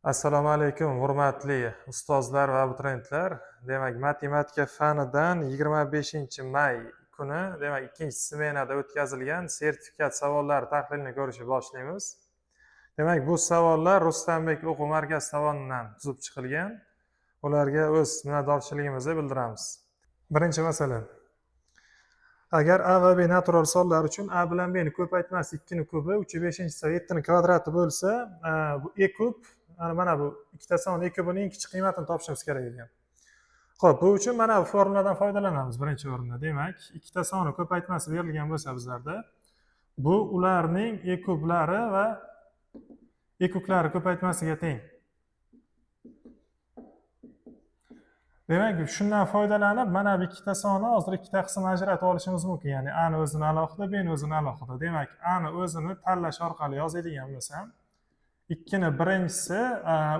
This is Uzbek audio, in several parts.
Assalomu alaykum, hurmatli ustozlar va abituriyentlar. Demak, matematika fanidan 25-may kuni, demak, ikkinchi smenada o'tkazilgan sertifikat savollari tahlilini ko'rishni boshlaymiz. Demak, bu savollar Rustambek o'quv markazi tomonidan tuzib chiqilgan. Ularga o'z minnatdorchiligimizni bildiramiz. Birinchi masala. Agar a va b natural sonlar uchun a bilan b ni ko'paytmasi 2 ni kubi, 3 5 7 ni kvadrati bo'lsa, bu e kub, mana bu ikkita son e kubining eng kichik qiymatini topishimiz kerak ekan. Xo'p, bu uchun mana bu formuladan foydalanamiz birinchi o'rinda. Demak, ikkita soni ko'paytmasi berilgan bo'lsa bizlarda, bu ularning e kublari va e kublari ko'paytmasiga teng. Demak, shundan foydalanib mana bu ikkita sonni hozir ikkita qism ajratib olishimiz mumkin. Ya'ni a ni o'zini alohida, b ni o'zini alohida. Demak, a ni o'zini tanlash orqali yozadigan bo'lsam, 2 ni birinchisi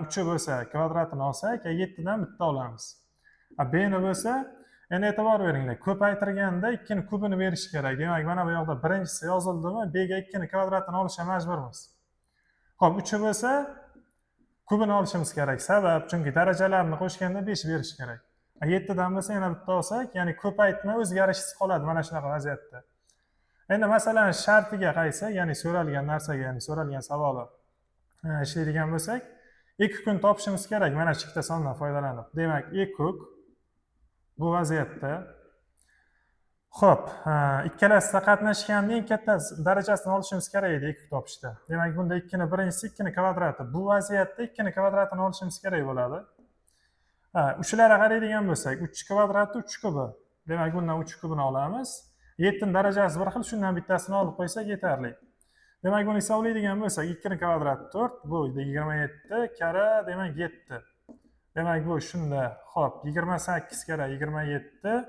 3 bo'lsa, kvadratini olsak, 7 dan bitta olamiz. B ni bo'lsa, endi e'tibor beringlar, ko'paytirganda 2 ni kubini berish kerak. Demak, mana bu yoqda birinchisi yozildimi, b ga 2 ni kvadratini olishga majburmiz. Xo'p, 3 bo'lsa, kubini olishimiz kerak. Sabab, chunki darajalarni qo'shganda 5 berish kerak. 7 dan bo'lsa yana bitta olsak, ya'ni ko'paytma o'zgarishsiz qoladi mana shunaqa vaziyatda. Endi masalan shartiga qaytsak, ya'ni so'ralgan narsaga, ya'ni so'ralgan savoli ishlaydigan bo'lsak, e kubni topishimiz kerak mana shu ikkita sondan foydalanib. Demak, e kub bu vaziyatda xo'p, ikkalasida qatnashganda eng katta darajasini olishimiz kerak edi e kub topishda. Demak, bunda 2 ni birinchisi 2 ni kvadrati. Bu vaziyatda 2 ni kvadratini olishimiz kerak bo'ladi. Uchlarga qaraydigan bo'lsak, 3 kvadrati 3 kubi. Demak, bundan 3 kubini olamiz. 7 ning darajasi bir xil, shundan bittasini olib qo'ysak yetarli. Demak, buni hisoblaydigan bo'lsak, 2 ni kvadrati 4, bu 27 karra, demak 7. Demak, bu shunda, xo'p, 28 karra 27,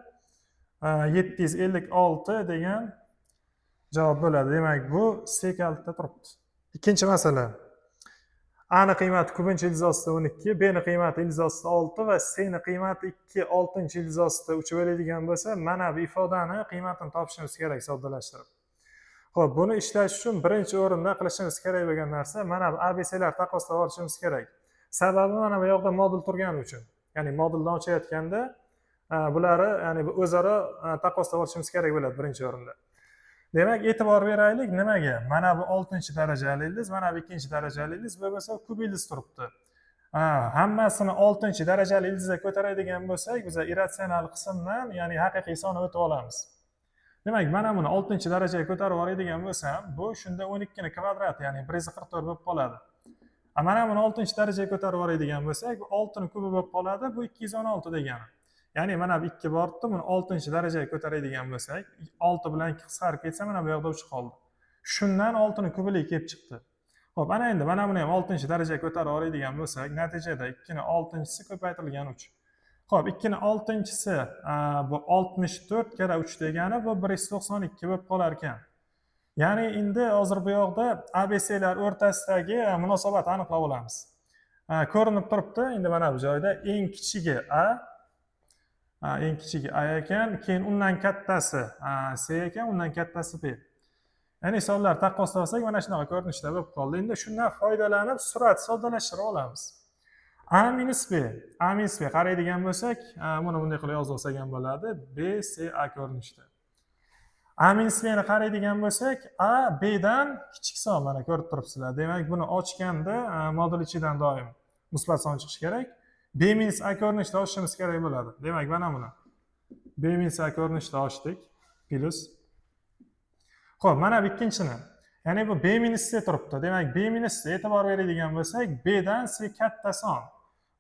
756 degan javob bo'ladi. Demak, bu C kalitda turibdi. Ikkinchi masala. A ni qiymati kubinchi ildiz ostida 12, B ni qiymati ildiz ostida 6 va C ni qiymati 2 oltinchi ildiz ostida 3 bo'ladigan bo'lsa, mana bu ifodani qiymatini topishimiz kerak soddalashtirib. Xo'p, buni ishlash uchun birinchi o'rinda qilishimiz kerak bo'lgan narsa mana bu ABClar taqqoslab olishimiz kerak. Sababi mana bu yoqda modul turgani uchun. Ya'ni moduldan ochayotganda bulari, ya'ni bu o'zaro taqqoslab olishimiz kerak bo'ladi birinchi o'rinda. Demak, e'tibor beraylik nimaga? Mana bu 6-darajali ildiz, mana bu 2-darajali ildiz, bu bo'lsa kub ildiz turibdi. Hammasini 6-darajali ildizga ko'taradigan bo'lsak, biz irratsional qismdan, ya'ni haqiqiy sonni o'tib olamiz. Demak, mana buni 6-darajaga ko'tarib yuboradigan bo'lsam, bu shunda 12 ni kvadrati, ya'ni 144 bo'lib qoladi. Mana buni 6-darajaga ko'tarib yuboradigan bo'lsak, bu 6 ni kubi bo'lib qoladi, bu 216 degani. Ya'ni mana bu 2 bordi, buni 6-darajaga ko'taradigan bo'lsak, 6 bilan 2 qisqarib ketsa, mana bu yoqda 3 qoldi. Shundan 6 ni kubiligi kelib chiqdi. Xo'p, ana endi mana buni ham 6-darajaga ko'tarib yuboradigan bo'lsak, natijada 2 ni 6-chisi ko'paytirilgan 3. Xo'p, 2 ni 6-chisi bu 64 karra 3 degani, bu 192 bo'lib qolar ekan. Ya'ni endi hozir bu yoqda ABClar o'rtasidagi munosabatni aniqlab olamiz. Ko'rinib turibdi, endi mana bu joyda eng kichigi A, eng kichigi A ekan, keyin undan kattasi C ekan, undan kattasi B. Ya'ni sonlar taqqoslasak mana shunaqa ko'rinishda bo'lib qoldi. Endi shundan foydalanib surat soddalashtirib olamiz. A minus B, A minus B qaraydigan bo'lsak, buni bunday qilib yozib olsak ham bo'ladi. B, C, A ko'rinishda. A minus B ni qaraydigan bo'lsak, A B dan kichik son, mana ko'rib turibsizlar. Demak, buni ochganda modul ichidan doim musbat son chiqishi kerak. B minus A ko'rinishida ochishimiz kerak bo'ladi. Demak, mana buni B minus A ko'rinishida ochdik. Plus. Xo'p, mana bu ikkinchisini. Ya'ni bu B minus C turibdi. Demak, B minus C e'tibor beradigan bo'lsak, B dan C katta son.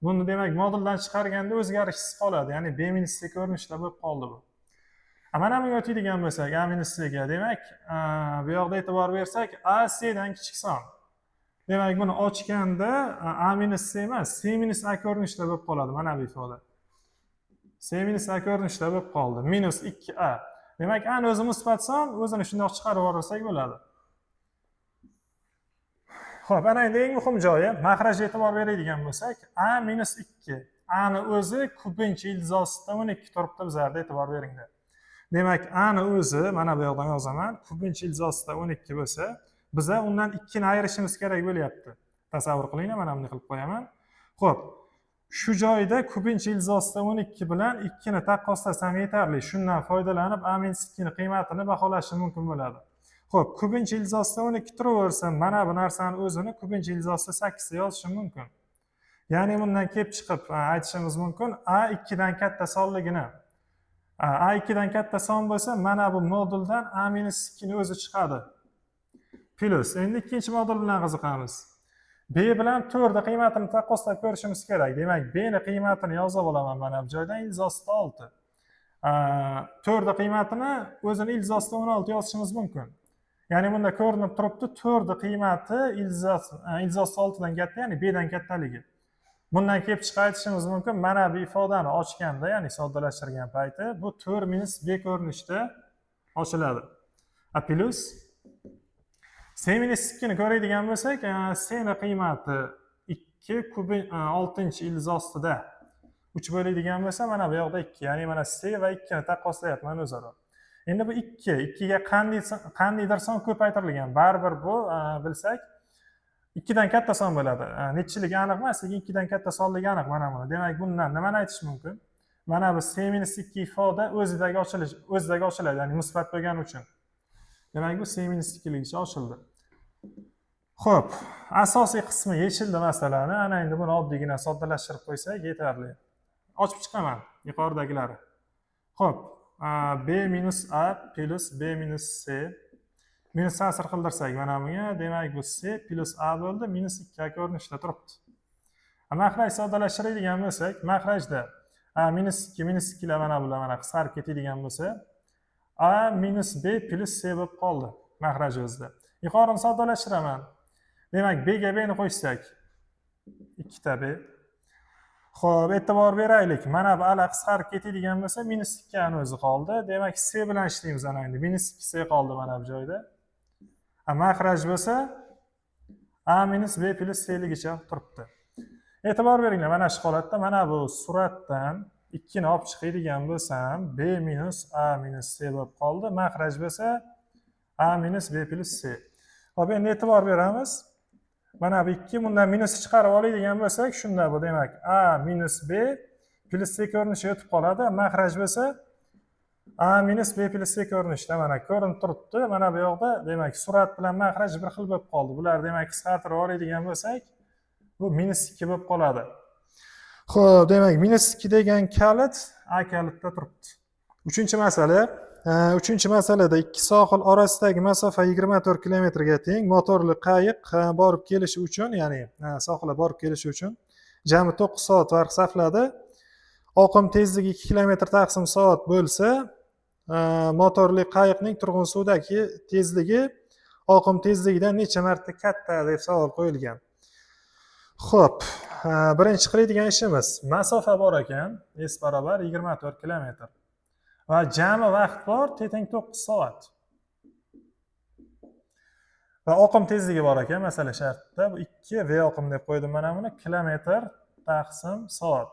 Buni demak moduldan chiqarganda o'zgarishsiz qoladi. Ya'ni B minus C ko'rinishida bo'lib qoldi bu. Mana bunga o'tadigan bo'lsak, A minus C ga, demak, bu yoqda e'tibor bersak, A C dan kichik son. Demak, buni ochganda A minus C emas, C minus A ko'rinishida bo'lib qoladi mana bu ifoda. C minus A ko'rinishida bo'lib qoldi. Minus 2A. Demak, A ni o'zi musbat son, o'zini shundoq chiqarib yuborsak bo'ladi. Xo'p, ana endi eng muhim joyi, maxrajga e'tibor beradigan bo'lsak, A minus 2. A ni o'zi kubinchi ildiz ostida 12 turibdi bizlarda, e'tibor beringlar. Demak, A ni o'zi mana bu yoqdan yozaman, kubinchi ildiz ostida 12 bo'lsa, biza undan 2 ni ayirishimiz kerak bo'lyapti. Tasavvur qilinglar, mana bunday qilib qo'yaman. Xo'p, shu joyda kubinchi ildiz ostida 12 bilan 2 ni taqqoslasam yetarli. Shundan foydalanib a minus 2 ni qiymatini baholashim mumkin bo'ladi. Xo'p, kubinchi ildiz ostida 12 turaversa, mana bu narsani o'zini kubinchi ildiz ostida 8 da yozishim mumkin. Ya'ni bundan kelib chiqib aytishimiz mumkin, a 2 dan katta sonligini. A 2 dan katta son bo'lsa, mana bu moduldan a minus 2 ni o'zi chiqadi. Plus, endi ikkinchi modul bilan qiziqamiz. B bilan 4 ni qiymatini taqqoslab ko'rishimiz kerak. Demak, b ni qiymatini yozib olaman mana bu joydan ildiz ostida 6. 4 ni qiymatini o'zini ildiz ostida 16 yozishimiz mumkin. Ya'ni bunda ko'rinib turibdi, 4 ni qiymati ildiz ostida 6 dan katta, ya'ni b dan kattaligi. Bundan kelib chiqib aytishimiz mumkin, mana bu ifodani ochganda, ya'ni soddalashtirgan payti bu 4 minus b ko'rinishida ochiladi. A plus c minus 2 ni ko'radigan bo'lsak, c ni qiymati 2 kubi 6 ildiz ostida 3 bo'ladigan bo'lsa, mana bu yoqda 2, ya'ni mana c va 2 ni taqqoslayapman o'zaro. Endi bu 2, 2 ga qandaydir son ko'paytirilgan. Baribir bu bilsak 2 dan katta son bo'ladi. Nechchiligi aniq emas, lekin 2 dan katta sonligi aniq mana buni. Demak, bundan nimani aytish mumkin? Mana bu c minus 2 ifoda o'zidagi ochilish, o'zidagi ochiladi, ya'ni musbat bo'lgani uchun. Demak, bu c minus 2 ligicha ochildi. Xo'p, asosiy qismi yechildi masalani. Ana endi buni oddiygina soddalashtirib qo'ysak yetarli. Ochib chiqaman yuqoridagilari. Xo'p, b minus a plus b minus c minus ta'sir qildirsak mana bunga, demak bu c plus a bo'ldi, minus 2 a ko'rinishida turibdi. Mahraj soddalashtiradigan bo'lsak, mahrajda a minus 2 minus 2 lar mana bular mana qisqarib ketadigan bo'lsa, a minus b plus c bo'lib qoldi mahraj o'zida. Yuqorini soddalashtiraman. Demak, b ga b ni qo'shsak, ikkita b. Xo'p, e'tibor beraylik. Mana bu ala qisqarib ketadigan bo'lsa, minus 2 ni o'zi qoldi. Demak, c bilan ishlaymiz ana endi. Minus 2 c qoldi mana bu joyda. A mahraj bo'lsa a minus b plus c ligicha turibdi. E'tibor beringlar, mana shu holatda mana bu suratdan 2 ni olib chiqadigan bo'lsam, b minus a minus c bo'lib qoldi. Mahraj bo'lsa a minus b plus c. Xo'p, endi e'tibor beramiz. Mana bu 2 bundan minusni chiqarib oladigan bo'lsak, shunda bu demak a minus b plus c ko'rinishiga o'tib qoladi. Mahraj bo'lsa a minus b plus c ko'rinishida mana ko'rinib turibdi. Mana bu yoqda demak surat bilan mahraj bir xil bo'lib qoldi. Bular demak qisqartirib oladigan bo'lsak, bu minus 2 bo'lib qoladi. Xo'p, demak minus 2 degan kalit a kalitda turibdi. Uchinchi masala. Uchinchi masalada ikki sohil orasidagi masofa 24 kilometrga teng. Motorli qayiq borib kelishi uchun, ya'ni sohilga borib kelishi uchun jami 9 soat vaqt sarfladi. Oqim tezligi 2 kilometr taqsim soat bo'lsa, motorli qayiqning turg'un suvdagi tezligi oqim tezligidan necha marta katta deb savol qo'yilgan. Xo'p, birinchi qiladigan ishimiz, masofa bor ekan, S barobar 24 kilometr. Va jami vaqt bor, t teng 9 soat. Va oqim tezligi bor ekan, masala shartida. Bu 2 v oqim deb qo'ydim mana buni, kilometr taqsim soat.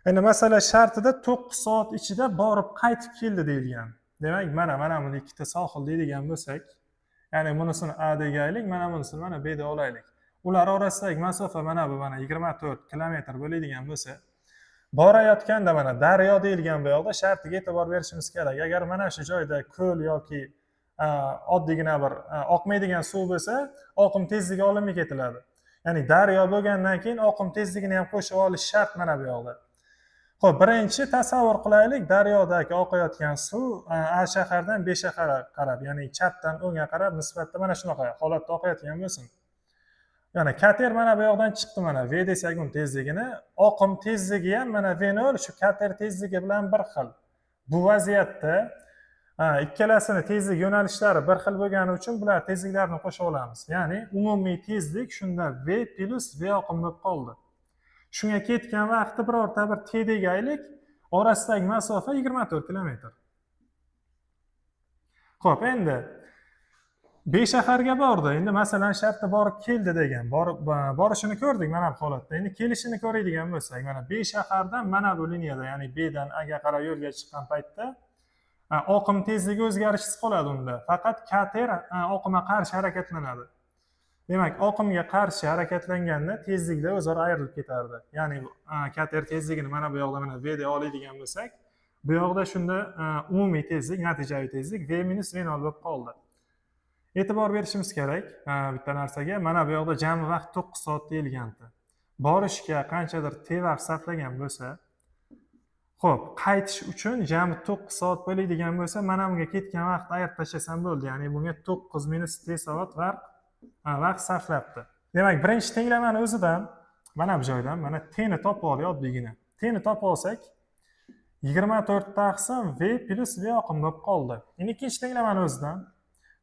Endi masala shartida 9 soat ichida borib qaytib keldi deyilgan. Demak, mana buni ikkita sohil deydigan bo'lsak, ya'ni bunisini A degaylik, mana bunisini mana B deb olaylik. Ular orasidagi masofa mana bu mana 24 kilometr bo'ladigan bo'lsa, borayotganda mana daryo deyilgan bu yoqda, shartiga e'tibor berishimiz kerak. Agar mana shu joyda ko'l yoki oddiygina bir oqmaydigan suv bo'lsa, oqim tezligi olinmay ketiladi. Ya'ni daryo bo'lgandan keyin oqim tezligini ham qo'shib olish shart mana bu yoqda. Xo'p, birinchi tasavvur qilaylik, daryodagi oqayotgan suv A shahardan B shaharga qarab, ya'ni chapdan o'ngga qarab nisbatda mana shunaqa holatda oqayotgan bo'lsin. Ya'ni kater mana bu yoqdan chiqdi, mana V desak uni tezligini, oqim tezligi ham mana V0 shu kater tezligi bilan bir xil. Bu vaziyatda ikkalasini tezlik yo'nalishlari bir xil bo'lgani uchun bular tezliklarini qo'shib olamiz. Ya'ni umumiy tezlik shunda V plus V oqim bo'lib qoldi. Shunga ketgan vaqti birorta bir t degaylik, orasidagi masofa 24 kilometr. Xo'p, endi B shaharga bordi. Endi masalan shartda borib keldi degan. Borib borishini ko'rdik mana bu holatda. Endi kelishini ko'radigan bo'lsak, mana B shahardan mana bu liniyada, ya'ni B dan A ga qarab yo'lga chiqqan paytda oqim tezligi o'zgarishsiz qoladi unda. Faqat kater oqimga qarshi harakatlanadi. Demak, oqimga qarshi harakatlanganda tezliklar o'zaro ayrilib ketardi. Ya'ni kater tezligini mana bu yoqda mana v deb oladigan bo'lsak, bu yoqda shunda umumiy tezlik, natijaviy tezlik v minus v nol bo'lib qoldi. E'tibor berishimiz kerak bitta narsaga. Mana bu yoqda jami vaqt 9 soat deyilgandi. Borishga qanchadir t vaqt sarflagan bo'lsa, xo'p, qaytish uchun jami 9 soat bo'ladigan bo'lsa, mana bunga ketgan vaqtni ayirib tashlasam bo'ldi. Ya'ni bunga 9 minus t soat vaqt sarflabdi. Demak, birinchi tenglamani o'zidan mana bu joydan mana t ni topib oldik oddiygina. T ni topib olsak, 24 taqsim v plyus v oqim bo'lib qoldi. Endi ikkinchi tenglamani o'zidan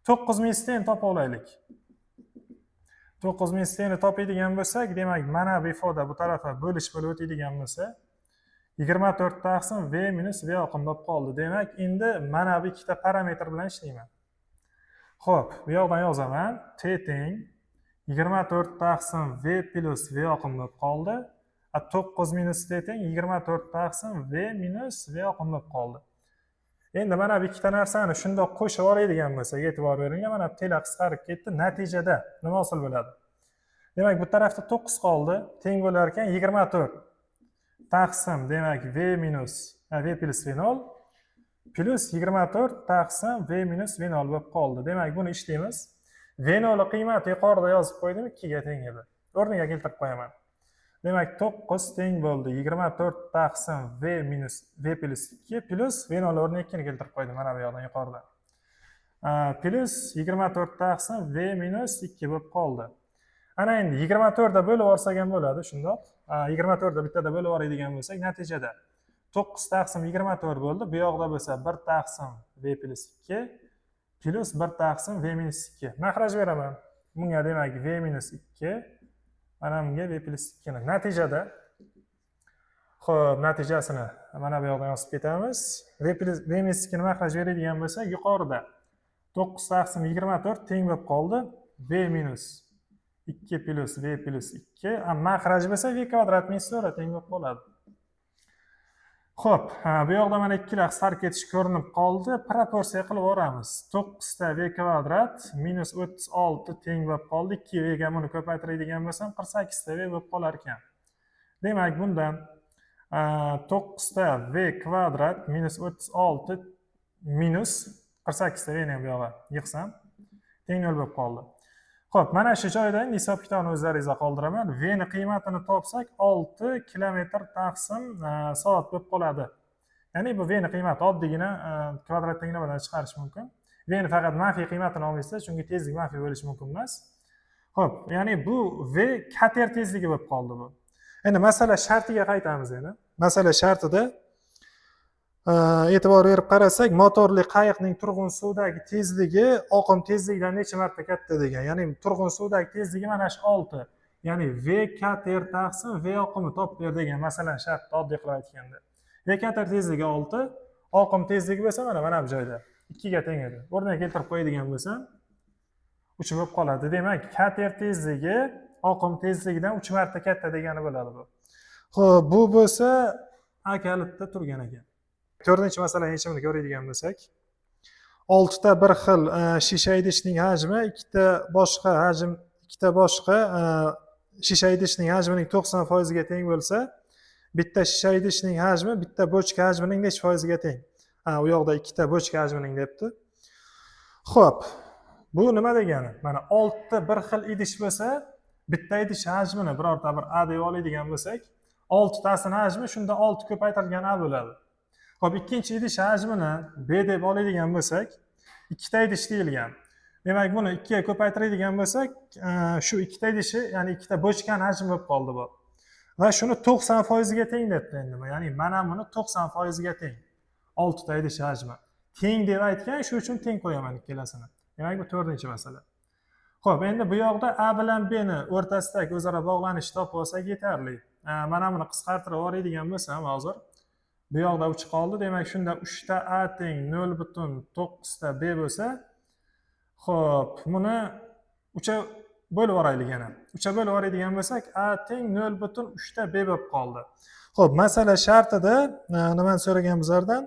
9 minus t ni topib olaylik. 9 minus t ni topadigan bo'lsak, demak, mana bu ifoda bu tarafa bo'lish bo'lib o'tadigan bo'lsa, 24 taqsim v minus v oqim bo'lib qoldi. Demak, endi mana bu ikkita parametr bilan ishlayman. Xo'p, bu yoqdan yozaman. T teng 24 taqsim v plyus v oqim bo'lib qoldi. A 9 minus t teng 24 taqsim v minus v oqim bo'lib qoldi. Endi mana bu ikkita narsani shundoq qo'shib oladigan bo'lsak, e'tibor beringlar, mana bu t'lar qisqarib ketdi. Natijada nima hosil bo'ladi? Demak, bu tarafda 9 qoldi, teng bo'lar ekan 24 taqsim, demak, v minus v plyus v nol plyus 24 taqsim v minus v nol bo'lib qoldi. Demak, buni ishlaymiz. V nol qiymati yuqorida yozib qo'ydim, 2 ga teng edi. O'rniga keltirib qo'yaman. Demak, 9 teng bo'ldi 24 taqsim v minus v plyus 2 plyus v nol o'rniga 2 ni keltirib qo'ydim mana bu yoqdan yuqorida. Plyus 24 taqsim v minus 2 bo'lib qoldi. Ana endi 24 da bo'lib yuborsak ham bo'ladi shundoq. 24 da bittada bo'lib yuboradigan bo'lsak, natijada 9 taqsim 24 bo'ldi. Bu yoqda bo'lsa 1 taqsim v plyus 2 plyus 1 taqsim v minus 2. Mahraj beraman. Bunga, demak, v minus 2, mana bunga v plyus 2 ni. Natijada, xo'p, natijasini mana bu yoqdan yozib ketamiz. V plyus v minus 2 ni mahraj beradigan bo'lsak, yuqorida 9 taqsim 24 teng bo'lib qoldi v minus 2 plyus v plyus 2. Mahraj bo'lsa v kvadrat minus 4 teng bo'lib qoladi. Xo'p, bu yoqda mana ikkilar qisqarib ketish ko'rinib qoldi. Proporsiya qilib yuboramiz. 9 ta v kvadrat minus 36 teng bo'lib qoldi. 2 v ga buni ko'paytiradigan bo'lsam, 48 ta v bo'lib qolar ekan. Demak, bundan 9 ta v kvadrat minus 36 minus 48 ta v ni bu yoqqa yig'sam, teng 0 bo'lib qoldi. Xo'p, mana shu joyda endi hisob kitobni o'zlaringizga qoldiraman. V ni qiymatini topsak, 6 kilometr taqsim soat bo'lib qoladi. Ya'ni bu v ni qiymati oddiygina kvadrat tenglamadan chiqarish mumkin. V ni faqat manfiy qiymatini olmaysizlar, chunki tezlik manfiy bo'lishi mumkin emas. Xo'p, ya'ni bu v kater tezligi bo'lib qoldi bu. Endi masala shartiga qaytamiz endi. Masala shartida e'tibor berib qarasak, motorli qayiqning turg'un suvdagi tezligi oqim tezligidan necha marta katta degan. Ya'ni turg'un suvdagi tezligi mana shu 6. Ya'ni v kater taqsim v oqimi topib ber degan masalan shartni oddiy qilib aytganda. V kater tezligi 6, oqim tezligi bo'lsa mana bu joyda 2 ga teng edi. O'rniga keltirib qo'yadigan bo'lsam, 3 bo'lib qoladi. Demak, kater tezligi oqim tezligidan 3 marta katta degani bo'ladi bu. Xo'p, bu bo'lsa A kalitda turgan ekan. To'rtinchi masala yechimini ko'radigan bo'lsak, oltita bir xil shisha idishning hajmi ikkita boshqa shisha idishning hajmining 90 foiziga teng bo'lsa, bitta shisha idishning hajmi bitta bochka hajmining necha foiziga teng? Ha, u yoqda ikkita bochka hajmining debdi. Xo'p, bu nima degani? Mana oltita bir xil idish bo'lsa, bitta idish hajmini birorta bir a deb oladigan bo'lsak, oltitasini hajmi shunda olti ko'paytirilgan a bo'ladi. Xo'p, ikkinchi idish hajmini b deb oladigan bo'lsak, ikkita idish deyilgan. Demak, buni ikkiga ko'paytiradigan bo'lsak, shu ikkita idishi, ya'ni ikkita bochkani hajmi bo'lib qoldi bu. Va shuni 90 foiziga teng debdi endi. Ya'ni mana buni 90 foiziga teng. Oltita idish hajmi. Teng deb aytgan, shu uchun teng qo'yaman ikkalasini. Demak, bu to'rtinchi masala. Xo'p, endi bu yoqda A bilan B ni o'rtasidagi o'zaro bog'lanishni topib olsak yetarli. Mana buni qisqartirib yuboradigan bo'lsam hozir, bu yoqda 3 qoldi. Demak, shunda 3 ta A teng 0,9 ta B bo'lsa, xo'p, buni 3 bo'lib yuboraylik yana. 3 bo'lib yuboradigan bo'lsak, A teng 0,3 ta B bo'lib qoldi. Xo'p, masala shartida nimani so'ragan bizlardan?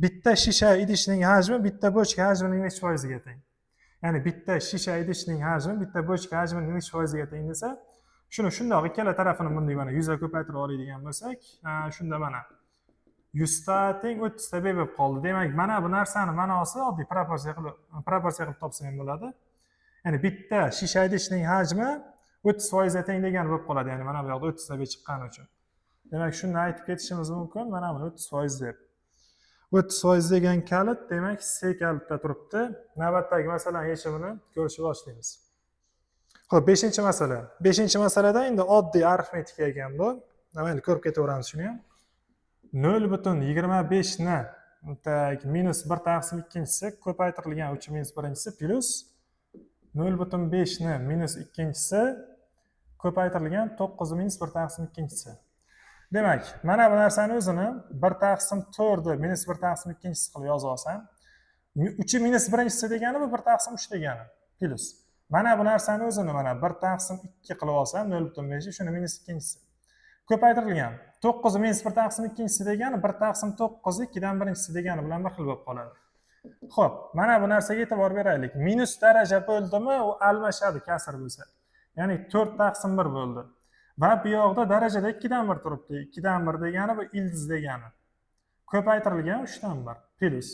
Bitta shisha idishning hajmi bitta bochka hajmining necha foiziga teng? Ya'ni bitta shisha idishning hajmi bitta bochka hajmining nechi foiziga teng desa, shuni shundoq ikkala tarafini bunday mana 100 ga ko'paytirib oladigan bo'lsak, shunda mana 100 ta teng 30 ta b bo'lib qoldi. Demak, mana bu narsani ma'nosi oddiy proporsiya qilib topsa ham bo'ladi. Ya'ni bitta shisha idishning hajmi 30%ga teng degani bo'lib qoladi. Ya'ni mana bu yoqda 30 ta b chiqqani uchun. Demak, shuni aytib ketishimiz mumkin, mana buni 30% deb. 30% degan kalit, demak, C kalitda turibdi. Navbatdagi masalani yechimini ko'rishni boshlaymiz. Xo'p, 5-masala. 5-masalada endi oddiy arifmetika ekan bu. Mayli, ko'rib ketaveramiz shuni ham. 0,25 ni так minus 1 taqsim ikkinchisi ko'paytirilgan 3 minus birinchisi plyus 0,5 ni minus ikkinchisi ko'paytirilgan 9 minus 1 taqsim ikkinchisi. Demak, mana bu narsani o'zini 1 taqsim 4 ni minus 1 taqsim ikkinchisi qilib yozib olsam, 3 minus birinchisi degani bu 1 taqsim 3 degani plyus. Mana bu narsani o'zini mana 1 taqsim 2 qilib olsam 0,5, shuni minus ikkinchisi ko'paytirilgan 9 minus 1 taqsim ikkinchisi degani 1 taqsim 9 2dan birinchisi degani bilan bir xil bo'lib qoladi. Xo'p, mana bu narsaga e'tibor beraylik. Minus daraja bo'ldimi, u almashadi kasr bo'lsa. Ya'ni 4 taqsim 1 bo'ldi. Va bu yoqda darajada 2dan 1 turibdi. 2dan 1 degani bu ildiz degani. Ko'paytirilgan 3dan 1 plyus.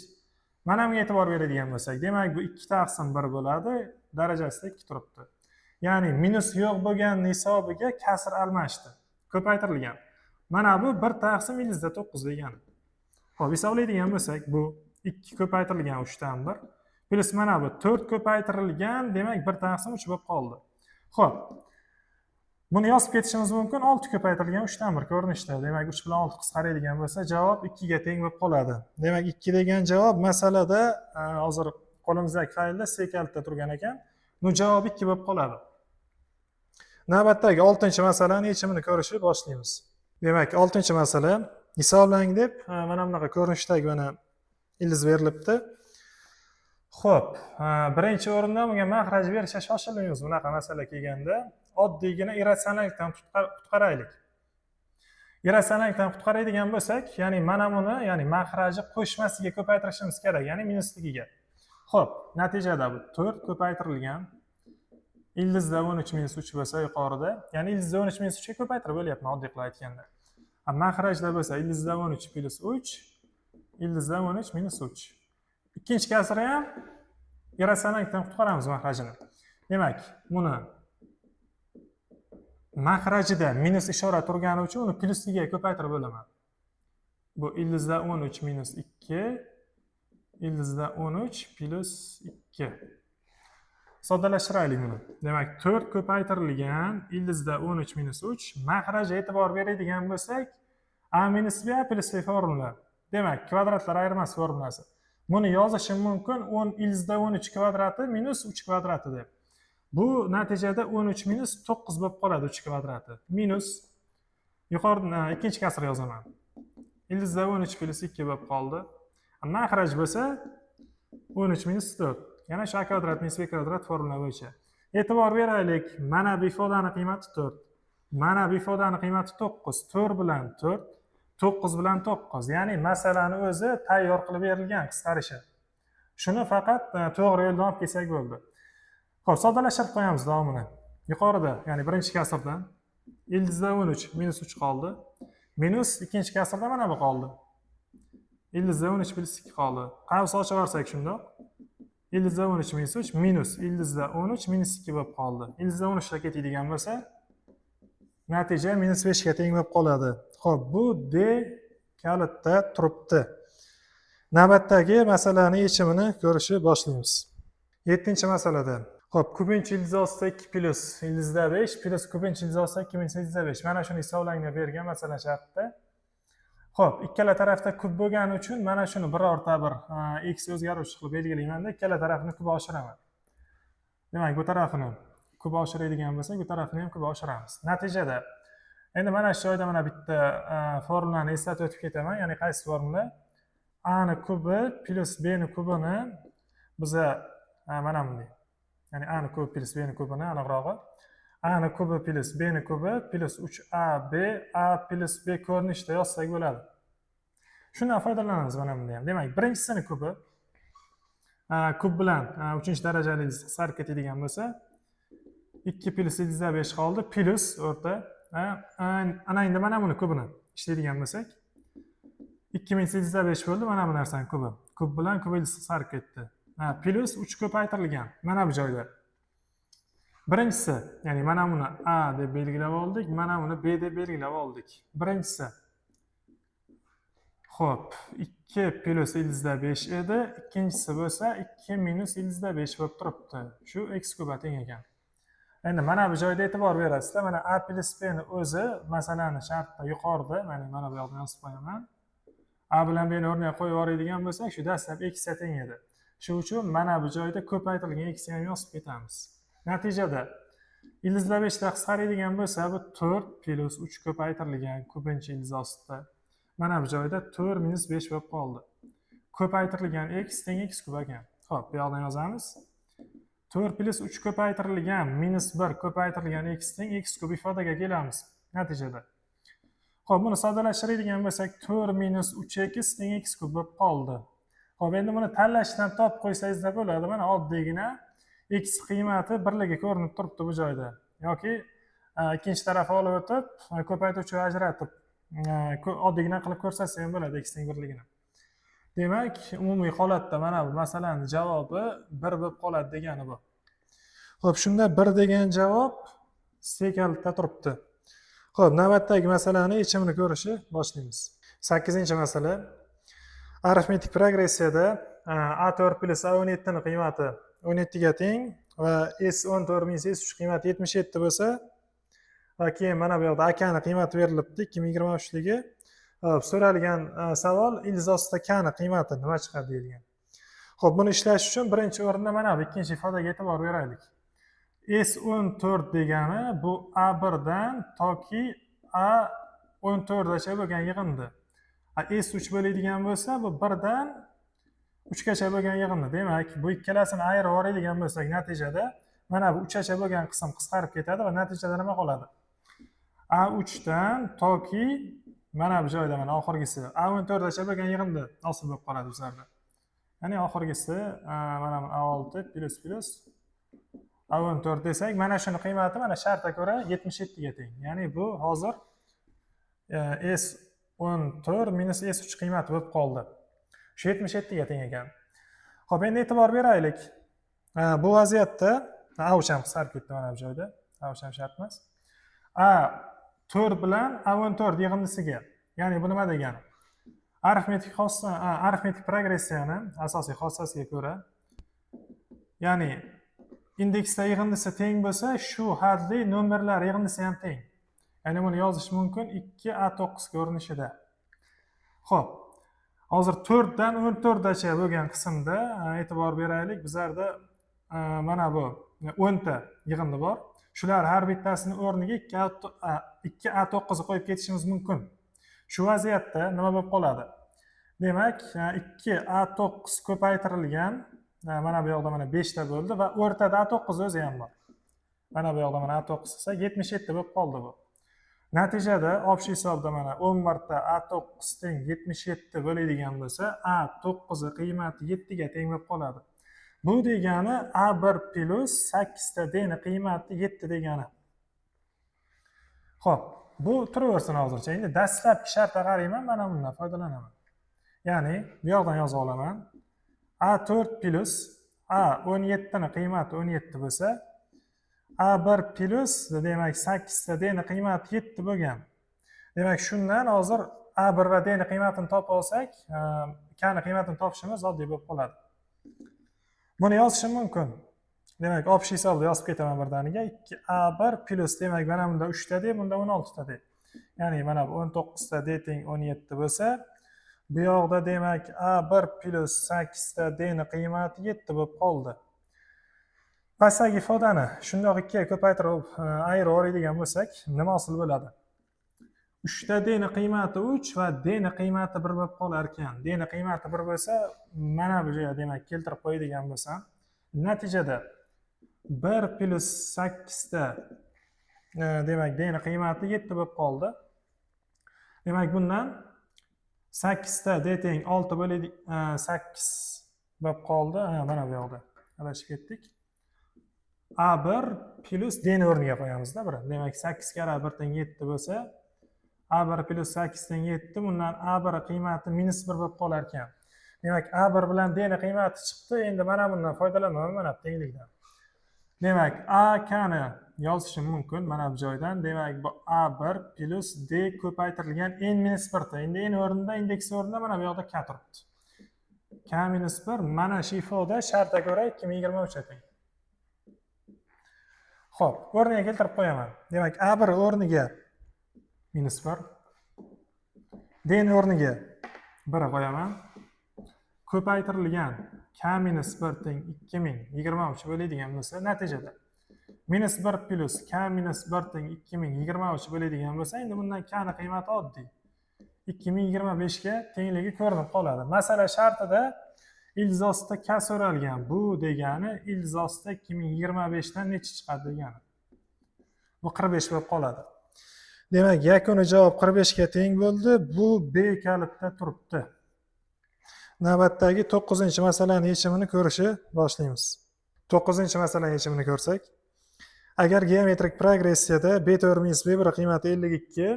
Mana bunga e'tibor beradigan bo'lsak, demak bu 2 taqsim 1 bo'ladi, darajasida 2 turibdi. Ya'ni minus yo'q bo'lgan hisobiga kasr almashdi. Ko'paytirilgan. Mana bu 1 taqsim ildizda 9 degani. Xo'p, hisoblaydigan bo'lsak, bu 2 ko'paytirilgan 3dan 1 plyus mana bu 4 ko'paytirilgan, demak 1 taqsim 3 bo'lib qoldi. Xo'p. Buni yozib ketishimiz mumkin 6 ko'paytirilgan 3dan 1 ko'rinishda. Demak, 3 bilan 6 qisqaradigan bo'lsa, javob 2 ga teng bo'lib qoladi. Demak, 2 degan javob masalada hozir qo'limizdagi faylda C kalitda turgan ekan. Bu javob 2 bo'lib qoladi. Navbatdagi 6-masalani yechimini ko'rishni boshlaymiz. Demak, 6-masala hisoblang deb mana bunaqa ko'rinishdagi mana ildiz berilibdi. Xo'p, birinchi o'rinda bunga maxraj berishga shoshilmaymiz bunaqa masala kelganda. Oddiygina irratsionallikdan qutqaraylik. Irratsionallikdan qutqaradigan bo'lsak, ya'ni mana buni, ya'ni maxraji qo'shmasiga ko'paytirishimiz kerak, ya'ni minusligiga. Xo'p, natijada bu 4 ko'paytirilgan ildizda 13 minus 3 bo'lsa yuqorida, ya'ni ildizda 13 minus 3 ga ko'paytirib bo'lyapman oddiy qilib aytganda. Maxrajda bo'lsa ildizda 13 plyus 3, ildizda 13 minus 3. Ikkinchi kasri ham irratsionallikdan qutqaramiz maxrajini. Demak, buni maxrajida minus ishora turgani uchun uni plyusligiga ko'paytirib bo'laman. Bu ildizda 13 minus 2, ildizda 13 plyus 2. Soddalashtiraylik buni. Demak, 4 ko'paytirilgan ildizda 13 minus 3, maxrajga e'tibor beradigan bo'lsak, a minus b, a plyus b formula. Demak, kvadratlar ayirmasi formulasi. Buni yozishim mumkin 10 ildizda 13 kvadrati minus 3 kvadrati deb. Bu natijada 13 minus 9 bo'lib qoladi 3 kvadrati. Minus yuqorida ikkinchi kasr yozaman. Ildizda 13 plyus 2 bo'lib qoldi. Maxraj bo'lsa 13 minus 4. Yana shu a kvadrat minus b kvadrat formula bo'yicha. E'tibor beraylik, mana bu ifodani qiymati 4. Mana bu ifodani qiymati 9. 4 bilan 4, 9 bilan 9. Ya'ni masalani o'zi tayyor qilib berilgan qisqarishi. Shuni faqat to'g'ri yo'ldan olib kelsak bo'ldi. Xo'p, soddalashtirib qo'yamiz davomini. Yuqorida, ya'ni birinchi kasrdan ildizda 13 minus 3 qoldi. Minus ikkinchi kasrda mana bu qoldi. Ildizda 13 plyus 2 qoldi. Qavs ochib yuborsak shundoq. Ildizda 13 minus 3 minus ildizda 13 minus 2 bo'lib qoldi. Ildizda 13 da ketadigan bo'lsa, natija minus 5 ga teng bo'lib qoladi. Xo'p, bu D kalitda turibdi. Navbatdagi masalani yechimini ko'rishni boshlaymiz. 7-masalada. Xo'p, kubinchi ildiz ostida 2 plyus ildizda 5 plyus kubinchi ildiz ostida 2 minus ildizda 5. Mana shuni hisoblang deb bergan masala shartida. Xo'p, ikkala tarafda kub bo'lgani uchun mana shuni birorta bir x o'zgaruvchi qilib belgilaymanda, ikkala tarafini kub oshiraman. Demak, bu tarafini kub oshiradigan bo'lsak, bu tarafini ham kub oshiramiz. Natijada endi mana shu joyda mana bitta formulani eslatib o'tib ketaman. Ya'ni qaysi formula? A ni kubi plyus b ni kubini biza mana bunday. Ya'ni a ni kubi plyus b ni kubini, aniqrog'i a ni kubi plyus b ni kubi plyus 3ab a plyus b ko'rinishida yozsak bo'ladi. Shundan foydalanamiz mana bunda ham. Demak, birinchisini kubi Kub bilan uchinchi darajali ildiz qisqarib ketadigan bo'lsa, 2 plyus ildizda 5 qoldi, plyus o'rta. Ana endi mana buni kubini ishlaydigan bo'lsak, 2 minus ildizda 5 bo'ldi mana bu narsani kubi. Kub bilan kub ildiz qisqarib ketdi. Plyus 3 ko'paytirilgan mana bu joyda. Birinchisi, ya'ni mana buni A deb belgilab oldik, mana buni B deb belgilab oldik. Birinchisi. Xo'p, 2 plyus ildizda 5 edi. Ikkinchisi bo'lsa 2 minus ildizda 5 bo'lib turibdi. Shu x kubga teng ekan. Endi mana bu joyda e'tibor berasizlar. Mana A plyus B ni o'zi masalani shartda yuqorida, mana bu yoqda yozib qo'yaman. A bilan B ni o'rniga qo'yib yuboradigan bo'lsak, shu dastlab x ga teng edi. Shu uchun mana bu joyda ko'paytirilgan x ham yozib ketamiz. Natijada ildizlar 5 ta qisqaradigan bo'lsa, bu 4 plyus 3 ko'paytirilgan kubinchi ildiz ostida. Mana bu joyda 4 minus 5 bo'lib qoldi. Ko'paytirilgan x teng x kub ekan. Xo'p, bu yoqdan yozamiz. 4 plyus 3 ko'paytirilgan minus 1 ko'paytirilgan x teng x kub ifodaga kelamiz natijada. Xo'p, buni soddalashtiradigan bo'lsak, 4 minus 3x teng x kub bo'lib qoldi. Xo'p, endi buni tanlashdan topib qo'ysangizlar bo'ladi. Mana oddiygina x qiymati birligi ko'rinib turibdi bu joyda. Yoki ikkinchi tarafi olib o'tib, ko'paytiruvchi ajratib, oddiygina qilib ko'rsatsa ham bo'ladi x ning birligini. Demak, umumiy holatda mana bu masalani javobi 1 bo'lib qoladi degani bu. Xo'p, shunda 1 degan javob C kalitda turibdi. Xo'p, navbatdagi masalani yechimini ko'rishni boshlaymiz. 8-masala. Arifmetik progressiyada A4 plyus A17 ning qiymati 17 ga teng va S14 minus S3 qiymati 77 bo'lsa va keyin mana bu yoqda AK ni qiymati berilibdi 2023 ligi. Xo'p, so'ralgan savol ildiz ostida K ni qiymati nima chiqadi deyilgan. Xo'p, buni ishlash uchun birinchi o'rinda mana bu ikkinchi ifodaga e'tibor beraylik. S14 degani bu A1 dan toki A14 gacha bo'lgan yig'indi. S3 bo'ladigan bo'lsa, bu 1 dan 3 gacha bo'lgan yig'indi. Demak, bu ikkalasini ayirib yuboradigan bo'lsak, natijada mana bu 3 gacha bo'lgan qism qisqarib ketadi va natijada nima qoladi? A3 dan toki mana bu joyda mana oxirgisi A14 gacha bo'lgan yig'indi hosil bo'lib qoladi bizlarda. Ya'ni oxirgisi mana bu A6 plyus plyus A14 desak, mana shuni qiymati mana shartga ko'ra 77 ga teng. Ya'ni bu hozir S14 minus S3 qiymati bo'lib qoldi. Shu 77 ga teng ekan. Xo'p, endi e'tibor beraylik. Bu vaziyatda A3 ham qisqarib ketdi mana bu joyda. A3 ham shart emas. A4 bilan A14 yig'indisiga. Ya'ni bu nima degani? Arifmetik xossa, arifmetik progressiyani asosiy xossasiga ko'ra, ya'ni indekslar yig'indisi teng bo'lsa, shu hadli nomerlar yig'indisi ham teng. Ya'ni buni yozish mumkin 2A9 ko'rinishida. Xo'p, hozir 4 dan 14 gacha bo'lgan qismda e'tibor beraylik, bizlarda mana bu 10 ta yig'indi bor. Shular har bittasini o'rniga 2A9 qo'yib ketishimiz mumkin. Shu vaziyatda nima bo'lib qoladi? Demak, 2A9 ko'paytirilgan mana bu yoqda mana 5 ta bo'ldi va o'rtada A9 o'zi ham bor. Mana bu yoqda mana A9 desak, 77 bo'lib qoldi bu. Natijada общий hisobda mana 10 marta A9 teng 77 bo'ladigan bo'lsa, A9 qiymati 7 ga teng bo'lib qoladi. Bu degani A1 plyus 8 ta D ni qiymati 7 degani. Xo'p, bu turaversin hozircha. Endi dastlabki shartga qarayman, mana bundan foydalanaman. Ya'ni bu yoqdan yozib olaman. A4 plyus A17 ni qiymati 17 bo'lsa, A1 plyus demak 8 ta D ni qiymati 7 bo'lgan. Demak, shundan hozir A1 va D ni qiymatini topib olsak, K ni qiymatini topishimiz oddiy bo'lib qoladi. Buni yozishim mumkin. Demak, общий hisobda yozib ketaman birdaniga. 2A1 plyus, demak, mana bunda 3 ta D, bunda 16 ta D. Ya'ni mana bu 19 ta D teng 17 bo'lsa, bu yoqda demak A1 plyus 8 ta D ni qiymati 7 bo'lib qoldi. Pastdagi ifodani shundoq ikkiga ko'paytirib ayirib yuboradigan bo'lsak, nima hosil bo'ladi? 3 ta D ni qiymati 3 va D ni qiymati 1 bo'lib qolar ekan. D ni qiymati 1 bo'lsa, mana bu joyga demak keltirib qo'yadigan bo'lsam, natijada 1 plyus 8 ta demak D ni qiymati 7 bo'lib qoldi. Demak, bundan 8 ta D teng 6 bo'ladi, 8 Bo'lib qoldi. Ha, mana bu yoqda adashib ketdik. A1 plyus d ni o'rniga qo'yamizda bir. Demak, 8 karra 1 teng 7 bo'lsa, A1 plyus 8 teng 7, bundan A1 qiymati minus 1 bo'lib qolar ekan. Demak, A1 bilan d ni qiymati chiqdi. Endi mana bundan foydalanaman, mana bu tenglikdan. Demak, A k ni yozishim mumkin mana bu joydan. Demak, bu A1 plyus d ko'paytirilgan n minus 1 ta. Endi n o'rnida, indeks o'rnida mana bu yoqda k turibdi. K minus 1, mana shu ifoda shartga ko'ra 2023 teng. Xo'p, o'rniga keltirib qo'yaman. Demak, A1 o'rniga minus 1, d ni o'rniga 1 qo'yaman. Ko'paytirilgan k minus 1 teng 2023 bo'ladigan bo'lsa, natijada minus 1 plyus k minus 1 teng 2023 bo'ladigan bo'lsa, endi bundan k ni qiymati oddiy 2025 ga tengligi ko'rinib qoladi. Masala shartida ildiz ostida k so'ralgan. Bu degani ildiz ostida 2025 dan necha chiqadi degani. Bu 45 bo'lib qoladi. Demak, yakuniy javob 45 ga teng bo'ldi. Bu B kalitda turibdi. Navbatdagi 9-masalani yechimini ko'rishni boshlaymiz. 9-masalani yechimini ko'rsak, agar geometrik progressiyada B4 minus B1 qiymati 52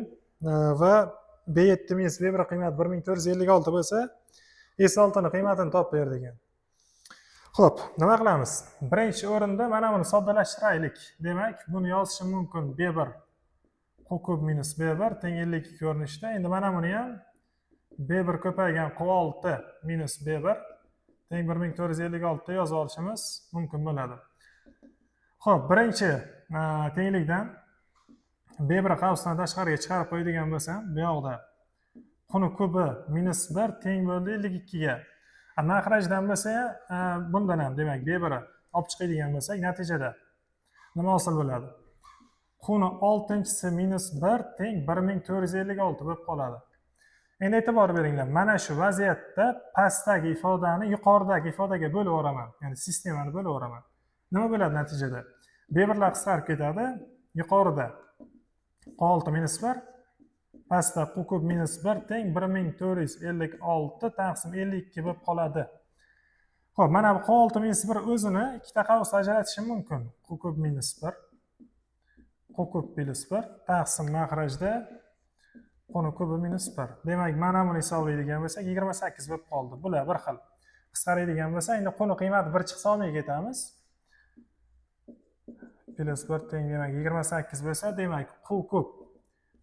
va B7 minus B1 qiymati 1456 bo'lsa, S6 ni qiymatini topib ber degan. Xo'p, nima qilamiz? Birinchi o'rinda mana buni soddalashtiraylik. Demak, buni yozishim mumkin B1 Q kub minus B1 teng 52 ko'rinishda. Endi mana buni ham B1 ko'paygan Q6 minus B1 teng 1456 yozib olishimiz mumkin bo'ladi. Xo'p, birinchi tenglikdan B1 qavsdan tashqariga chiqarib qo'yadigan bo'lsam, bu yoqda quni kubi minus 1 teng bo'ldi 52 ga. Mahrajdan bo'lsa, bundan ham, demak, B1 olib chiqadigan bo'lsak, natijada nima hosil bo'ladi? Quni oltinchisi minus 1 teng 1456 bo'lib qoladi. Endi e'tibor beringlar, mana shu vaziyatda pastdagi ifodani yuqoridagi ifodaga bo'lib yuboraman, ya'ni sistemani bo'lib yuboraman. Nima bo'ladi natijada? B1lar qisqarib ketadi, yuqorida Q6 minus 1, pastda Q kub minus 1 teng 1456 taqsim 52 bo'lib qoladi. Xo'p, mana bu Q6 minus 1 o'zini ikkita qavsda ajratishim mumkin. Q kub minus 1, Q kub plyus 1 taqsim mahrajda quni kubi minus 1. Demak, mana buni hisoblaydigan bo'lsak, 28 bo'lib qoldi. Bular bir xil. Qisqaradigan bo'lsa, endi quni qiymati 1 chiqsa olmay ketamiz. Plyus 1 teng, demak, 28 bo'lsa, demak, Q kub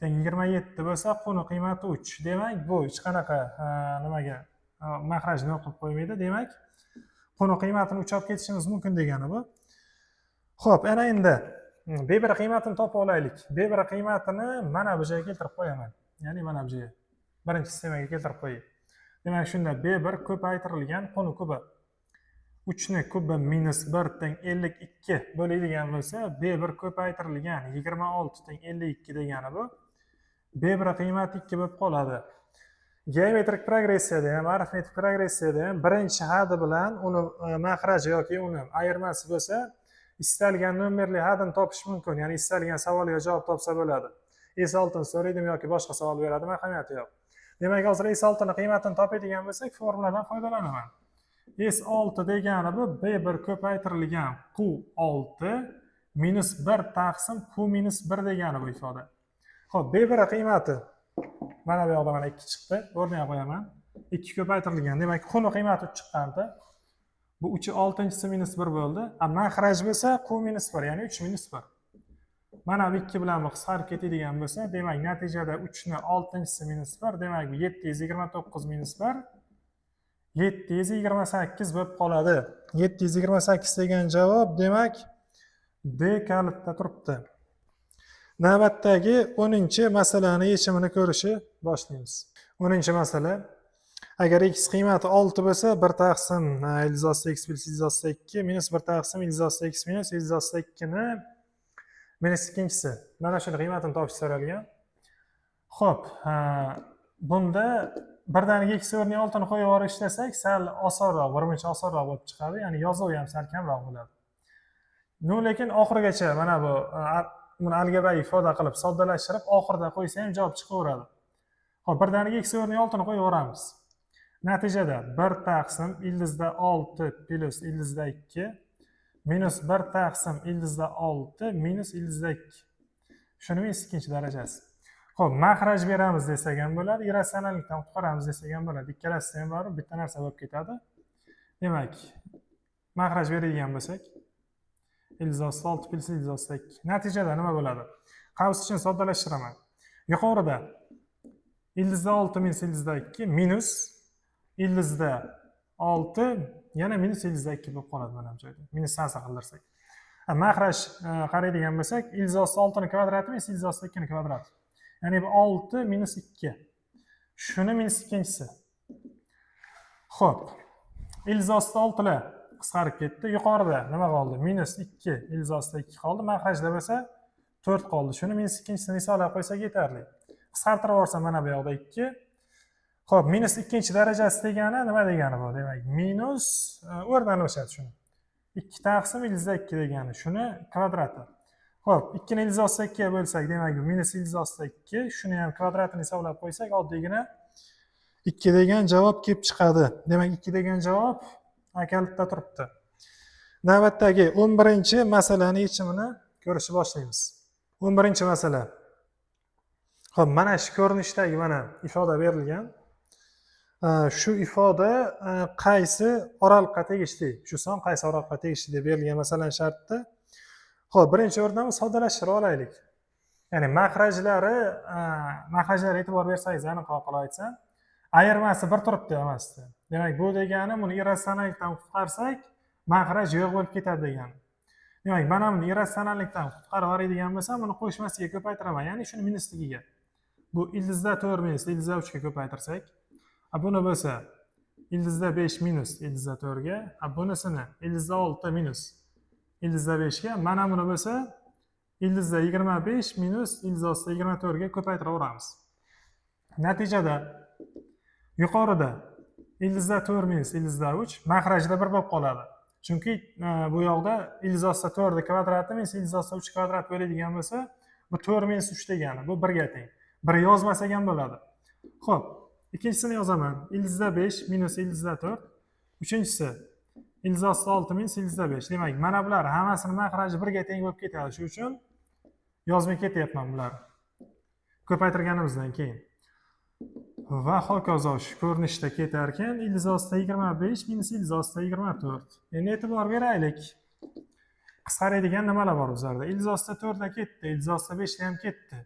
teng 27 bo'lsa, quni qiymati 3. Demak, bu hech qanaqa nimaga mahrajni yo'q qilib qo'ymaydi. Demak, quni qiymatini 3 olib ketishimiz mumkin degani bu. Xo'p, ana endi B1 qiymatini topib olaylik. B1 qiymatini mana bu joyga keltirib qo'yaman. Ya'ni mana bu joyga. Birinchi sistemaga keltirib qo'yay. Demak, shunda B1 ko'paytirilgan quni kubi 3 ni kubi minus 1 teng 52 bo'ladigan bo'lsa, B1 ko'paytirilgan 26 teng 52 degani bu. B1 qiymati 2 bo'lib qoladi. Geometrik progressiyada ham, arifmetik progressiyada ham birinchi hadi bilan uni mahraji yoki uni ayirmasi bo'lsa, istalgan nomerli hadini topish mumkin. Ya'ni istalgan savolga javob topsa bo'ladi. S6ni so'raydimi yoki boshqa savol beradimi, ahamiyati yo'q. Demak, hozir S6 ni qiymatini topadigan bo'lsak, formuladan foydalanaman. S6 degani bu B1 ko'paytirilgan Q6 minus 1 taqsim Q minus 1 degani bu ifoda. Xo'p, B1 qiymati mana bu yoqda mana 2 chiqdi. O'rniga qo'yaman. 2 ko'paytirilgan. Demak, Q qiymati 3 chiqqandi. Bu 3 oltinchisi minus 1 bo'ldi. A mahraj bo'lsa Q minus 1, ya'ni 3 minus 1. Mana bu 2 bilan bu qisqarib ketadigan bo'lsa, demak, natijada 3 ni oltinchisi minus 1, demak, bu 729 minus 1 728 bo'lib qoladi. 728 degan javob, demak, D kalitda turibdi. Navbatdagi 10-masalani yechimini ko'rishni boshlaymiz. 10-masala. Agar x qiymati 6 bo'lsa, 1 taqsim ildiz ostida x plyus ildiz ostida 2 minus 1 taqsim ildiz ostida x minus ildiz ostida 2 ni minus ikkinchisi. Mana shuni qiymatini topish so'ralgan. Xo'p, bunda birdaniga x o'rniga 6 ni qo'yib yuborib ishlasak, sal osonroq, birmuncha osonroq bo'lib chiqadi. Ya'ni yozuvi ham sal kamroq bo'ladi. Ну, lekin oxirigacha mana bu buni algebraik ifoda qilib soddalashtirib, oxirida qo'ysa ham javob chiqaveradi. Xo'p, birdaniga x o'rniga 6 ni qo'yib yuboramiz. Natijada 1 taqsim ildizda 6 plyus ildizda 2 minus 1 taqsim ildizda 6 minus ildizda 2. Shuni minus ikkinchi darajasi. Xo'p, maxraj beramiz desak ham bo'ladi, irratsionallikdan qutqaramiz desak ham bo'ladi. Ikkalasida ham baribir bitta narsa bo'lib ketadi. Demak, maxraj beradigan bo'lsak, ildiz ostida 6 plyus ildiz ostida 2. Natijada nima bo'ladi? Qavs ichini soddalashtiraman. Yuqorida ildizda 6 minus ildizda 2 minus ildizda 6 yana minus ildizda 2 bo'lib qoladi mana bu joyda. Minus ta'sir qildirsak. Maxraj qaraydigan bo'lsak, ildiz ostida 6 ni kvadrati minus ildiz ostida 2 ni kvadrati. Ya'ni bu 6 minus 2. Shuni minus ikkinchisi. Xo'p. Ildiz ostida 6lar qisqarib ketdi. Yuqorida nima qoldi? Minus 2 ildiz ostida 2 qoldi. Maxrajda bo'lsa 4 qoldi. Shuni minus ikkinchisini hisoblab qo'ysak yetarli. Qisqartirib yuborsam mana bu yoqda 2. Xo'p, minus ikkinchi darajasi degani nima degani bu? Demak, minus o'rnini o'shadi shuni. 2 taqsim ildizda 2 degani shuni kvadrati. Xo'p, 2 ni ildiz ostida 2 ga bo'lsak, demak bu minus ildiz ostida 2. Shuni ham kvadratini hisoblab qo'ysak, oddiygina 2 degan javob kelib chiqadi. Demak, 2 degan javob kalitda turibdi. Navbatdagi 11-masalani yechimini ko'rishni boshlaymiz. 11-masala. Xo'p, mana shu ko'rinishdagi mana ifoda berilgan. Shu ifoda qaysi oraliqqa tegishli? Shu son qaysi oraliqqa tegishli deb berilgan masalan shartda. Xo'p, birinchi o'rinda soddalashtirib olaylik. Ya'ni maxrajlari e'tibor bersangiz aniqroq qilib aytsam, ayirmasi bir turibdi hammasida. Demak, bu degani buni irratsionallikdan qutqarsak, maxraj yo'q bo'lib ketadi degani. Demak, mana buni irratsionallikdan qutqarib yuboradigan bo'lsam, buni qo'shmasiga ko'paytiraman, ya'ni shuni minusligiga. Bu ildizda 4 minus ildizda 3 ga ko'paytirsak, buni bo'lsa ildizda 5 minus ildizda 4 ga, bunisini ildizda 6 minus ildizda 5 ga, mana buni bo'lsa ildizda 25 minus ildiz ostida 24 ga ko'paytiraveramiz. Natijada yuqorida ildizda 4 minus ildizda 3 maxrajda 1 bo'lib qoladi. Chunki bu yoqda ildiz ostida 4 ni kvadrati minus ildiz ostida 3 kvadrat bo'ladigan bo'lsa, bu 4 minus 3 degani, bu 1 ga teng. 1 yozmasak ham bo'ladi. Xo'p, ikkinchisini yozaman. Ildizda 5 minus ildizda 4. Uchinchisi ildiz ostida 6 minus ildizda 5. Demak, mana bular hammasini maxraji 1 ga teng bo'lib ketadi. Shuning uchun yozmay ketyapman bularni. Ko'paytirganimizdan keyin. Va hokazo shu ko'rinishda ketar ekan. Ildiz ostida 25 minus ildiz ostida 24. Endi e'tibor beraylik. Qisqaradigan nimalar bor bizlarda? Ildiz ostida 4 da ketdi, ildiz ostida 5 da ham ketdi.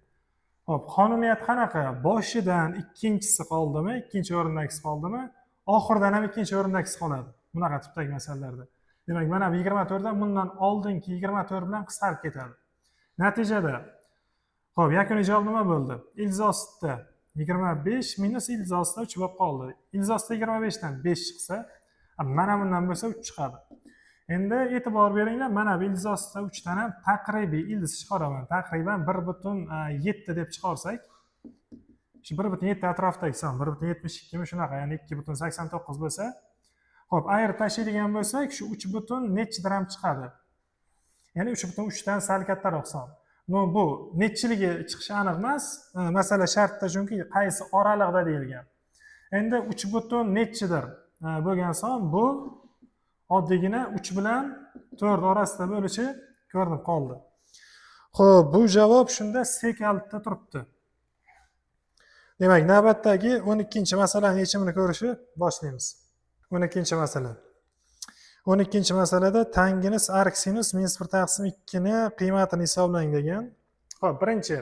Xo'p, qonuniyat qanaqa? Boshidan ikkinchisi qoldimi, ikkinchi o'rindagisi qoldimi, oxiridan ham ikkinchi o'rindagisi qoladi. Bunaqa tipdagi masalalarda. Demak, mana bu 24 dan bundan oldingi 24 bilan qisqarib ketadi. Natijada, xo'p, yakuniy javob nima bo'ldi? Ildiz ostida 25 minus ildiz ostida 3 bo'lib qoldi. Ildiz ostida 25 dan 5 chiqsa, mana bundan bo'lsa 3 chiqadi. Endi e'tibor beringlar, mana bu ildiz ostida 3 dan ham taqribiy ildiz chiqaraman. Taqriban 1,7 deb chiqarsak, shu 1,7 atrofidagi son, 1,72 mi shunaqa, ya'ni 2,89 bo'lsa, xo'p, ayirib tashlaydigan bo'lsak, shu 3 butun nechidir ham chiqadi. Ya'ni 3,3 dan sal kattaroq son. Но bu nechchiligi chiqishi aniq emas. Masala shartda, chunki qaysi oraliqda deyilgan. Endi 3 butun nechidir bo'lgan son bu oddiygina 3 bilan 4 orasida bo'lishi ko'rinib qoldi. Xo'p, bu javob shunda C kalitda turibdi. Demak, navbatdagi 12-masalani yechimini ko'rishni boshlaymiz. 12-masala. 12-masalada tangens ark sinus minus 1 taqsim 2 ni qiymatini hisoblang degan. Xo'p, birinchi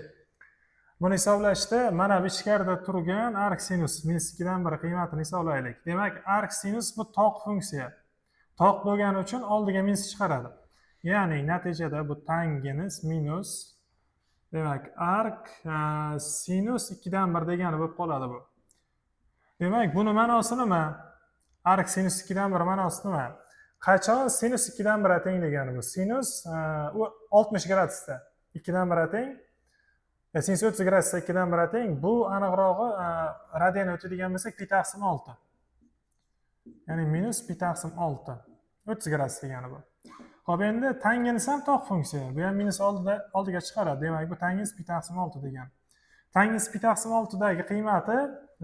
buni hisoblashda mana bu ichkarida turgan ark sinus minus 2 dan 1 qiymatini hisoblaylik. Demak, ark sinus bu toq funksiya. Toq bo'lgani uchun oldiga minus chiqaradi. Ya'ni natijada bu tangens minus, demak, ark sinus 2 dan 1 degani bo'lib qoladi bu. Demak, buni ma'nosi nima? Ark sinus 2 dan 1 ma'nosi nima? Qachon sinus 2 dan 1 teng degani bu? Sinus u 60 gradusda 2 dan 1 teng. Sinus 30 gradusda 2 dan 1 teng. Bu aniqrog'i radian o'tadigan bo'lsak pi taqsim 6. Ya'ni minus pi taqsim 6. 30 gradus degani bu. Xo'p, endi tangens ham toq funksiya. Bu ham minus oldiga chiqaradi. Demak, bu tangens pi taqsim 6 degani. Tangens pi taqsim 6 dagi qiymati,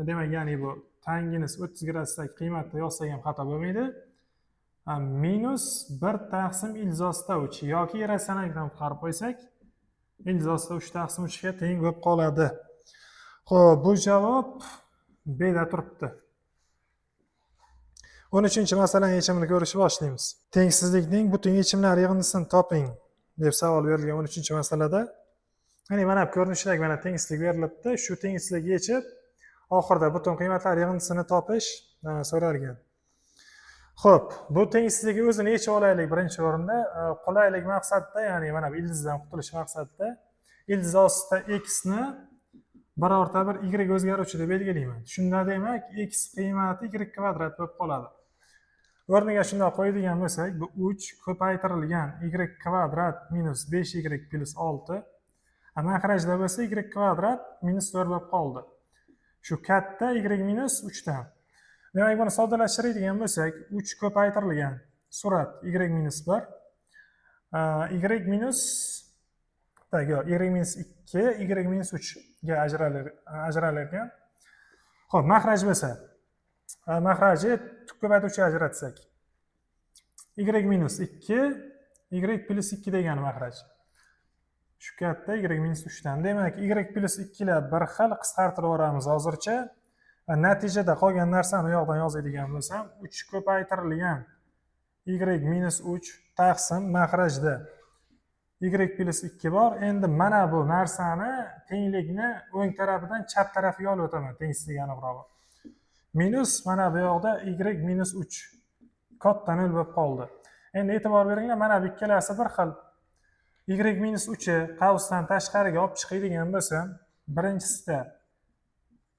demak, ya'ni bu Tangens 30 gradusdagi qiymatda yozsak ham xato bo'lmaydi. Minus 1 taqsim ildiz ostida 3 yoki irratsionallikdan qutqarib qo'ysak, ildiz ostida 3 taqsim 3 ga teng bo'lib qoladi. Xo'p, bu javob B da turibdi. 13-masalaning yechimini ko'rishni boshlaymiz. Tengsizlikning butun yechimlar yig'indisini toping deb savol berilgan 13-masalada. Ya'ni mana bu ko'rinishidagi mana tengsizlik berilibdi. Shu tengsizlikni yechib, oxirida butun qiymatlar yig'indisini topish so'ralgan. Xo'p, bu tengsizlikni o'zini yechib olaylik birinchi o'rinda. Qulaylik maqsadida, ya'ni mana bu ildizdan qutulish maqsadida ildiz ostida x ni birorta bir y o'zgaruvchi deb belgilayman. Shunda demak x qiymati y kvadrat bo'lib qoladi. O'rniga shundoq qo'yadigan bo'lsak, bu 3 ko'paytirilgan y kvadrat minus 5y plyus 6. Mahrajda bo'lsa y kvadrat minus 4 bo'lib qoldi. Shu katta y minus 3 dan. Demak, buni soddalashtiradigan bo'lsak, 3 ko'paytirilgan surat y minus 1, y minus так, yo'q, y minus 2, y minus 3 ga ajralar ekan. Xo'p, mahraj bo'lsa, mahraji ko'paytiruvchi ajratsak, y minus 2, y plyus 2 degani mahraj. Shu katta y minus 3 dan. Demak, y plyus 2 lar bir xil, qisqartirib yuboramiz hozircha. Natijada qolgan narsani u yoqdan yozadigan bo'lsam, 3 ko'paytirilgan y minus 3 taqsim mahrajda y plyus 2 bor. Endi mana bu narsani tenglikni o'ng tarafidan chap tarafiga olib o'taman, tengsizlik aniqrog'i. Minus mana bu yoqda y minus 3 katta 0 bo'lib qoldi. Endi e'tibor beringlar, mana bu ikkalasi bir xil. Y minus 3 qavsdan tashqariga olib chiqadigan bo'lsam, birinchisida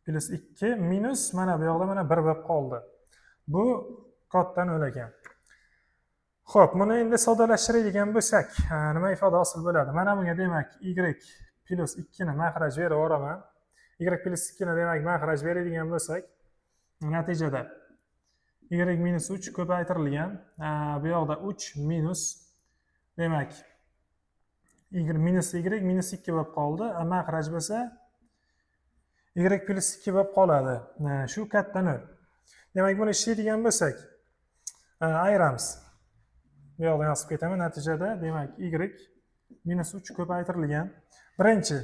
plyus 2 minus mana bu yoqda mana 1 bo'lib qoldi. Bu katta 0 ekan. Xo'p, buni endi soddalashtiradigan bo'lsak, nima ifoda hosil bo'ladi? Mana bunga demak y plyus 2 ni mahraj berib yuboraman. Y plyus 2 ni demak mahraj beradigan bo'lsak, natijada y minus 3 ko'paytirilgan, bu yoqda 3 minus demak y minus y minus 2 bo'lib qoldi. Mahraj bo'lsa y plyus 2 bo'lib qoladi. Shu katta 0. Demak, buni ishlaydigan bo'lsak, ayiramiz. Bu yoqdan yozib ketaman. Natijada demak y minus 3 ko'paytirilgan. Birinchi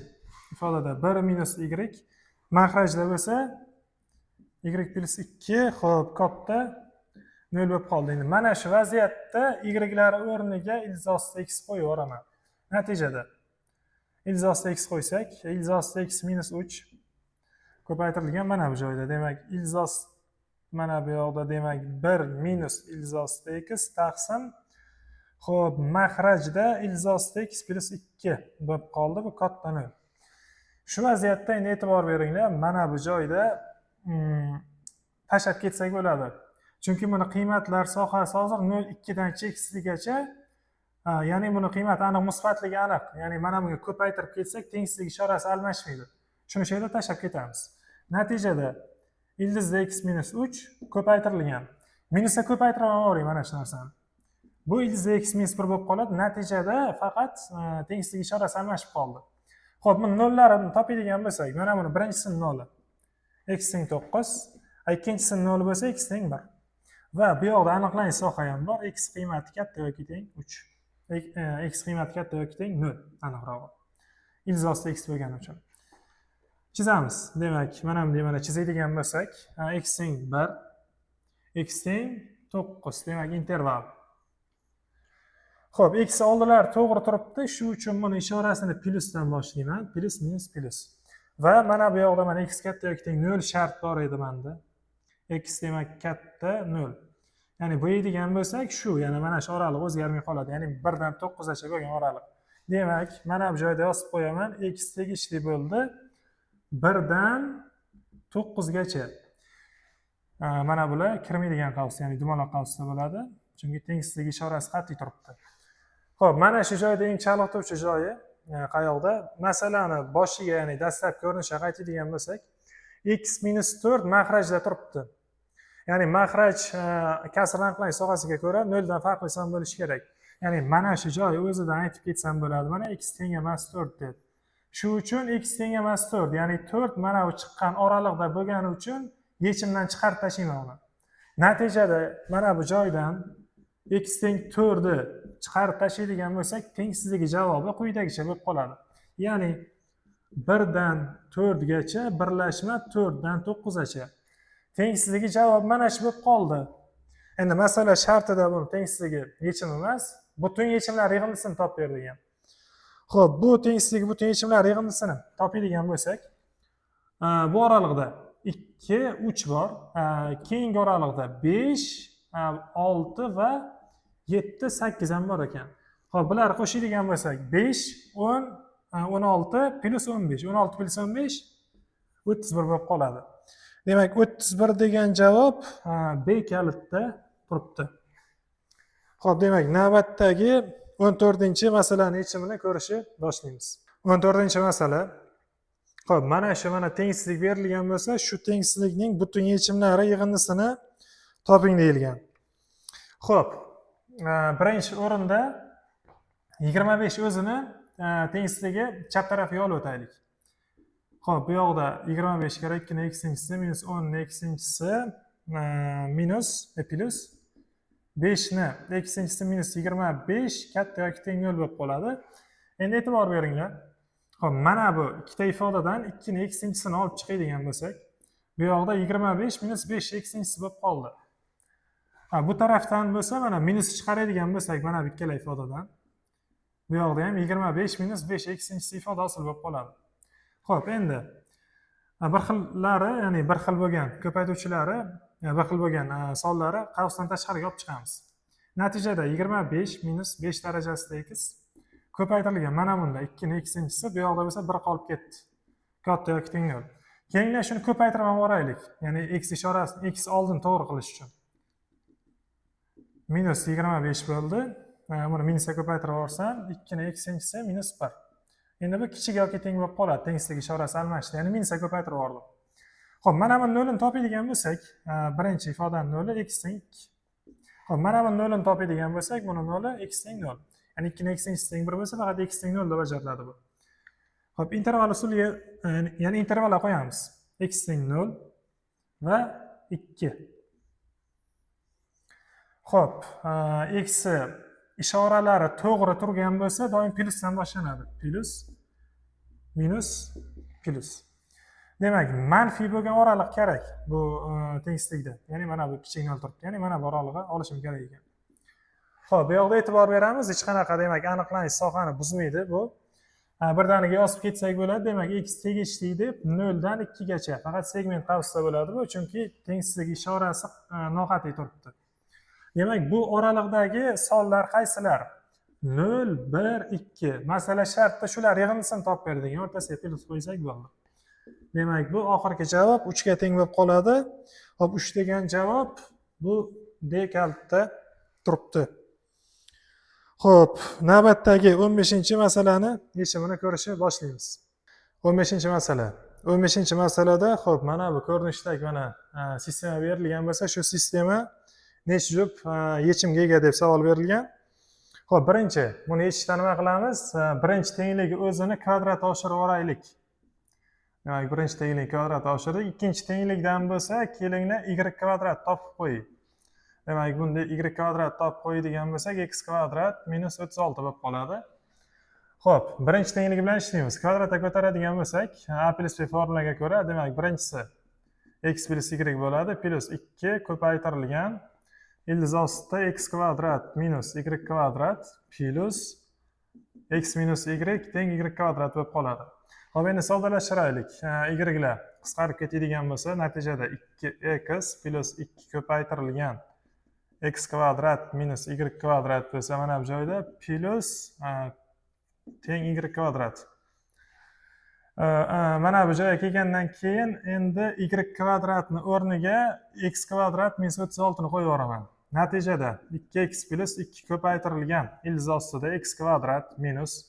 ifodada 1 minus y, mahrajda bo'lsa y plyus 2, xo'p, katta 0 bo'lib qoldi. Endi mana shu vaziyatda y-lar o'rniga ildiz ostida x qo'yib yuboraman. Natijada ildiz ostida x qo'ysak, ildiz ostida x minus 3 ko'paytirilgan mana bu joyda demak ildiz ost mana bu yoqda demak 1 minus ildiz ostida x taqsim, xo'p, mahrajda ildiz ostida x plyus 2 bo'lib qoldi, bu katta 0. Shu vaziyatda endi e'tibor beringlar, mana bu joyda tashlab ketsak bo'ladi. Chunki buni qiymatlar sohasi hozir 0,2 dan cheksizgacha, ya'ni buni qiymati aniq musbatligi aniq. Ya'ni mana bunga ko'paytirib ketsak, tengsizlik ishorasi almashmaydi. Shuni shu yerda tashlab ketamiz. Natijada ildizda x minus 3 ko'paytirilgan. Minusga ko'paytirib yuboring mana shu narsani. Bu ildizda x minus 1 bo'lib qoladi. Natijada faqat tengsizlik ishorasi almashib qoldi. Xo'p, buni nollarini topadigan bo'lsak, mana buni birinchisini noli x teng 9, ikkinchisini noli bo'lsa x teng 1. Va bu yoqda aniqlanish soha ham bor. X qiymati katta yoki teng 3. X qiymati katta yoki teng 0 aniqrog'i. Ildiz ostida x bo'lgani uchun. Chizamiz. Demak, mana bunday mana chizadigan bo'lsak, x teng 1, x teng 9, demak interval. Xo'p, x oldilar to'g'ri turibdi. Shu uchun buni ishorasini plyusdan boshlayman. Plyus, minus, plyus. Va mana bu yoqda mana x katta yoki teng 0 shart bor edi menda. X demak katta 0. Ya'ni bu deydigan bo'lsak, shu, ya'ni mana shu oraliq o'zgarmay qoladi. Ya'ni 1 dan 9 gacha bo'lgan oraliq. Demak, mana bu joyda yozib qo'yaman, x tegishli bo'ldi 1 dan 9 gacha. Mana bular kirmaydigan qavs, ya'ni dumaloq qavsda bo'ladi. Chunki tengsizlik ishorasi qat'iy turibdi. Xo'p, mana shu joyda eng chalg'ituvchi joyi qayoqda? Masalani boshiga, ya'ni dastlabki ko'rinishga qaytadigan bo'lsak, x minus 4 mahrajda turibdi. Ya'ni mahraj kasr aniqlash sohasiga ko'ra 0 dan farqli son bo'lishi kerak. Ya'ni mana shu joy o'zidan aytib ketsam bo'ladi. Mana x teng emas 4 deb. Shu uchun x teng emas 4, ya'ni 4 mana bu chiqqan oraliqda bo'lgani uchun Yechimdan chiqarib tashlayman uni. Natijada mana bu joydan x teng 4 ni chiqarib tashlaydigan bo'lsak, tengsizligi javobi quyidagicha bo'lib qoladi. Ya'ni 1 dan 4 gacha birlashma 4 dan 9 gacha. Tengsizligi javob mana shu bo'lib qoldi. Endi masala shartida buni tengsizligi yechim emas, butun yechimlar yig'indisini topib ber degan. Xo'p, bu tengsizligi butun yechimlar yig'indisini topadigan bo'lsak, bu oraliqda 2, 3 bor. Keyingi oraliqda 5, 6 va 7, 8 ham bor ekan. Xo'p, bularni qo'shadigan bo'lsak, 5, 10, 16 plyus 15, 16 plyus 15 31 bo'lib qoladi. Demak, 31 degan javob B kalitda turibdi. Xo'p, demak, navbatdagi 14-masalani yechimini ko'rishni boshlaymiz. 14-masala. Xo'p, mana shu mana tengsizlik berilgan bo'lsa, shu tengsizlikning butun yechimlari yig'indisini toping deyilgan. Xo'p, birinchi o'rinda 25 o'zini tengsizligi chap tarafiga olib o'taylik. Xo'p, bu yoqda 25 karra 2 ni x-inchisi minus 10 ni x-inchisi minus plyus 5 ni x-inchisi minus 25 katta yoki teng 0 bo'lib qoladi. Endi e'tibor beringlar. Xo'p, mana bu ikkita ifodadan 2 ni x-inchisini olib chiqadigan bo'lsak, bu yoqda 25 minus 5 x-inchisi bo'lib qoldi. Ha, bu tarafdan bo'lsa, mana minus chiqaradigan bo'lsak, mana bu ikkala ifodadan bu yoqda ham 25 minus 5 x-inchisi ifoda hosil bo'lib qoladi. Xo'p, endi bir xillari, ya'ni bir xil bo'lgan ko'paytuvchilari, bir xil bo'lgan sonlari qavsdan tashqariga olib chiqamiz. Natijada 25 minus 5 darajasida x ko'paytirilgan mana bunda 2 ni x-inchisi, bu yoqda bo'lsa 1 qolib ketdi. Katta yoki teng 0. Keyingi shuni ko'paytirib ham yuboraylik. Ya'ni x ishorasini x oldin to'g'ri qilish uchun. Minus 25 bo'ldi. Buni minusga ko'paytirib yuborsam, 2 ni x-inchisi minus 1. Endi bu kichik yoki teng bo'lib qoladi. Tengsizlik ishorasi almashdi. Ya'ni minusga ko'paytirib yubordim. Xo'p, mana bu nolini topadigan bo'lsak, birinchi ifodani noli x teng 2. Xo'p, mana bu nolini topadigan bo'lsak, buni noli x teng 0. Ya'ni 2 ni x-inchisi teng 1 bo'lsa, faqat x teng 0 deb ajratiladi bu. Xo'p, interval usuliga, ya'ni intervalga qo'yamiz. X teng 0 va 2. Xo'p, x ishoralari to'g'ri turgan bo'lsa, doim plyusdan boshlanadi. Plyus, minus, plyus. Demak, manfiy bo'lgan oraliq kerak bu tengsizlikda. Ya'ni mana bu kichik nol turibdi. Ya'ni mana bu oralig'i olishim kerak ekan. Xo'p, bu yoqda e'tibor beramiz, hech qanaqa, demak, aniqlanish sohani buzmaydi bu. Birdaniga yozib ketsak bo'ladi. Demak, x tegishli deb 0 dan 2 gacha. Faqat segment qavsida bo'ladi bu, chunki tengsizlik ishorasi noqat'iy turibdi. Demak, bu oraliqdagi sonlar qaysilar? 0, 1, 2. Masala shartda shular yig'indisini topib ber degan, o'rtasiga plyus qo'ysak bo'ldi. Demak, bu oxirgi javob 3 ga teng bo'lib qoladi. Xo'p, 3 degan javob bu D kalitda turibdi. Xo'p, navbatdagi 15-masalani yechimini ko'rishni boshlaymiz. 15-masala. 15-masalada, xo'p, mana bu ko'rinishdagi mana sistema berilgan bo'lsa, shu sistema necha juft yechimga ega deb savol berilgan. Xo'p, birinchi buni yechishda nima qilamiz? Birinchi tengligi o'zini kvadrat oshirib yuboraylik. Demak, birinchi tenglik kvadrat oshirdik. Ikkinchi tenglikdan bo'lsa, kelinglar, y kvadrat topib qo'ying. Demak, bunda y kvadrat topib qo'yadigan bo'lsak, x kvadrat minus 36 bo'lib qoladi. Xo'p, birinchi tengligi bilan ishlaymiz. Kvadratga ko'taradigan bo'lsak, a plyus b formulaga ko'ra, demak, birinchisi x plyus y bo'ladi, plyus 2 ko'paytirilgan ildiz ostida x kvadrat minus y kvadrat plyus x minus y teng y kvadrat bo'lib qoladi. Xo'p, endi soddalashtiraylik. Y lar qisqarib ketadigan bo'lsa, natijada 2x plyus 2 ko'paytirilgan x kvadrat minus y kvadrat bo'lsa, mana bu joyda plyus teng y kvadrat. Mana bu joyga kelgandan keyin endi y kvadratni o'rniga x kvadrat minus 36 ni qo'yib yuboraman. Natijada 2x plyus 2 ko'paytirilgan ildiz ostida x kvadrat minus.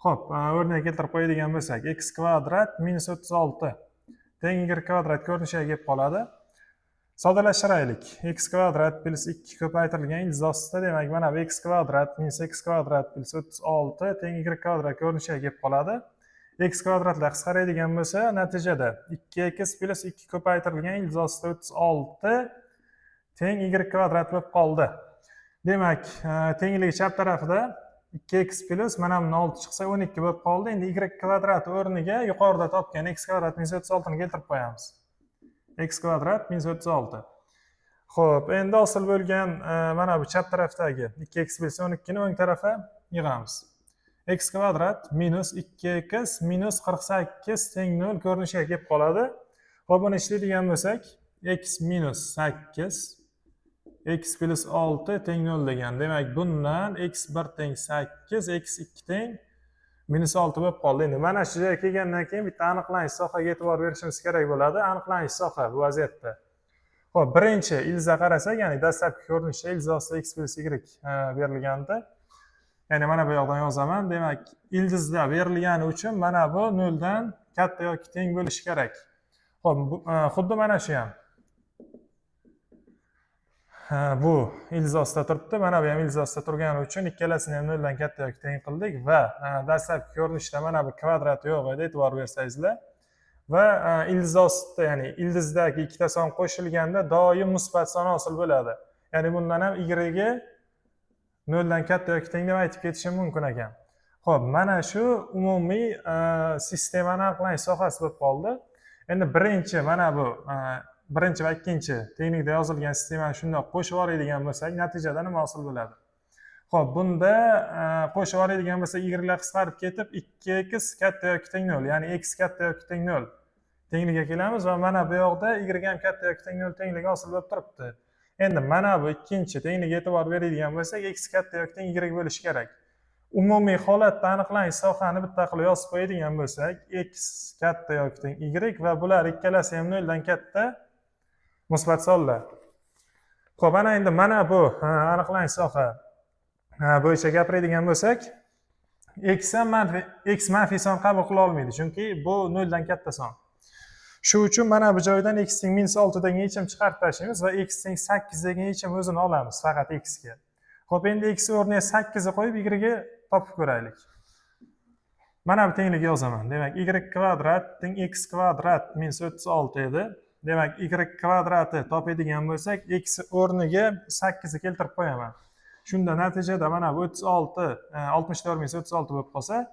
Xo'p, o'rniga keltirib qo'yadigan bo'lsak, x kvadrat minus 36 teng y kvadrat ko'rinishiga kelib qoladi. Soddalashtiraylik. X kvadrat plyus 2 ko'paytirilgan ildiz ostida, demak, mana bu x kvadrat minus x kvadrat plyus 36 teng y kvadrat ko'rinishiga kelib qoladi. X kvadratlar qisqaradigan bo'lsa, natijada 2x plyus 2 ko'paytirilgan ildiz ostida 36 teng y kvadrat bo'lib qoldi. Demak, tenglik chap tarafida 2x plyus mana buni 6 chiqsa 12 bo'lib qoldi. Endi y kvadrat o'rniga yuqorida topgan x kvadrat minus 36 ni keltirib qo'yamiz. X kvadrat minus 36. Xo'p, endi hosil bo'lgan mana bu chap tarafdagi 2x plyus 12 ni o'ng tarafa yig'amiz. X kvadrat minus 2x minus 48 teng 0 ko'rinishiga kelib qoladi. Xo'p, buni ishlaydigan bo'lsak, x minus 8 x plyus 6 teng 0 degan. Demak, bundan x1 teng 8, x2 teng minus 6 bo'lib qoldi. Endi mana shu joyga kelgandan keyin bitta aniqlanish sohaga e'tibor berishimiz kerak bo'ladi. Aniqlanish soha bu vaziyatda. Xo'p, birinchi ildiza qarasak, ya'ni dastlabki ko'rinishda ildiz ostida x plyus y berilganda, ya'ni mana bu yoqdan yozaman. Demak, ildizda berilgani uchun mana bu noldan katta yoki teng bo'lishi kerak. Xo'p, xuddi mana shu ham. Bu ildiz ostida turibdi, mana bu ham ildiz ostida turgani uchun ikkalasini ham noldan katta yoki teng qildik va dastlabki ko'rinishda mana bu kvadrat yo'q edi, e'tibor bersangizlar. Va ildiz ostida, ya'ni ildizdagi ikkita son qo'shilganda doim musbat son hosil bo'ladi. Ya'ni bundan ham y noldan katta yoki teng deb aytib ketishim mumkin ekan. Xo'p, mana shu umumiy sistemani aniqlanish sohasi bo'lib qoldi. Endi birinchi mana bu birinchi va ikkinchi tenglikda yozilgan sistemani shundoq qo'shib yuboradigan bo'lsak, natijada nima hosil bo'ladi? Xo'p, bunda qo'shib yuboradigan bo'lsak, ylar qisqarib ketib 2x katta yoki teng 0, ya'ni x katta yoki teng 0 tengligiga kelamiz va mana bu yoqda y ham katta yoki teng 0 tengligi hosil bo'lib turibdi. Endi mana bu ikkinchi tenglikka e'tibor beradigan bo'lsak, x katta yoki teng y bo'lishi kerak. Umumiy holatda aniqlanish sohani bitta qilib yozib qo'yadigan bo'lsak, x katta yoki teng y va bular ikkalasi ham noldan katta musbat sonlar. Xo'p, ana endi mana bu aniqlanish soha bo'yicha gapiradigan bo'lsak, x ham manfiy, x manfiy son qabul qila olmaydi, chunki bu noldan katta son. Shu uchun mana bu joydan x teng minus 6 degan yechim chiqarib tashlaymiz va x teng 8 degan yechim o'zini olamiz faqat x ga. Xo'p, endi x o'rniga 8 ni qo'yib, y ga topib ko'raylik. Mana bu tenglikni yozaman. Demak, y kvadrat teng x kvadrat minus 36 edi. Demak, y kvadrati topadigan bo'lsak, x o'rniga 8 ni keltirib qo'yaman. Shunda natijada mana bu 36, 64 minus 36 bo'lib qolsa,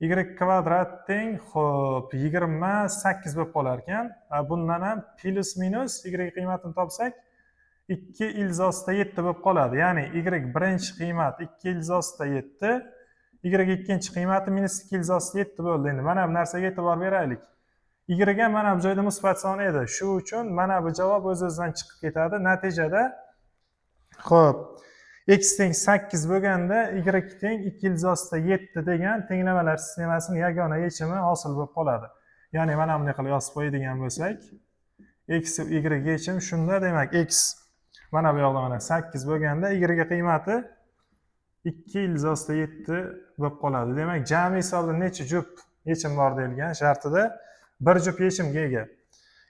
y kvadrat teng, xo'p, 28 bo'lib qolar ekan. Va bundan ham plyus minus y qiymatini topsak, 2 ildiz ostida 7 bo'lib qoladi. Ya'ni y birinchi qiymat 2 ildiz ostida 7, y ikkinchi qiymati minus 2 ildiz ostida 7 bo'ldi. Endi mana bu narsaga e'tibor beraylik. Y ham mana bu joyda musbat son edi. Shu uchun mana bu javob o'z-o'zidan chiqib ketadi. Natijada, xo'p, x teng 8 bo'lganda y teng 2 ildiz ostida 7 degan tenglamalar sistemasining yagona yechimi hosil bo'lib qoladi. Ya'ni mana bunday qilib yozib qo'yadigan bo'lsak, x y yechim shunda, demak, x mana bu yoqda mana 8 bo'lganda y qiymati 2 ildiz ostida 7 bo'lib qoladi. Demak, jami hisobda necha juft yechim bor deyilgan shartida bir juft yechimga ega.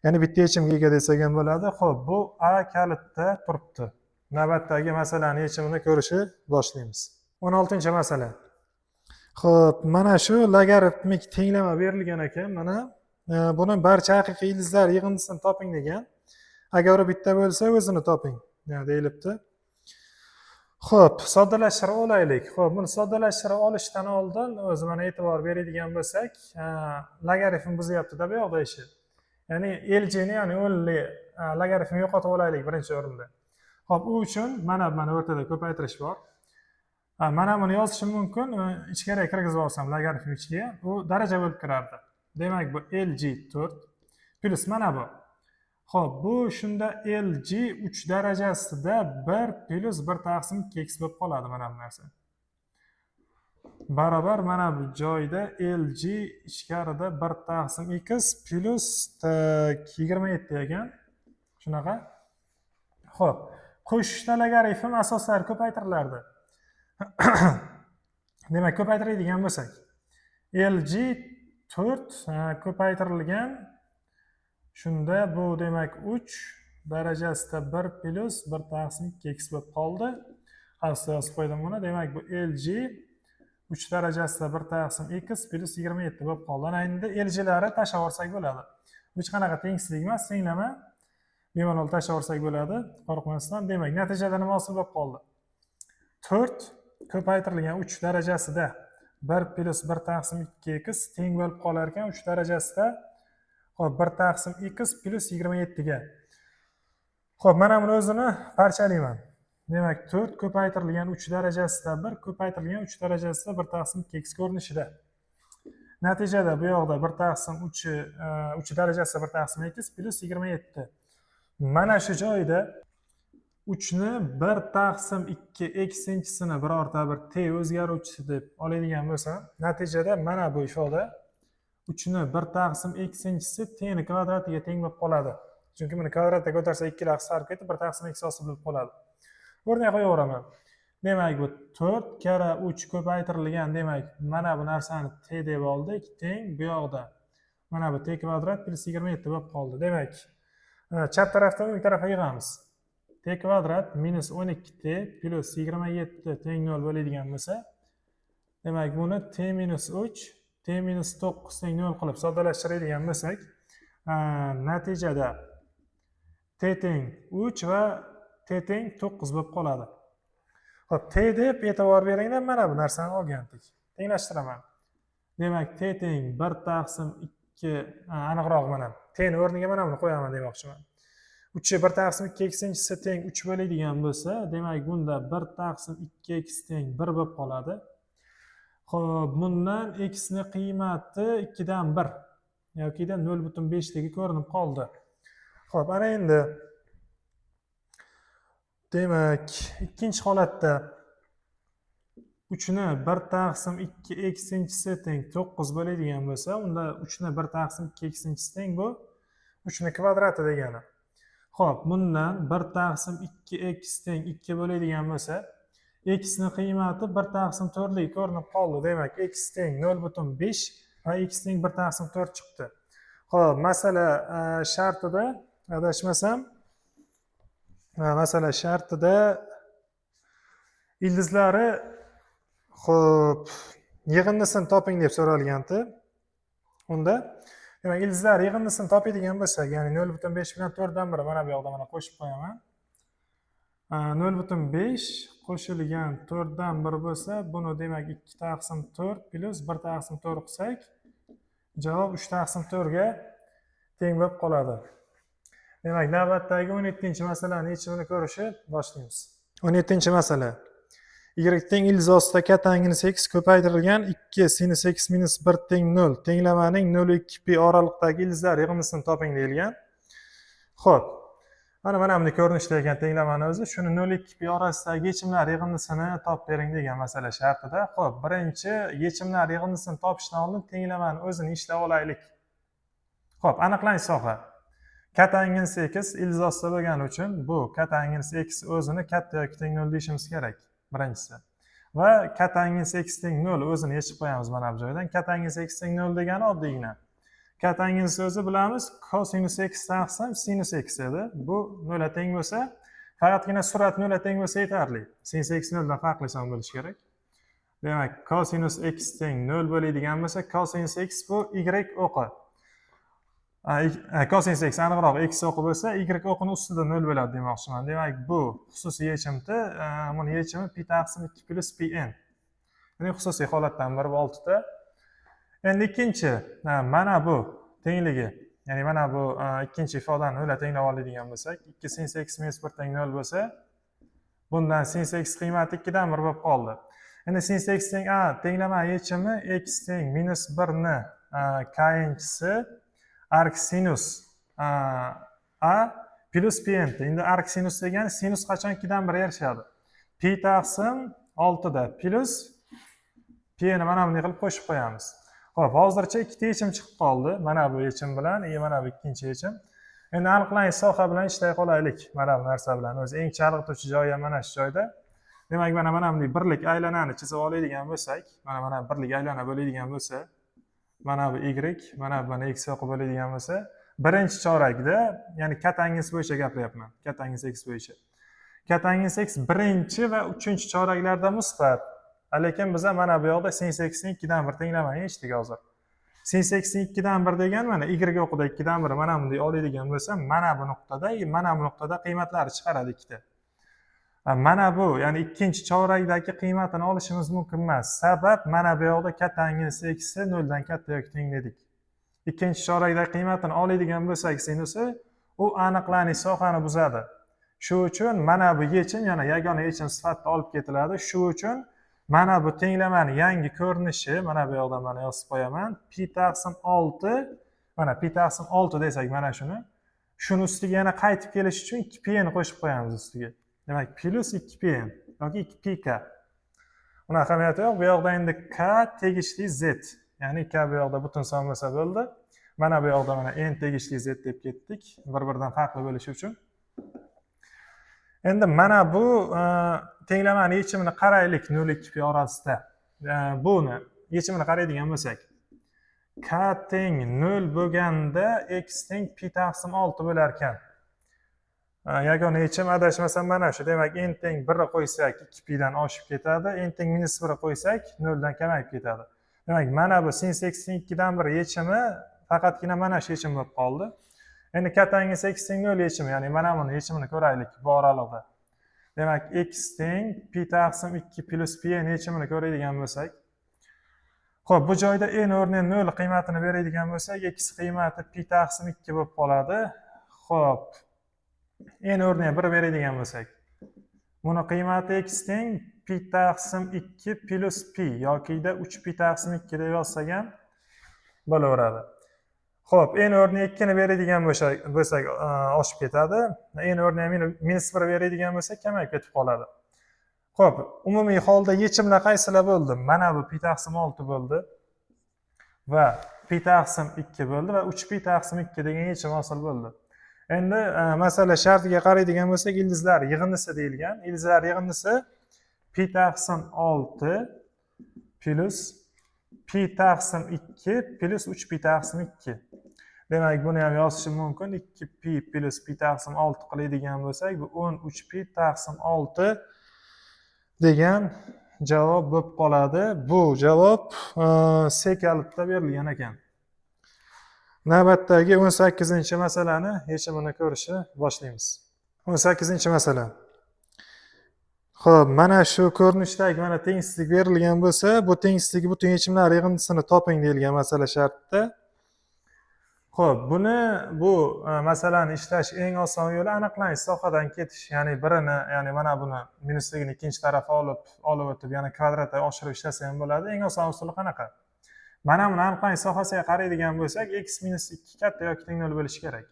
Ya'ni bitta yechimga ega desak ham bo'ladi. Xo'p, bu A kalitda turibdi. Navbatdagi masalani yechimini ko'rishni boshlaymiz. 16-masala. Xo'p, mana shu logaritmik tenglama berilgan ekan. Mana buni barcha haqiqiy ildizlar yig'indisini toping degan. Agar u bitta bo'lsa, o'zini toping deyilibdi. Xo'p, soddalashtirib olaylik. Xo'p, buni soddalashtirib olishdan oldin o'zi mana e'tibor beradigan bo'lsak, logaritm buzyapti-da bu yoqda ishi. Ya'ni LG ni, ya'ni o'nli logaritmni yo'qotib olaylik birinchi o'rinda. Xo'p, u uchun mana o'rtada ko'paytirish bor. Mana buni yozishim mumkin, ichkariga kirgizib olsam logaritm ichiga, u daraja bo'lib kirardi. Demak, bu LG 4 plyus mana bu. Xo'p, bu shunda LG 3 darajasida 1 plyus 1 taqsim 2x bo'lib qoladi mana bu narsa. Barobar mana bu joyda LG ichkarida 1 taqsim x plyus, так, 27 ekan. Shunaqa. Xo'p, qo'shishda logaritm asoslari ko'paytirilardi. Demak, ko'paytiradigan bo'lsak, LG 4 ko'paytirilgan shunda bu, demak, 3 darajasida 1 plyus 1 taqsim 2x bo'lib qoldi. Hozir yozib qo'ydim buni. Demak, bu LG Uch darajasida bir taqsim x plyus 27 bo'lib qoldi. Ana endi elchilari tashlab yuborsak bo'ladi. Bu hech qanaqa tengsizlik emas, tenglama, bemalol tashlab yuborsak bo'ladi qo'rqmasdan. Demak, natijada nima hosil bo'lib qoldi? To'rt ko'paytirilgan uch darajasida bir plyus bir taqsim ikki x teng bo'lib qolar ekan uch darajasida, ho'p, bir taqsim x plyus 27ga. Ho'p, mana buni o'zini parchalayman. Demak, to'rt ko'paytirilgan uch darajasida bir ko'paytirilgan uch darajasida bir taqsim ikki x ko'rinishida. Natijada bu yoqda bir taqsim uch, uch darajasida bir taqsim x plyus 27. Mana shu joyda uchni bir taqsim ikki xinchisini birorta bir t o'zgaruvchisi deb oladigan bo'lsam, natijada mana bu ifoda uchni bir taqsim xinchisi tni kvadratiga teng bo'lib qoladi, chunki buni kvadratga ko'tarsa, ikkilar qisqarib ketib, bir taqsim x hosil bo'lib qoladi. O'rniga qo'yaveraman. Demak, bu to'rt karra uch ko'paytirilgan, demak, mana bu narsani t deb oldik, teng bu yoqda mana bu t kvadrat plyus 27 bo'lib qoldi. Demak, chap tarafdan o'ng tarafga yig'amiz. T kvadrat minus 12 t plyus 27 teng nol bo'ladigan bo'lsa, demak, buni t minus uch, t minus to'qqiz teng nol qilib soddalashtiradigan bo'lsak, natijada t teng uch va t teng to'qqiz bo'lib qoladi. Ho'p, t deb, e'tibor beringlar, mana bu narsani olgandik. Tenglashtiraman. Demak, t teng bir taqsim ikki, aniqrog'i, mana tni o'rniga mana buni qo'yaman demoqchiman. Uchi bir taqsim ikki xinchisi teng uch bo'ladigan bo'lsa, demak, bunda bir taqsim ikki x teng bir bo'lib qoladi. Ho'p, bundan xni qiymati ikkidan bir yokida 0,5ligi ko'rinib qoldi. Ho'p, ana endi, demak, ikkinchi holatda uchni bir taqsim ikki xinchisi teng to'qqiz bo'ladigan bo'lsa, unda uchni bir taqsim ikki xinchisi teng bu uchni kvadrati degani. Ho'p, bundan bir taqsim ikki x teng ikki bo'ladigan bo'lsa, xni qiymati bir taqsim to'rtligi ko'rinib qoldi. Demak, x teng 0,5 va x teng bir taqsim to'rt chiqdi. Ho'p, masala shartida, adashmasam, masala shartida ildizlari, ho'p, yig'indisini toping deb so'ralgandi. Unda, demak, ildizlar yig'indisini topadigan bo'lsak, ya'ni 0,5 bilan to'rtdan biri, mana bu yoqda mana qo'shib qo'yaman. 0,5 qo'shilgan to'rtdan bir bo'lsa, buni, demak, ikki taqsim to'rt plyus bir taqsim to'rt qilsak, javob uch taqsim to'rtga teng bo'lib qoladi. Demak, navbatdagi 17-masalani yechimini ko'rishib boshlaymiz. 17-masala. Y teng ildiz ostida kotangens x ko'paytirilgan ikki sinus x minus bir teng nol tenglamaning 0,2 pi oraliqdagi ildizlar yig'indisini toping deyilgan. Ho'p, mana bunday ko'rinishda ekan tenglamani o'zi. Shuni 0,2 pi orasidagi yechimlar yig'indisini topib bering degan masala shartida. Ho'p, birinchi yechimlar yig'indisini topishdan oldin tenglamani o'zini ishlab olaylik. Ho'p, aniqlanish soha. Kotangens x ildiz ostida bo'lgani uchun bu kotangens x o'zini katta yoki teng nol deyishimiz kerak birinchisi. Va kotangens x teng nol o'zini yechib qo'yamiz mana bu joydan. Kotangens x teng nol degani oddiygina. Kotangens o'zi, bilamiz, kosinus x taqsim sinus x edi. Bu nolga teng bo'lsa, faqatgina surat nolga teng bo'lsa yetarli. Sinus x noldan farqli son bo'lishi kerak. Demak, kosinus x teng nol bo'ladigan bo'lsa, kosinus x bu y o'qi. Kosinus x, aniqroq, x o'qi bo'lsa, y o'qini ustida nol bo'ladi demoqchiman. Demak, bu xususiy yechimni, buni yechimi pi taqsim ikki plyus pi n. Ya'ni xususiy holatdan biri bu oltita. Endi ikkinchi, mana bu tengligi, ya'ni mana bu ikkinchi ifodani nolga tenglab oladigan bo'lsak, ikki sinus x minus bir teng nol bo'lsa, bundan sinus x qiymati ikkidan bir bo'lib qoldi. Endi sinus x teng a tenglama yechimi x teng minus birni kayinchisi ark sinus a plyus pi n. Endi ark sinus degani sinus qachon ikkidan bir erishadi? Pi taqsim oltida plyus pi ni mana bunday qilib qo'shib qo'yamiz. Ho'p, hozircha ikkita yechim chiqib qoldi. Mana bu yechim bilan и mana bu ikkinchi yechim. Endi aniqlanish soha bilan ishlay qolaylik. Mana bu narsa bilan o'zi eng chalg'ituvchi joyi ham mana shu joyda. Demak, mana bunday birlik aylanani chizib oladigan bo'lsak, mana birlik aylana bo'ladigan bo'lsa, mana bu y, mana bu mana x o'qi bo'ladigan bo'lsa, birinchi chorakda, ya'ni kotangens bo'yicha gapiryapman, kotangens x bo'yicha. Kotangens x birinchi va uchinchi choraklarda musbat. Lekin biza mana bu yoqda sinus x ning 2 dan 1 tenglamani yechdik hozir. Sinus x ning 2 dan 1 degan mana y o'qida 2 dan 1 mana bunday oladigan bo'lsam, mana bu nuqtada, mana bu nuqtada qiymatlari chiqaradi ikkita. Mana bu, ya'ni ikkinchi chorakdagi qiymatini olishimiz mumkin emas. Sabab, mana bu yoqda kotangens x 0 dan katta yoki teng dedik. Ikkinchi chorakdagi qiymatini oladigan bo'lsak sinusi, u aniqlanish sohani buzadi. Shu uchun mana bu yechim yana yagona yechim sifatida olib ketiladi. Shu uchun mana bu tenglamani yangi ko'rinishi, mana bu yoqda mana yozib qo'yaman, pi taqsim olti, mana pi taqsim olti desak, mana shuni, shuni ustiga yana qaytib kelish uchun 2 pi ni qo'shib qo'yamiz ustiga. Demak, plyus 2 pi yoki 2 pi k. Uni ahamiyati yo'q. Bu yoqda endi k tegishli z, ya'ni k bu yoqda butun son bo'lsa bo'ldi. Mana bu yoqda mana n tegishli z deb ketdik, bir biridan farqli bo'lishi uchun. Endi mana bu tenglamani yechimini qaraylik 0 2 pi orasida. Buni yechimini qaraydigan bo'lsak, k teng 0 bo'lganda x teng pi taqsim olti bo'lar ekan. Yagona yechim, adashmasam, mana shu. Demak, n teng 1 qo'ysak, 2 pidan oshib ketadi, n teng -1 qo'ysak, 0 dan kamayib ketadi. Demak, mana bu sinus x teng 2 dan 1 yechimi faqatgina mana shu yechim bo'lib qoldi. Endi kotangens x teng 0 yechimi, ya'ni mana buni yechimini ko'raylik bu oraliqda. Demak, x teng pi taqsim 2 plyus pi n yechimini ko'radigan bo'lsak, ho'p, bu joyda n o'rniga 0 qiymatini beradigan bo'lsak, x qiymati pi taqsim 2 bo'lib qoladi. Ho'p, n o'rniga 1 beradigan bo'lsak, buni qiymati x teng pi taqsim 2 plyus pi yokida 3 pi taqsim 2 deb yozsak ham bo'laveradi. Ho'p, n o'rniga 2 ni beradigan bo'lsak, oshib ketadi. N o'rniga -1 beradigan bo'lsak, kamayib ketib qoladi. Ho'p, umumiy holda yechimlar qaysilar bo'ldi? Mana bu pi taqsim olti bo'ldi va pi taqsim 2 bo'ldi va 3 pi taqsim 2 degan yechim hosil bo'ldi. Endi masala shartiga qaraydigan bo'lsak, ildizlar yig'indisi deyilgan. Ildizlar yig'indisi pi taqsim olti plyus pi taqsim 2 plyus 3 pi taqsim 2. Demak, buni ham yozishim mumkin. 2 pi plyus pi taqsim 6 qiladigan bo'lsak, bu 13 pi taqsim 6 degan javob bo'lib qoladi. Bu javob C kalitda berilgan ekan. Navbatdagi 18-masalani yechimini ko'rishni boshlaymiz. 18-masala. Xo'p, mana shu ko'rinishdagi mana tengsizlik berilgan bo'lsa, bu tengsizlik butun yechimlar yig'indisini toping deyilgan masala shartida. Xo'p, buni, bu masalani ishlash eng oson yo'li aniqlanish sohadan ketish, ya'ni birini, ya'ni mana buni minusligini ikkinchi tarafa olib o'tib, yana kvadratga oshirib ishlasa ham bo'ladi. Eng oson usuli qanaqa? Mana buni aniqlanish sohasiga qaraydigan bo'lsak, x minus 2 katta yoki teng 0 bo'lishi kerak.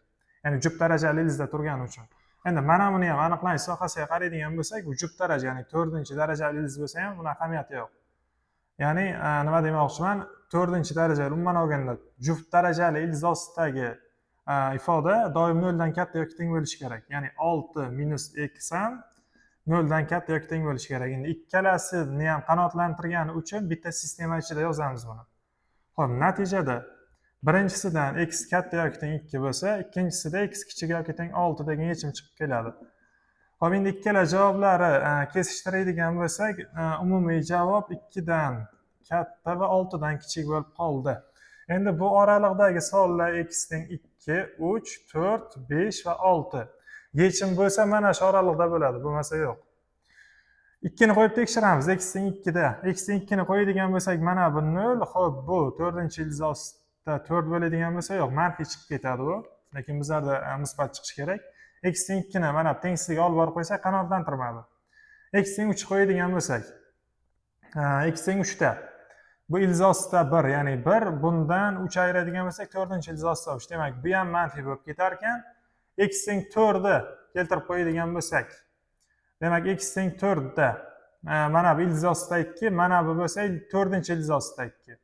Ya'ni juft darajali ildizda turgani uchun. Endi mana buni ham aniqlanish sohasiga qaraydigan bo'lsak, bu juft daraja, ya'ni to'rtinchi darajali ildiz bo'lsa ham buni ahamiyati yo'q. Ya'ni nima demoqchiman? To'rtinchi darajali, umuman olganda juft darajali ildiz ostidagi ifoda doim 0 dan katta yoki teng bo'lishi kerak. Ya'ni 6 minus x ham 0 dan katta yoki teng bo'lishi kerak. Endi ikkalasini ham qanoatlantirgani uchun bitta sistema ichida yozamiz buni. Xo'p, natijada birinchisidan x katta yoki teng 2 bo'lsa, ikkinchisida x kichik yoki teng 6 degan yechim chiqib keladi. Xo'p, endi ikkala javoblari kesishtiradigan bo'lsak, umumiy javob 2 dan katta va 6 dan kichik bo'lib qoldi. Endi bu oraliqdagi sonlar x teng 2, 3, 4, 5 va 6. Yechim bo'lsa, mana shu oraliqda bo'ladi, bo'lmasa yo'q. 2 ni qo'yib tekshiramiz. X teng 2 da. X teng 2 ni qo'yadigan bo'lsak, mana bu 0, xo'p, bu to'rtinchi ildiz ostida 4 bo'ladigan bo'lsa, yo'q, manfiy chiqib ketadi bu. Lekin bizlarda musbat chiqishi kerak. X teng 2 ni mana tengsizlikka olib borib qo'ysak, qanoatlantirmadi. X teng 3 qo'yadigan bo'lsak, x teng 3 ta. Bu ildiz ostida 1, ya'ni 1 bundan 3 ayiradigan bo'lsak, to'rtinchi ildiz ostida 3. Demak, bu ham manfiy bo'lib ketar ekan. X teng 4 ni keltirib qo'yadigan bo'lsak, demak, x teng 4 da mana bu ildiz ostida 2, mana bu bo'lsa to'rtinchi ildiz ostida 2.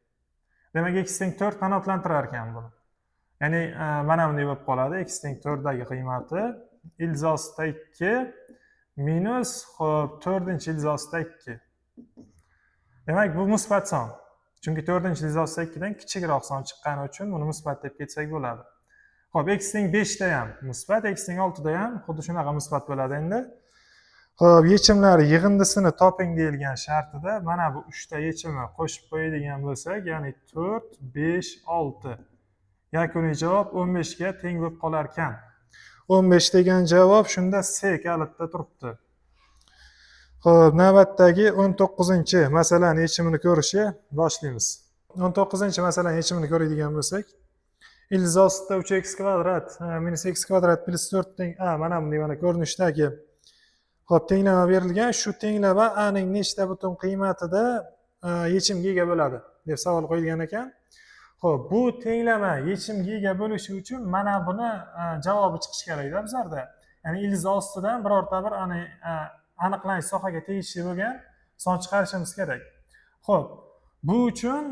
Demak, x teng 4 qanoatlantirar ekan buni. Ya'ni mana bunday bo'lib qoladi. X teng 4 dagi qiymati ildiz ostida 2 minus, xo'p, to'rtinchi ildiz ostida 2. Demak, bu musbat son. Chunki to'rtinchi ildiz ostida 2 dan kichikroq son chiqqani uchun buni musbat deb ketsak bo'ladi. Xo'p, x teng 5 da ham musbat, x teng 6 da ham xuddi shunaqa musbat bo'ladi endi. Xo'p, yechimlar yig'indisini toping deyilgan shartida mana bu uchta yechimni qo'shib qo'yadigan bo'lsak, ya'ni 4, 5, 6. Yakuniy javob 15 ga teng bo'lib qolar ekan. 15 degan javob shunda C kalitda turibdi. Xo'p, navbatdagi 19-masalani yechimini ko'rishga boshlaymiz. 19-masalani yechimini ko'radigan bo'lsak, ildiz ostida 3x kvadrat minus x kvadrat plyus 4 teng a, mana bunday mana ko'rinishdagi, xo'p, tenglama berilgan. Shu tenglama a ning nechta butun qiymatida yechimga ega bo'ladi deb savol qo'yilgan ekan. Xo'p, bu tenglama yechimga ega bo'lishi uchun mana buni javobi chiqishi kerakda bizlarda. Ya'ni ildiz ostidan birorta bir aniqlanish sohaga tegishli bo'lgan son chiqarishimiz kerak. Xo'p, bu uchun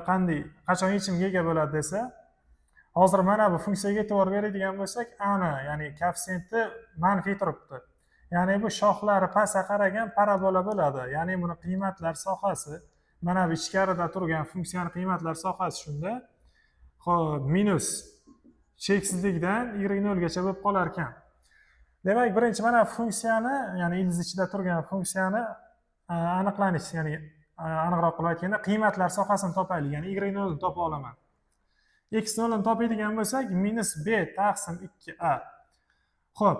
qanday, qachon yechimga ega bo'ladi desa, hozir mana bu funksiyaga e'tibor beradigan bo'lsak, ani, ya'ni koeffitsiyenti manfiy turibdi. Ya'ni bu shoxlari pastga qaragan parabola bo'ladi. Ya'ni buni qiymatlar sohasi, mana bu ichkarida turgan funksiyani qiymatlar sohasi shunda, xo'p, minus cheksizlikdan y nolgacha bo'lib qolar ekan. Demak, birinchi mana funksiyani, ya'ni ildiz ichida turgan funksiyani aniqlanish, ya'ni aniqroq qilib aytganda, qiymatlar sohasini topaylik, ya'ni y nolni topa olaman. X nolni topadigan bo'lsak, minus b taqsim 2a. Xo'p,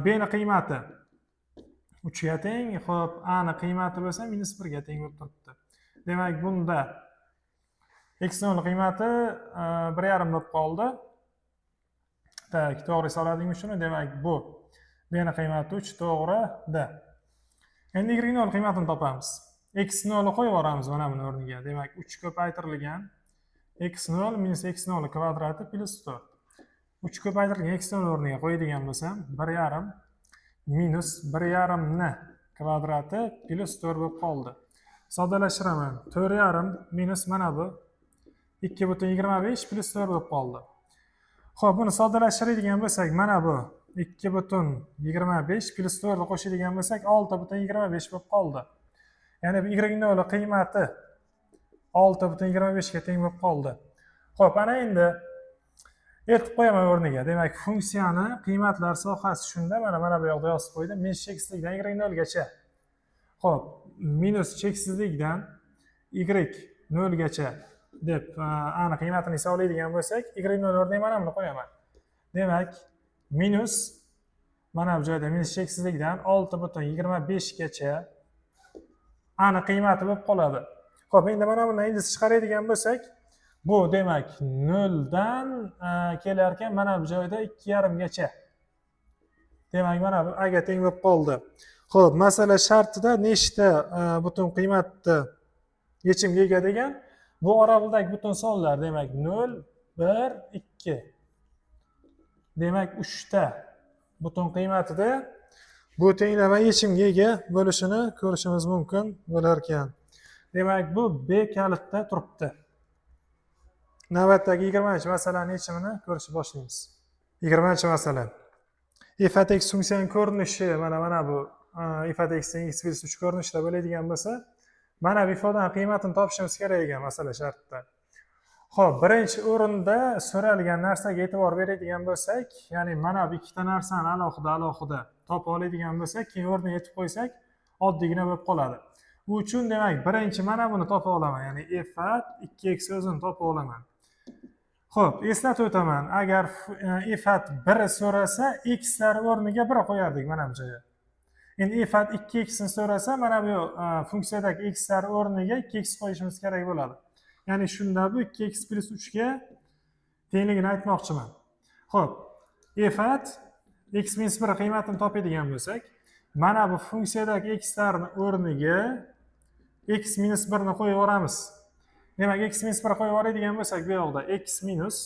b ni qiymati 3 ga teng, xo'p, a ni qiymati bo'lsa minus 1 ga teng bo'lib turibdi. Demak, bunda x nol qiymati 1,5 bo'lib qoldi. Так, to'g'ri hisobladingmi shuni? Demak, bu b ni qiymati 3, to'g'ri, d. Endi y nol qiymatini topamiz. X nolni qo'yib yuboramiz mana buni o'rniga. Demak, 3 ko'paytirilgan x nol minus x nol kvadrati plyus 4. 3 ko'paytirilgan x nol o'rniga qo'yadigan bo'lsam, 1,5 minus 1,5 ni kvadrati plyus 4 bo'lib qoldi. Soddalashtiraman. 4,5 minus mana bu 2,25 plyus 4 bo'lib qoldi. Xo'p, buni soddalashtiradigan bo'lsak, mana bu 2,25 plyus 4 ni qo'shadigan bo'lsak, 6,25 bo'lib qoldi. Ya'ni bu y nol qiymati 6,25 ga teng bo'lib qoldi. Xo'p, ana endi eltib qo'yaman o'rniga. Demak, funksiyani qiymatlar sohasi shunda mana bu yoqda yozib qo'ydim. Minus cheksizlikdan y nolgacha. Xo'p, minus cheksizlikdan y nolgacha deb ani qiymatini hisoblaydigan bo'lsak, y nol o'rniga mana buni qo'yaman. Demak, minus mana bu joyda minus cheksizlikdan 6,25 gacha ani qiymati bo'lib qoladi. Xo'p, endi mana bundan ildiz chiqaradigan bo'lsak, bu demak noldan kelar ekan mana bu joyda 2,5 gacha. Demak, mana bu aga teng bo'lib qoldi. Xo'p, masala shartida nechta butun qiymatni yechimga ega degan, bu oralig'idagi butun sonlar, demak, 0, 1, 2. Demak, 3 ta butun qiymatida bu tenglama yechimga ega bo'lishini ko'rishimiz mumkin bo'lar ekan. Demak, bu B kalitda turibdi. Navbatdagi 20-masalani yechimini ko'rishni boshlaymiz. 20-masala. F at x funksiyani ko'rinishi mana bu f at x teng x plyus 3 ko'rinishida bo'ladigan bo'lsa, mana bu ifodani qiymatini topishimiz kerak ekan masala shartida. Xo'p, birinchi o'rinda so'ralgan narsaga e'tibor beradigan bo'lsak, ya'ni mana bu ikkita narsani alohida alohida topa oladigan bo'lsak, keyin o'rniga eltib qo'ysak, oddiygina bo'lib qoladi. U uchun, demak, birinchi mana buni topa olaman, ya'ni f at 2x o'zini topa olaman. Xo'p, eslatib o'taman, agar f at 1 so'rasa, xlar o'rniga 1 qo'yardik mana bu joyga. Endi f at 2x ni so'rasa, mana bu funksiyadagi xlar o'rniga 2x qo'yishimiz kerak bo'ladi. Ya'ni shunda bu 2x plyus 3 ga tengligini aytmoqchiman. Xo'p, f at x minus 1 qiymatini topadigan bo'lsak, mana bu funksiyadagi xlarni o'rniga x minus 1 ni qo'yib yuboramiz. Demak, x minus 1 qo'yib yuboradigan bo'lsak, bu yoqda x minus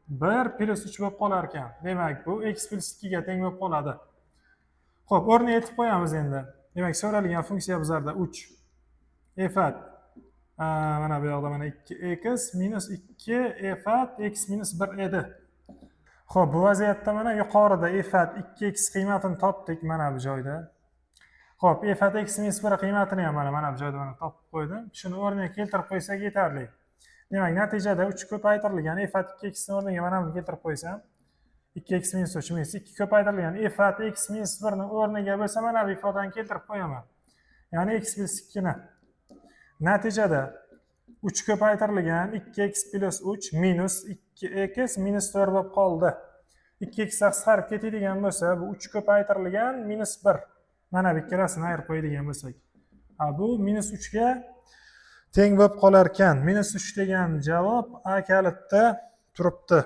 1 plyus 3 bo'lib qolar ekan. Demak, bu x plyus 2 ga teng bo'lib qoladi. Xo'p, o'rniga eltib qo'yamiz endi. Demak, so'ralgan funksiya bizlarda 3 f at mana bu yoqda mana 2x minus 2 f at x minus 1 edi. Xo'p, bu vaziyatda mana yuqorida f at 2x qiymatini topdik mana bu joyda. Xo'p, f at x minus 1 qiymatini ham mana bu joyda mana topib qo'ydim. Shuni o'rniga keltirib qo'ysak yetarli. Demak, natijada 3 ko'paytirilgan f at 2x ni o'rniga mana buni keltirib qo'ysam, 2x minus 3 minus 2 ko'paytirilgan f at x minus 1 ni o'rniga bo'lsa mana bu ifodani keltirib qo'yaman. Ya'ni x plus 2 ni. Natijada 3 ko'paytirilgan 2x plus 3 minus 2x minus 4 bo'lib qoldi. 2x qisqarib ketadigan bo'lsa, bu 3 ko'paytirilgan minus 1. Mana bu ikkalasini ayirib qo'yadigan bo'lsak. Ha, bu minus 3 ga teng bo'lib qolar ekan. Minus 3 degan javob A kalitda turibdi.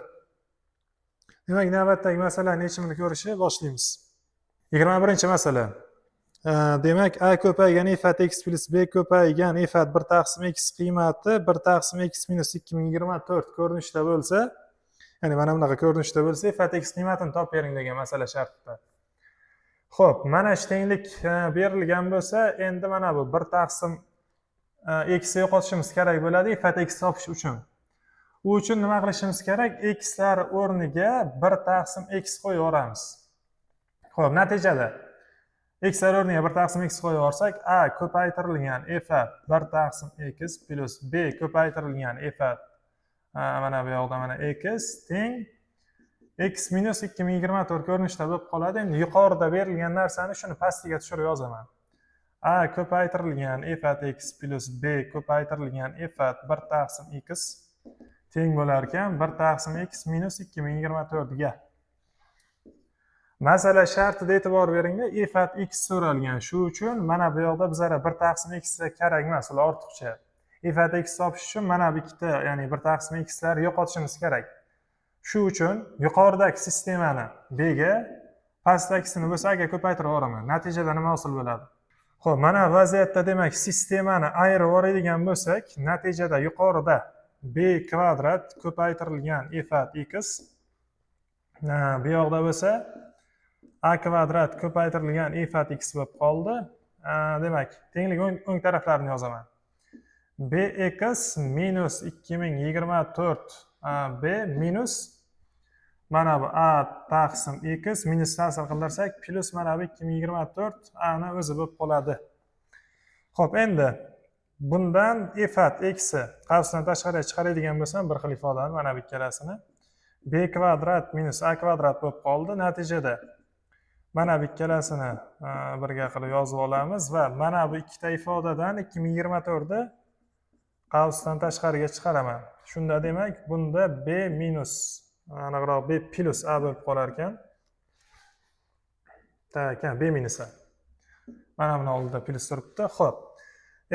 Demak, navbatdagi masalani yechimini ko'rishni boshlaymiz. 21-masala. Demak, a ko'paygan f at x plus b ko'paygan f at 1 taqsim x qiymati 1 taqsim x minus 2024 ko'rinishda bo'lsa, ya'ni mana bunaqa ko'rinishda bo'lsa, f at x qiymatini topib bering degan masala shartida. Xo'p, mana shu tenglik berilgan bo'lsa, endi mana bu 1 taqsim x yo'qotishimiz kerak bo'ladi f at x topish uchun. U uchun nima qilishimiz kerak? X lar o'rniga 1 taqsim x qo'yib yuboramiz. Xo'p, natijada x lar o'rniga 1 taqsim x qo'yib yuborsak, a ko'paytirilgan f at 1 taqsim x plus b ko'paytirilgan f at mana bu yoqda mana x teng x minus 2024 ko'rinishda bo'lib qoladi. Endi yuqorida berilgan narsani shuni pastiga tushirib yozaman. A ko'paytirilgan f at x plus b ko'paytirilgan f at 1 taqsim x teng bo'lar ekan 1 taqsim x minus 2024 ga. Masala shartida e'tibor beringlar, f at x so'ralgan. Shu uchun mana bu yoqda bizlarga 1 taqsim x kerak emas, ular ortiqcha. F at x topish uchun mana bu ikkita, ya'ni 1 taqsim x lar yo'qotishimiz kerak. Shu uchun yuqoridagi sistemani b ga, pastdagisini bo'lsa a ga ko'paytirib yuboraman. Natijada nima hosil bo'ladi? Xo'p, mana vaziyatda, demak, sistemani ayirib yuboradigan bo'lsak, natijada yuqorida b kvadrat ko'paytirilgan f at x, bu yoqda bo'lsa a kvadrat ko'paytirilgan f at x bo'lib qoldi. Demak, tenglik o'ng taraflarini yozaman. Bx minus 2024 b minus mana bu a taqsim x, minus ta'sir qildirsak, plus mana bu 2024 a ni o'zi bo'lib qoladi. Xo'p, endi bundan f at x qavsdan tashqariga chiqaradigan bo'lsam, bir xil ifodani, mana bu ikkalasini, b kvadrat minus a kvadrat bo'lib qoldi. Natijada mana bu ikkalasini birga qilib yozib olamiz va mana bu ikkita ifodadan 2024 ni qavsdan tashqariga chiqaraman. Shunda, demak, bunda b minus, aniqroq, b plus a bo'lib qolar ekan. Так, b minus a. Mana buni oldida plyus turibdi. Xo'p.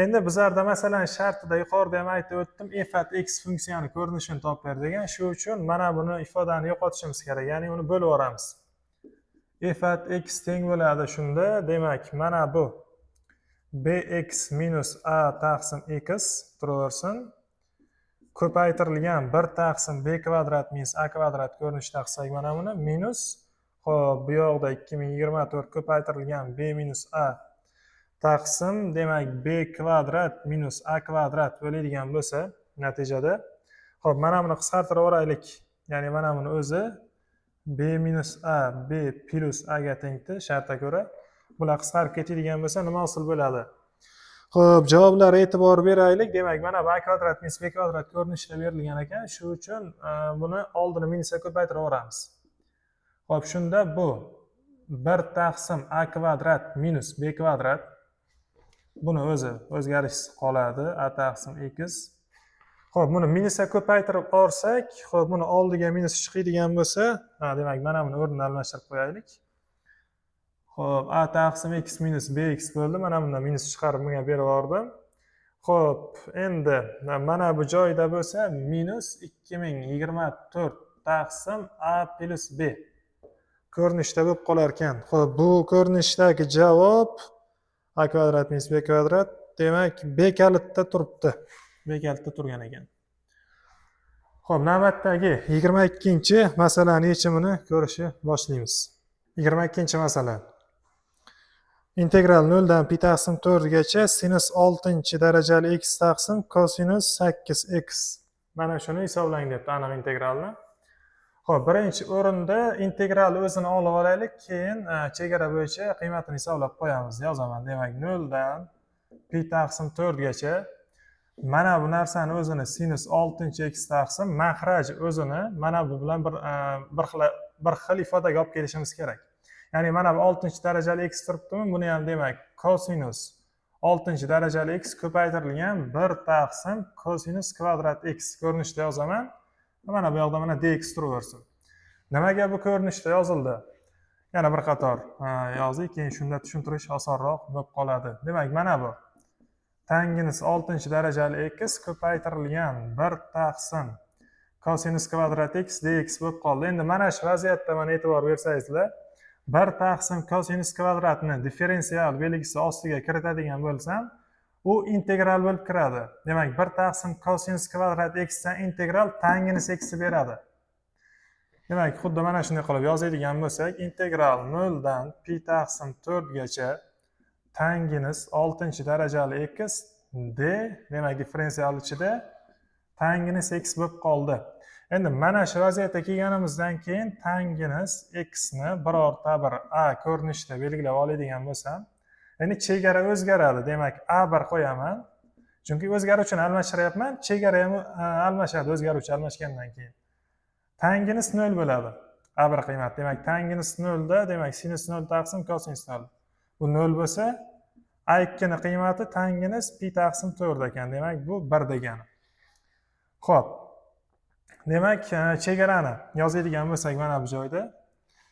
Endi bizlarda masalan shartida yuqorida ham aytib o'tdim, f at x funksiyani ko'rinishini topib ber degan. Shu uchun mana buni ifodani yo'qotishimiz kerak, ya'ni uni bo'lib yuboramiz. F at x teng bo'ladi shunda, demak, mana bu bx minus a taqsim x turaversin, ko'paytirilgan 1 taqsim b kvadrat minus a kvadrat ko'rinishida qilsak mana buni, minus, xo'p, bu yoqda 2024 ko'paytirilgan b minus a taqsim, demak, b kvadrat minus a kvadrat bo'ladigan bo'lsa, natijada, xo'p, mana buni qisqartirib yuboraylik, ya'ni mana buni o'zi b minus a b plus a ga tengdi shartga ko'ra. Bular qisqarib ketadigan bo'lsa, nima hosil bo'ladi? Xo'p, javoblarga e'tibor beraylik. Demak, mana bu a kvadrat minus b kvadrat ko'rinishida berilgan ekan. Shu uchun buni oldini minusga ko'paytirib yuboramiz. Xo'p, shunda bu 1 taqsim a kvadrat minus b kvadrat, buni o'zi o'zgarishsiz qoladi, a taqsim x. Xo'p, buni minusga ko'paytirib olsak, xo'p, buni oldiga minus chiqadigan bo'lsa, ha, demak, mana buni o'rnini almashtirib qo'yaylik. Xo'p, a taqsim x minus bx bo'ldi. Mana bundan minus chiqarib bunga berib yubordim. Xo'p, endi mana bu joyda bo'lsa minus 2024 taqsim a plus b ko'rinishda bo'lib qolar ekan. Xo'p, bu ko'rinishdagi javob a kvadrat minus b kvadrat, demak, b kalitda turibdi. B kalitda turgan ekan. Xo'p, navbatdagi 22-masalani yechimini ko'rishni boshlaymiz. 22-masala. Integral 0 dan pi taqsim 4 gacha sinus 6 darajali x taqsim kosinus 8x. Mana shuni hisoblang debdi, aniq integralni. Xo'p, birinchi o'rinda integral o'zini olib olaylik, keyin chegara bo'yicha qiymatini hisoblab qo'yamiz. Yozaman. Demak, 0 dan pi taqsim 4 gacha mana bu narsani o'zini sinus 6 x taqsim, mahraj o'zini mana bu bilan bir xil. bir xil ifodaga olib kelishimiz kerak. Ya'ni mana bu 6 darajali x turibdimi, buni ham demak kosinus 6 darajali x ko'paytirilgan 1 taqsim kosinus kvadrat x ko'rinishida yozaman. Mana bu yoqda mana dx turaversin. Nimaga bu ko'rinishda yozildi? Yana bir qator yozdik, keyin shunda tushuntirish osonroq bo'lib qoladi. Demak, mana bu tanginus 6 darajali x ko'paytirilgan 1 taqsim kosinus kvadrat x dx bo'lib qoldi. Endi mana shu vaziyatda mana e'tibor bersangizlar, 1 taqsim kosinus kvadratni differensial belgisi ostiga kiritadigan bo'lsam, u integral bo'lib kiradi. Demak, 1 taqsim kosinus kvadrat x dan integral tanginus x beradi. Demak, xuddi mana shunday qilib yozadigan bo'lsak, integral 0 dan pi taqsim 4 gacha tanginus 6 darajali x d, demak differensial ichida tanginus x bo'lib qoldi. Endi mana shu vaziyatga kelganimizdan keyin tanginus x ni birorta bir a ko'rinishida belgilab oladigan bo'lsam, endi chegara o'zgaradi. Demak, a1 qo'yaman. Chunki o'zgaruvchini almashtiryapman, chegara ham almashadi o'zgaruvchi almashgandan keyin. Tanginus 0 bo'ladi. A1 qiymat. Demak, tanginus 0 da, demak, sinus 0 taqsim kosinus 0. Bu 0 bo'lsa, a2 ni qiymati tanginus pi taqsim 4 ekan. Demak, bu 1 degani. Xo'p. Demak, chegarani yozadigan bo'lsak mana bu joyda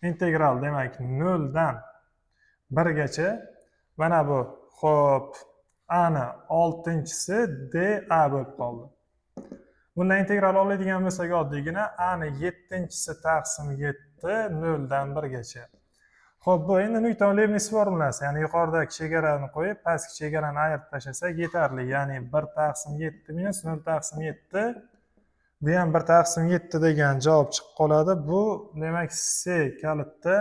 integral, demak, 0 dan 1 gacha mana bu, xo'p, a ni 6-chisi dA bo'lib qoldi. Bundan integral oladigan bo'lsak oddiygina a ni 7-chisi taqsim 7 0 dan 1 gacha. Xo'p, bu endi Nyuton Leibniz formulasi, ya'ni yuqoridagi chegarani qo'yib, pastki chegarani ayirib tashlasak yetarli. Ya'ni 1 taqsim 7 minus 0 taqsim 7, bu ham 1 taqsim 7 degan javob chiqib qoladi. Bu demak C kalitda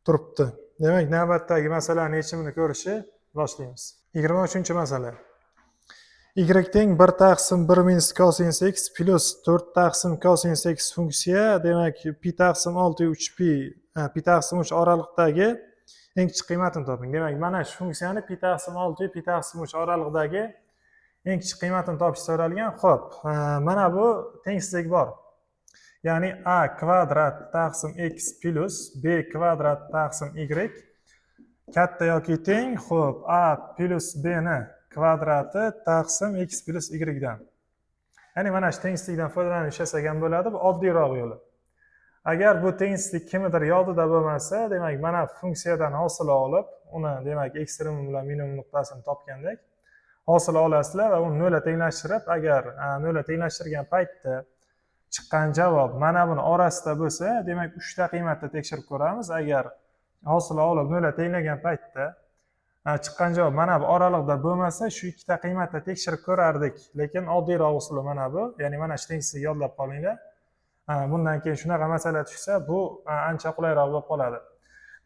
turibdi. Demak, navbatdagi masalani yechimini ko'rishni boshlaymiz. 23-masala. Y teng 1 taqsim 1 minus kosinus x plus 4 taqsim kosinus x funksiya, demak, pi taqsim 6 3 pi, pi taqsim 3 oraliqdagi eng kichik qiymatini toping. Demak, mana shu funksiyani pi taqsim 6 pi taqsim 3 oralig'idagi eng kichik qiymatini topish so'ralgan. Xo'p, mana bu tengsizlik bor. Ya'ni a kvadrat taqsim x plus b kvadrat taqsim y katta yoki teng, xo'p, a plus b ni kvadrati taqsim x plus y dan. Ya'ni mana shu tengsizlikdan foydalanib ishlasak ham bo'ladi, bu oddiyroq yo'li. Agar bu tengsizlik kimnidir yodida bo'lmasa, demak, mana funksiyadan hosil olib, uni demak ekstremum bilan minimum nuqtasini topgandek hosil olasizlar va uni nolga tenglashtirib, agar nolga tenglashtirgan paytda chiqqan javob mana buni orasida bo'lsa, demak, uchta qiymatni tekshirib ko'ramiz. Agar hosil olib nolga tenglagan paytda chiqqan javob mana bu oraliqda bo'lmasa, shu ikkita qiymatni tekshirib ko'rardik. Lekin oddiyroq usuli mana bu, ya'ni mana shu tengsizlikni yodlab qolinglar. Bundan keyin shunaqa masala tushsa, bu ancha qulayroq bo'lib qoladi.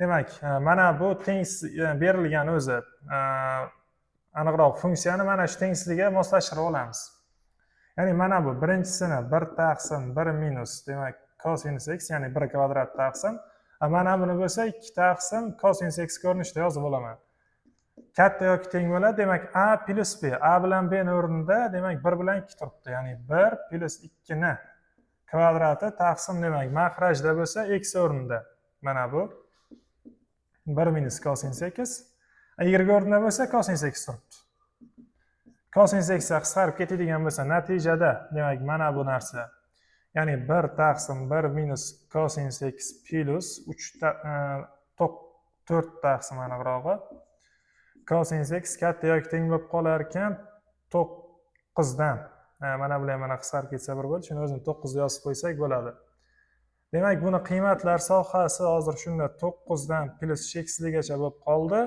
Demak, mana bu tengsiz berilgan o'zi, aniqroq funksiyani mana shu tengsizlikka moslashtirib olamiz. Ya'ni mana bu birinchisini 1 taqsim 1 minus, demak, kosinus x, ya'ni 1 kvadrat taqsim, mana buni bo'lsa 2 taqsim kosinus x ko'rinishida yozib olaman. Katta yoki teng bo'ladi, demak, a plus b, a bilan b ni o'rnida, demak, 1 bilan 2 turibdi, ya'ni 1 plus 2 ni kvadrati taqsim, demak, mahrajda bo'lsa x o'rnida mana bu 1 minus kosinus x, y o'rnida bo'lsa kosinus x turibdi. Kosinus x qisqarib ketadigan bo'lsa, natijada, demak, mana bu narsa, ya'ni 1 taqsim 1 minus kosinus x plus 3, 4 taqsim, aniqrog'i, kosinus x katta yoki teng bo'lib qolar ekan 9dan. Mana bular mana qisqarib ketsa bir bo'ldi. Shuni o'zini 9 yozib qo'ysak bo'ladi. Demak, buni qiymatlar sohasi hozir shunda 9dan plyus cheksizligacha bo'lib qoldi.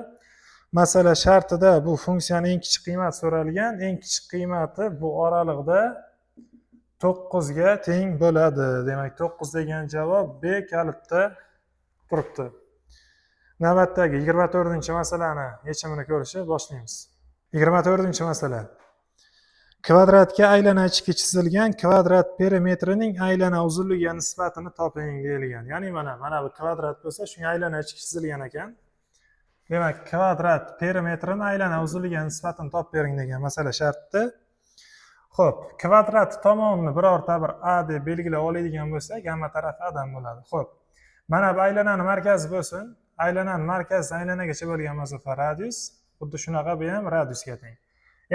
Masala shartida bu funksiyani eng kichik qiymati so'ralgan. Eng kichik qiymati bu oraliqda 9 ga teng bo'ladi. Demak, 9 degan javob B kalitda turibdi. Navbatdagi 24-masalani yechimini ko'rishni boshlaymiz. 24-masala. Kvadratga aylana ichki chizilgan kvadrat perimetrining aylana uzunligiga nisbatini toping deyilgan. Ya'ni mana bu kvadrat bo'lsa, shunga aylana ichki chizilgan ekan. Demak, kvadrat perimetrini aylana uzunligiga nisbatini topib bering degan masala shartda. Xo'p, kvadrat tomonini birorta bir A deb belgilab oladigan bo'lsak, hamma tarafi A dan bo'ladi. Xo'p, mana bu aylanani markazi bo'lsin. Aylanani markazidan aylanagacha bo'lgan masofa radius, xuddi shunaqa bu ham radiusga teng.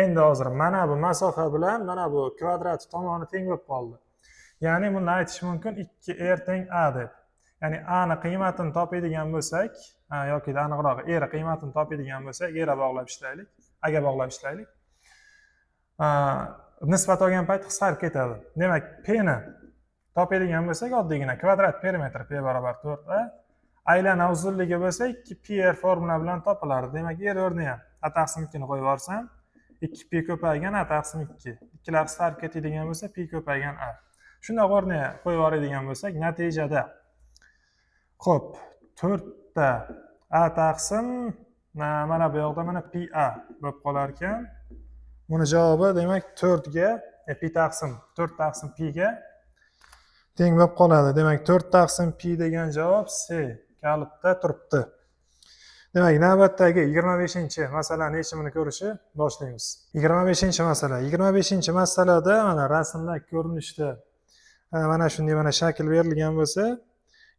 Endi hozir mana bu masofa bilan mana bu kvadrat tomoni teng bo'lib qoldi. Ya'ni buni aytish mumkin 2 r teng a deb. Ya'ni a ni qiymatini topadigan bo'lsak, yoki aniqrog'i r qiymatini topadigan bo'lsak, r bog'lab ishlaylik, a ga bog'lab ishlaylik. Nisbat olgan payt qisqarib ketadi. Demak, p ni topadigan bo'lsak, oddiygina kvadrat perimetr p barobar 4a, aylana uzunligi bo'lsa 2 pi r formula bilan topilardi. Demak, r o'rniga a taqsim 2 ni qo'yib yuborsam, 2 pi ko'paygan a taqsim 2. Ikkilar qisqarib ketadigan bo'lsa, pi ko'paygan a. Shundoq o'rniga qo'yib yuboradigan bo'lsak, natijada, xo'p, 4 ta a taqsim mana bu yoqda mana pi a bo'lib qolar ekan. Buni javobi, demak, 4 ga pi taqsim 4 taqsim pi ga teng bo'lib qoladi. Demak, 4 taqsim pi degan javob C kalitda turibdi. Demak, navbatdagi 25-masalani yechimini ko'rishni boshlaymiz. 25-masala. 25-masalada mana rasmda ko'rinishda mana shunday mana shakl berilgan bo'lsa,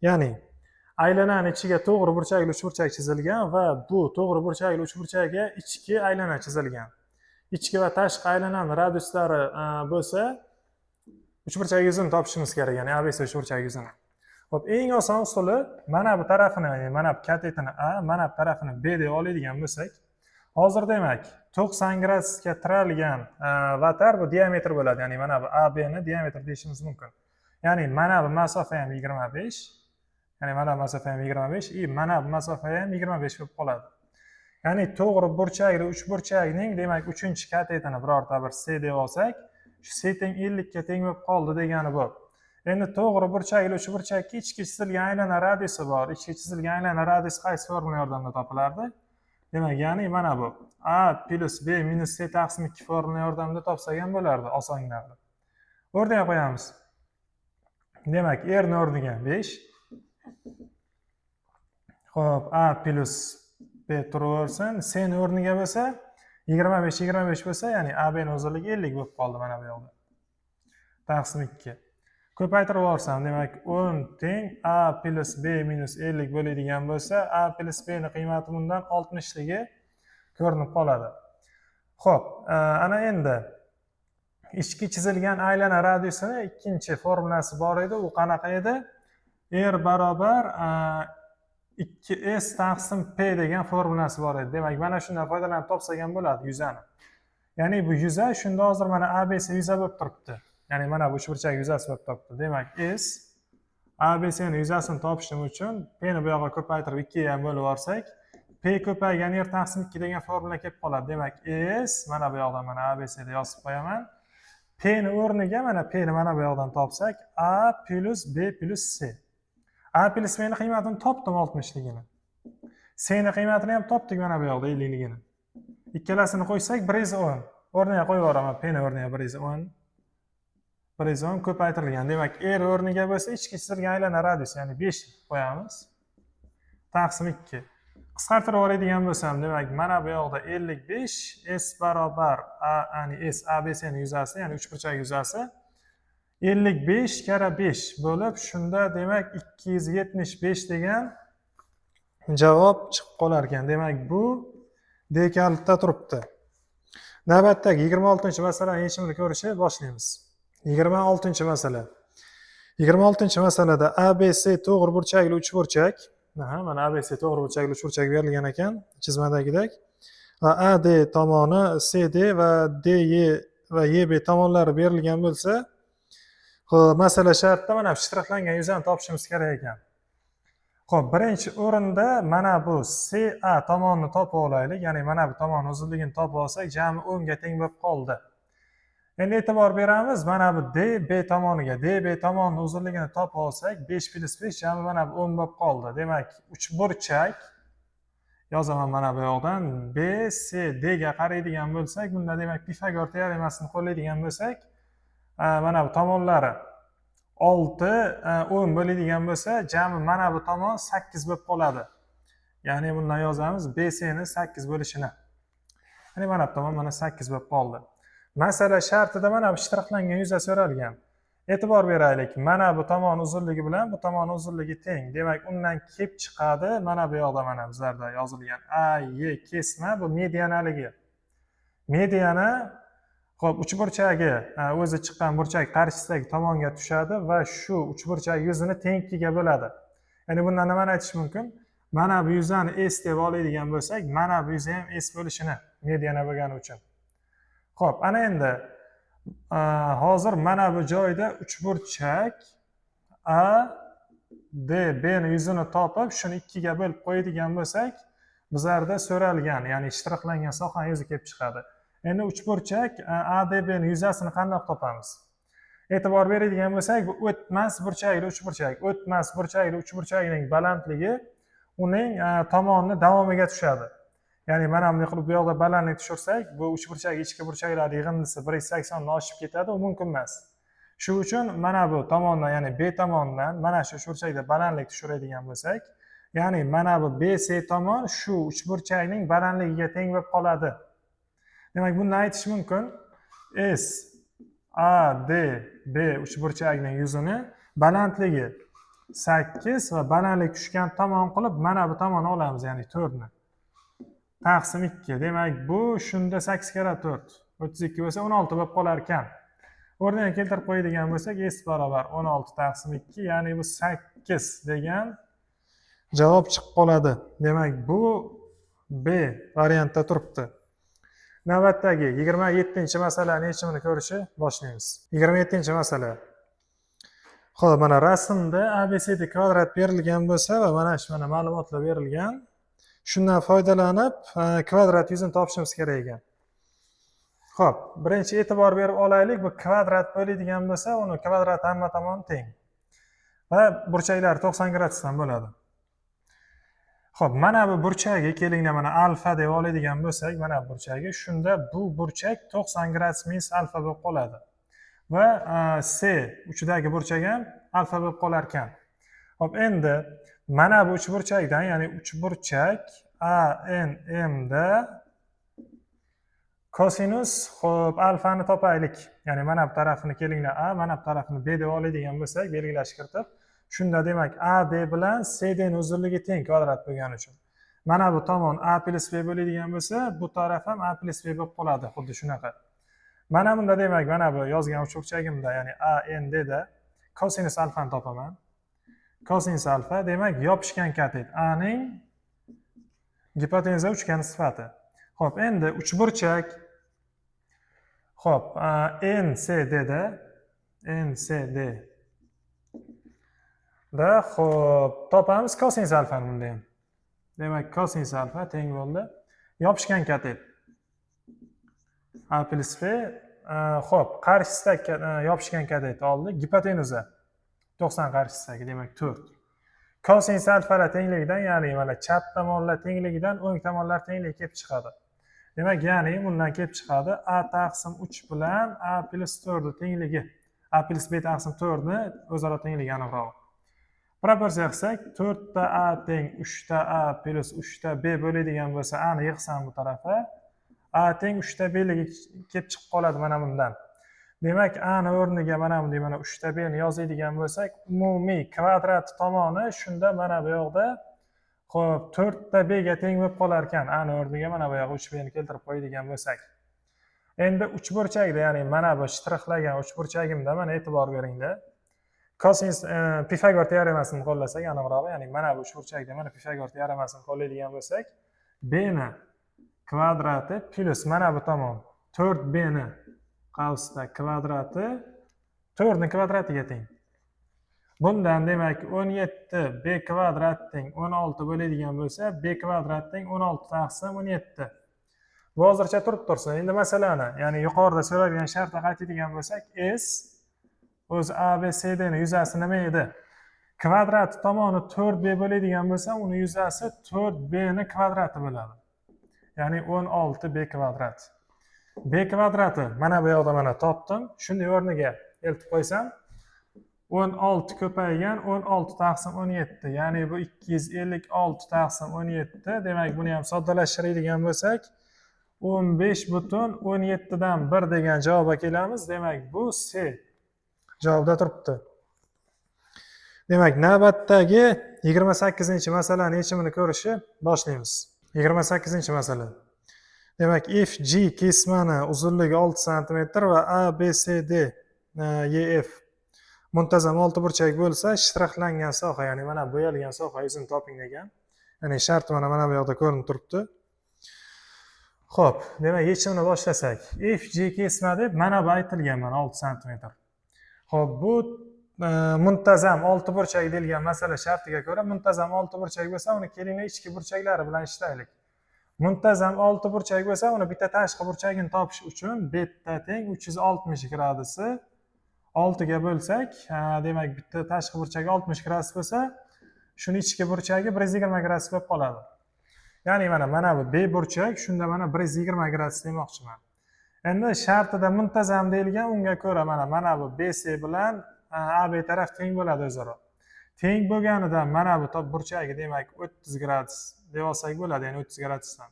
ya'ni aylanani ichiga to'g'ri burchakli uchburchak chizilgan va bu to'g'ri burchakli uchburchakka ichki aylana chizilgan. Ichki va tashqi aylanani radiuslari bo'lsa, uchburchak yuzini topishimiz kerak, ya'ni ABC uchburchak yuzini. Xo'p, eng oson usuli mana bu tarafini, ya'ni mana bu katetini A, mana bu tarafini B deb oladigan bo'lsak, hozir, demak, 90 gradusga tiralgan vatar bu diametr bo'ladi, ya'ni mana bu AB ni diametr deyishimiz mumkin. Ya'ni mana bu masofa ham 25, ya'ni mana bu masofa ham 25 и mana bu masofa ham 25 bo'lib qoladi. Ya'ni to'g'ri burchakli uchburchakning, demak, uchinchi katetini birorta bir C deb olsak, shu C teng 50 ga teng bo'lib qoldi degani bu. Endi to'g'ri burchakli uchburchakka ichki chizilgan aylana radiusi bor. Ichki chizilgan aylana radiusi qaysi formula yordamida topilardi? Demak, ya'ni mana bu a plyus b minus c taqsim 2 formula yordamida topsak ham bo'lardi osongina qilib. O'rniga qo'yamiz. Demak, r ni o'rniga 5. Xo'p, a plyus b turaversin. C ni o'rniga bo'lsa 25, 25 bo'lsa, ya'ni AB ni uzunligi 50 bo'lib qoldi mana bu yoqda. Taqsim 2. Ko'paytirib yuborsam, demak, 10 teng a plyus b minus 50 bo'ladigan bo'lsa, a plyus b ni qiymati bundan 60 ligi ko'rinib qoladi. Xo'p, ana endi ichki chizilgan aylana radiusini ikkinchi formulasi bor edi. U qanaqa edi? R barobar 2s taqsim p degan formulasi bor edi. Demak, mana shundan foydalanib topsak ham bo'ladi yuzani. Ya'ni bu yuza shunda hozir mana ABC yuza bo'lib turibdi. Ya'ni mana bu uchburchak yuzasi bo'lib turibdi. Demak, S ABC ni yuzasini topishim uchun P ni bu yoqqa ko'paytirib 2 ga ham bo'lib yuborsak, P ko'paygan R taqsim 2 degan formula kelib qoladi. Demak, S mana bu yoqdan mana ABC da yozib qo'yaman. P ni o'rniga mana P ni mana bu yoqdan topsak, A plyus B plyus C. A plyus B ni qiymatini topdim, 60 ligini. C ni qiymatini ham topdik mana bu yoqda, 50 ligini. Ikkalasini qo'ysak, 110. O'rniga qo'yib yuboraman P ni o'rniga 110. 110 ko'paytirilgan. Demak, R o'rniga bo'lsa ichki chizilgan aylana radius, ya'ni 5 qo'yamiz. Taqsim 2. Qisqartirib yuboradigan bo'lsam, demak, mana bu yoqda 55, S barobar A, ya'ni S ABC ni yuzasi, ya'ni uchburchak yuzasi 55 karra 5 bo'lib, shunda, demak, 275 degan javob chiqib qolar ekan. Demak, bu D kalitda turibdi. Navbatdagi 26-masalani yechimini ko'rishni boshlaymiz. 26-masala. 26-masalada ABC to'g'ri burchakli uchburchak. Aha, mana ABC to'g'ri burchakli uchburchak berilgan ekan chizmadagidek. Va AD tomoni, CD va DE va EB tomonlari berilgan bo'lsa, xo'p, masala shartida mana bu shtrixlangan yuzani topishimiz kerak ekan. Xo'p, birinchi o'rinda mana bu CA tomonni topib olaylik, ya'ni mana bu tomon uzunligini topib olsak, jami 10 ga teng bo'lib qoldi. Endi e'tibor beramiz mana bu DB tomoniga. DB tomonni uzunligini topib olsak, 5 plyus 5 jami mana bu 10 bo'lib qoldi. Demak, uchburchak yozaman mana bu yoqdan. B, C, D ga qaraydigan bo'lsak, bunda, demak, Pifagor teoremasini qo'llaydigan bo'lsak, mana bu tomonlari 6, 10 bo'ladigan bo'lsa, jami mana bu tomon 8 bo'lib qoladi. Ya'ni bundan yozamiz BC ni 8 bo'lishini. Ya'ni mana bu tomon mana 8 bo'lib qoldi. Masala shartida mana bu shtrixlangan yuza so'ralgan. E'tibor beraylik, mana bu tomon uzunligi bilan bu tomon uzunligi teng. Demak, undan kelib chiqadi, mana bu yoqda mana bizlarda yozilgan A, Y kesma bu medianaligi. Mediana, xo'p, uchburchagi o'zi chiqqan burchak qarshisidagi tomonga tushadi va shu uchburchak yuzini teng ikkiga bo'ladi. Ya'ni bundan nimani aytish mumkin? Mana bu yuzani S deb oladigan bo'lsak, mana bu yuzi ham S bo'lishini, mediana bo'lgani uchun. Xo'p, ana endi hozir mana bu joyda uchburchak A, D, B ni yuzini topib, shuni ikkiga bo'lib qo'yadigan bo'lsak, bizlarda so'ralgan, ya'ni shtrixlangan sohani yuzi kelib chiqadi. Endi uchburchak ADB ni yuzasini qandoq topamiz? E'tibor beradigan bo'lsak, bu o'tmas burchakli uchburchak. O'tmas burchakli uchburchakning balandligi uning tomonni davomiga tushadi. Ya'ni mana bunday qilib bu yoqda balandlik tushirsak, bu uchburchak ichki burchaklar yig'indisi 180 dan oshib ketadi, u mumkin emas. Shu uchun mana bu tomondan, ya'ni B tomondan mana shu uchburchakda balandlik tushiradigan bo'lsak, ya'ni mana bu BC tomon shu uchburchakning balandligiga teng bo'lib qoladi. Demak, bundan aytish mumkin, S A D B uchburchagining yuzini balandligi 8 va balandlik tushgan tomon qilib mana bu tomonni olamiz, ya'ni 4 ni. Taqsim 2. Demak, bu shunda 8 karra 4, 32 bo'lsa, 16 bo'lib qolar ekan. O'rniga keltirib qo'yadigan bo'lsak, S barobar 16 taqsim 2, ya'ni bu 8 degan javob chiqib qoladi. Demak, bu B variantda turibdi. Navbatdagi 27-masalani yechimini ko'rishni boshlaymiz. 27-masala. Xo'p, mana rasmda ABCD kvadrat berilgan bo'lsa va mana shu mana ma'lumotlar berilgan. Shundan foydalanib kvadrat yuzini topishimiz kerak ekan. Xo'p, birinchi e'tibor berib olaylik, bu kvadrat bo'ladigan bo'lsa, uni kvadrat hamma tomoni teng. Va burchaklari 90 gradusdan bo'ladi. Xo'p, mana bu burchagi kelinglar, mana alfa deb oladigan bo'lsak, mana bu burchagi, shunda bu burchak 90 gradus minus alfa bo'lib qoladi. Va C uchidagi burchak ham alfa bo'lib qolar ekan. Xo'p, endi mana bu uchburchakdan, ya'ni uchburchak ANM da kosinus, xo'p, alfani topaylik. Ya'ni mana bu tarafini kelinglar A, mana bu tarafini B deb oladigan bo'lsak, belgilash kiritib, shunda demak AD bilan CD ning uzunligi teng kvadrat bo'lgani uchun. Mana bu tomon A plus B bo'ladigan bo'lsa, bu taraf ham A plus B bo'lib qoladi, xuddi shunaqa. Mana bunda demak, mana bu yozgan uchburchagimda, ya'ni AND da kosinus alfani topaman. Kosinus alfa, demak, yopishgan katet A ning gipotenuza uchga nisbati. Xo'p, endi uchburchak, xo'p, NCD da, NCD da, xo'p, topamiz kosinus alfani bunda ham. Demak, kosinus alfa teng bo'ldi yopishgan katet A plus B, xo'p, qarshisidagi yopishgan katet oldi, gipotenuza 90 qarshisidagi, demak 4. Kosinus alfalar tengligidan, ya'ni mana chap tomonlar tengligidan o'ng tomonlar tengligi kelib chiqadi. Demak, ya'ni bundan kelib chiqadi A taqsim 3 bilan A plus 4 tengligi. A plus B taqsim 4 ni o'zaro tengligi aniqrog'i. Proporsiya qilsak, 4 ta A teng 3 ta A plus 3 ta B bo'ladigan bo'lsa, A ni yig'sam bu tarafa, A teng 3 ta B ligi kelib chiqib qoladi mana bundan. Demak, A ni o'rniga mana bunday mana 3 ta B ni yozadigan bo'lsak, umumiy kvadrat tomoni shunda mana bu yoqda, xo'p, 4 ta B ga teng bo'lib qolar ekan. A ni o'rniga mana bu yoqqa 3 B ni keltirib qo'yadigan bo'lsak. Endi uchburchakda, ya'ni mana bu shtrixlagan uchburchagimda mana e'tibor beringlar. Kosinus Pifagor teoremasini qo'llasak aniqrog'i, ya'ni mana bu uchburchakda mana Pifagor teoremasini qo'llaydigan bo'lsak, B ni kvadrati plus mana bu tomon 4 B ni qavsda kvadrati 4 ni kvadratiga teng. Bundan demak 17 b kvadrat teng 16 bo'ladigan bo'lsa, b kvadrat teng 16 taqsim 17. Bu hozircha turib tursin. Endi masalani, ya'ni yuqorida so'ralgan shartga qaytadigan bo'lsak, S o'zi A, B, C, D ni yuzasi nima edi? Kvadrat tomoni 4b bo'ladigan bo'lsa, uni yuzasi 4b ni kvadrati bo'ladi. Ya'ni 16b kvadrat. B kvadrati mana bu yoqda mana topdim. Shuni o'rniga eltib qo'ysam, 16 ko'paygan 16 taqsim 17, ya'ni bu 256 taqsim 17. Demak, buni ham soddalashtiradigan bo'lsak, 15,17 dan 1 degan javobga kelamiz. Demak, bu C javobda turibdi. Demak, navbatdagi 28-masalani yechimini ko'rishni boshlaymiz. 28-masala. Demak, FG kesmani uzunligi 6 sm va A, B, C, D, E, F muntazam olti burchak bo'lsa, shtrixlangan soha, ya'ni mana bo'yalgan soha yuzini toping degan. Ya'ni shart mana bu yoqda ko'rinib turibdi. Xo'p, demak, yechimini boshlasak. FG kesma deb mana bu aytilgan, mana 6 sm. Xo'p, bu muntazam olti burchak deyilgan masala shartiga ko'ra, muntazam olti burchak bo'lsa, uni kelinglar ichki burchaklari bilan ishlaylik. Muntazam olti burchak bo'lsa, uni bitta tashqi burchagini topish uchun beta teng 360 gradusi 6 ga bo'lsak, demak, bitta tashqi burchagi 60 gradus bo'lsa, shuni ichki burchagi 120 gradus bo'lib qoladi. Ya'ni mana bu B burchak, shunda mana 120 gradus demoqchiman. Endi shartida muntazam deyilgan, unga ko'ra mana bu BC bilan AB taraf teng bo'ladi o'zaro. Teng bo'lganidan mana bu top burchagi, demak, 30 gradus deb olsak bo'ladi, ya'ni 30 gradusdan.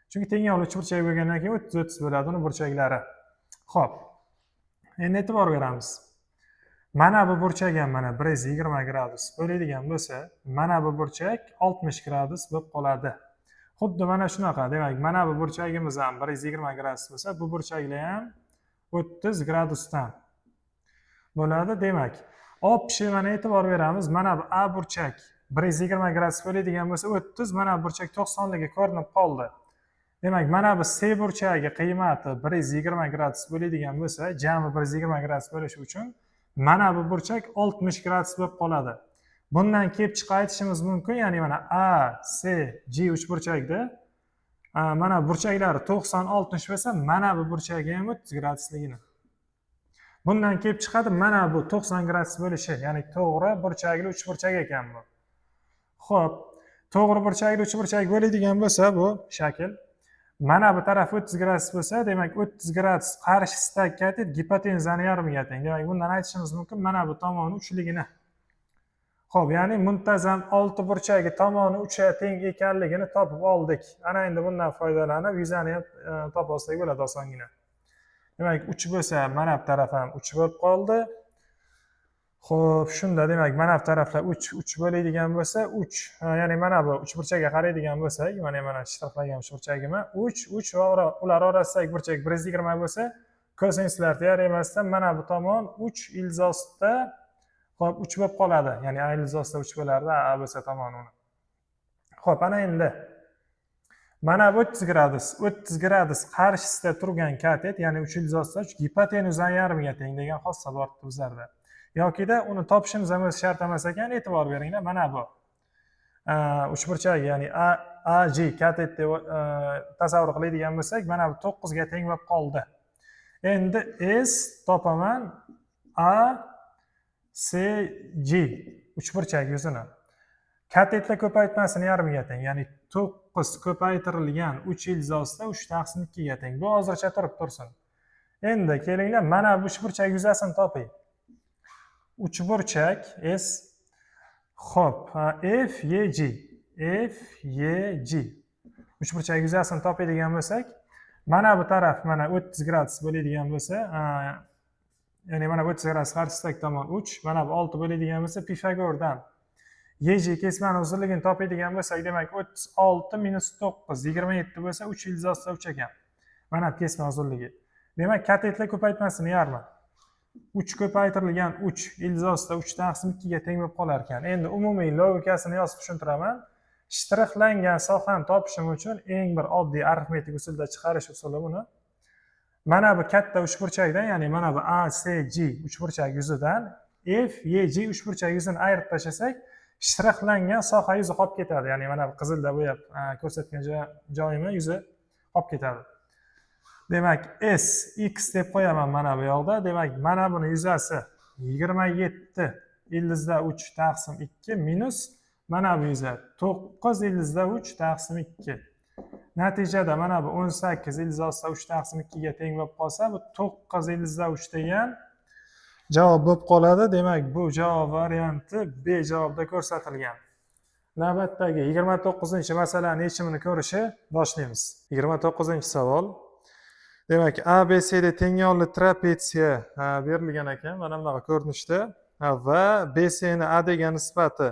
Chunki teng uchburchak bo'lgandan keyin 30 30 bo'ladi uni burchaklari. Xo'p. Endi e'tibor beramiz. Mana bu burchak ham mana 120 gradus bo'ladigan bo'lsa, mana bu burchak 60 gradus bo'lib qoladi. Xuddi mana shunaqa. Demak, mana bu burchagimiz ham 120 gradus bo'lsa, bu burchaklar ham 30 gradusdan bo'ladi. Demak, общий mana e'tibor beramiz. Mana bu A burchak 120 gradus bo'ladigan bo'lsa, 30, mana bu burchak 90 ligi ko'rinib qoldi. Demak, mana bu C burchagi qiymati 120 gradus bo'ladigan bo'lsa, jami 120 gradus bo'lishi uchun mana bu burchak 60 gradus bo'lib qoladi. Bundan kelib chiqib aytishimiz mumkin, ya'ni mana A, C, G uchburchakda mana burchaklari 90, 60 bo'lsa, mana bu burchagi ham 30 gradusligini. Bundan kelib chiqadi mana bu 90 gradus bo'lishi, ya'ni to'g'ri burchakli uchburchak ekan bu. Xo'p, to'g'ri burchakli uchburchak bo'ladigan bo'lsa bu shakl, mana bu taraf 30 gradus bo'lsa, demak, 30 gradus qarshisidagi katet gipotenuzani yarmiga teng. Demak, bundan aytishimiz mumkin mana bu tomoni uchligini. Xo'p, ya'ni muntazam olti burchagi tomoni 3 ga teng ekanligini topib oldik. Ana endi bundan foydalanib yuzani ham topib olsak bo'ladi osongina. Demak, 3 bo'lsa, mana bu taraf ham 3 bo'lib qoldi. Xo'p, shunda demak, mana bu taraflar 3 3 bo'ladigan bo'lsa, 3, ya'ni mana bu uchburchakka qaraydigan bo'lsak, mana shtrixlangan uchburchagimi 3 3 va ular orasidagi burchak 120 bo'lsa, kosinuslar teoremasidan mana bu tomon 3 ildiz ostida, xo'p, 3 bo'lib qoladi. Ya'ni A ildiz ostida 3 bo'lardi, A bo'lsa tomoni uni. Xo'p, ana endi mana bu 30 gradus, 30 gradus qarshisida turgan katet, ya'ni 3 ildiz ostida 3 gipotenuzani yarmiga teng degan xossa bor bizlarda. Yokida uni topishimiz ham o'zi shart emas ekan, e'tibor beringlar, mana bu uchburchak, ya'ni A AG katet deb tasavvur qiladigan bo'lsak, mana bu 9 ga teng bo'lib qoldi. Endi S topaman A C G uchburchak yuzini. Katetlar ko'paytmasini yarmiga teng, ya'ni 9 ko'paytirilgan 3 ildiz ostida 3 taqsim 2 ga teng. Bu hozircha turib tursin. Endi kelinglar, mana bu uchburchak yuzasini toping. Uchburchak S. Xo'p, F E G. F E G. Uchburchak yuzasini topadigan bo'lsak, mana bu taraf mana 30 gradus bo'ladigan bo'lsa, ya'ni mana bu 30 gradus qarshisidagi tomon 3, mana bu 6 bo'ladigan bo'lsa, Pifagordan EG kesmani uzunligini topadigan bo'lsak, demak, 36 minus 9 27 bo'lsa, 3 ildiz ostida 3 ekan. Mana bu kesma uzunligi. Demak, katetlar ko'paytmasini yarmi. 3 ko'paytirilgan 3 ildiz ostida 3 taqsim 2 ga teng bo'lib qolar ekan. Endi umumiy logikasini yozib tushuntiraman. Shtrixlangan sohani topishim uchun eng bir oddiy arifmetik usulda chiqarish usuli buni. Mana bu katta uchburchakdan, ya'ni mana bu ACG uchburchak yuzidan FEG uchburchak yuzini ayirib tashlasak, shtrixlangan soha yuzi qolib ketadi. Ya'ni mana bu qizilda bo'yab ko'rsatgan joyimi yuzi qolib ketadi. Demak, S X deb qo'yaman mana bu yoqda. Demak, mana buni yuzasi 27 ildizda 3 taqsim 2 minus mana bu yuza 9 ildizda 3 taqsim 2. Natijada mana bu 18 ildiz ostida 3 taqsim 2 ga teng bo'lib qolsa, bu 9 ildizda 3 degan javob bo'lib qoladi. Demak, bu javob varianti B javobda ko'rsatilgan. Navbatdagi 29-masalani yechimini ko'rishni boshlaymiz. 29-savol. Demak, ABCD tengyonli trapetsiya berilgan ekan, mana bunaqa ko'rinishda va BC ni A degan nisbati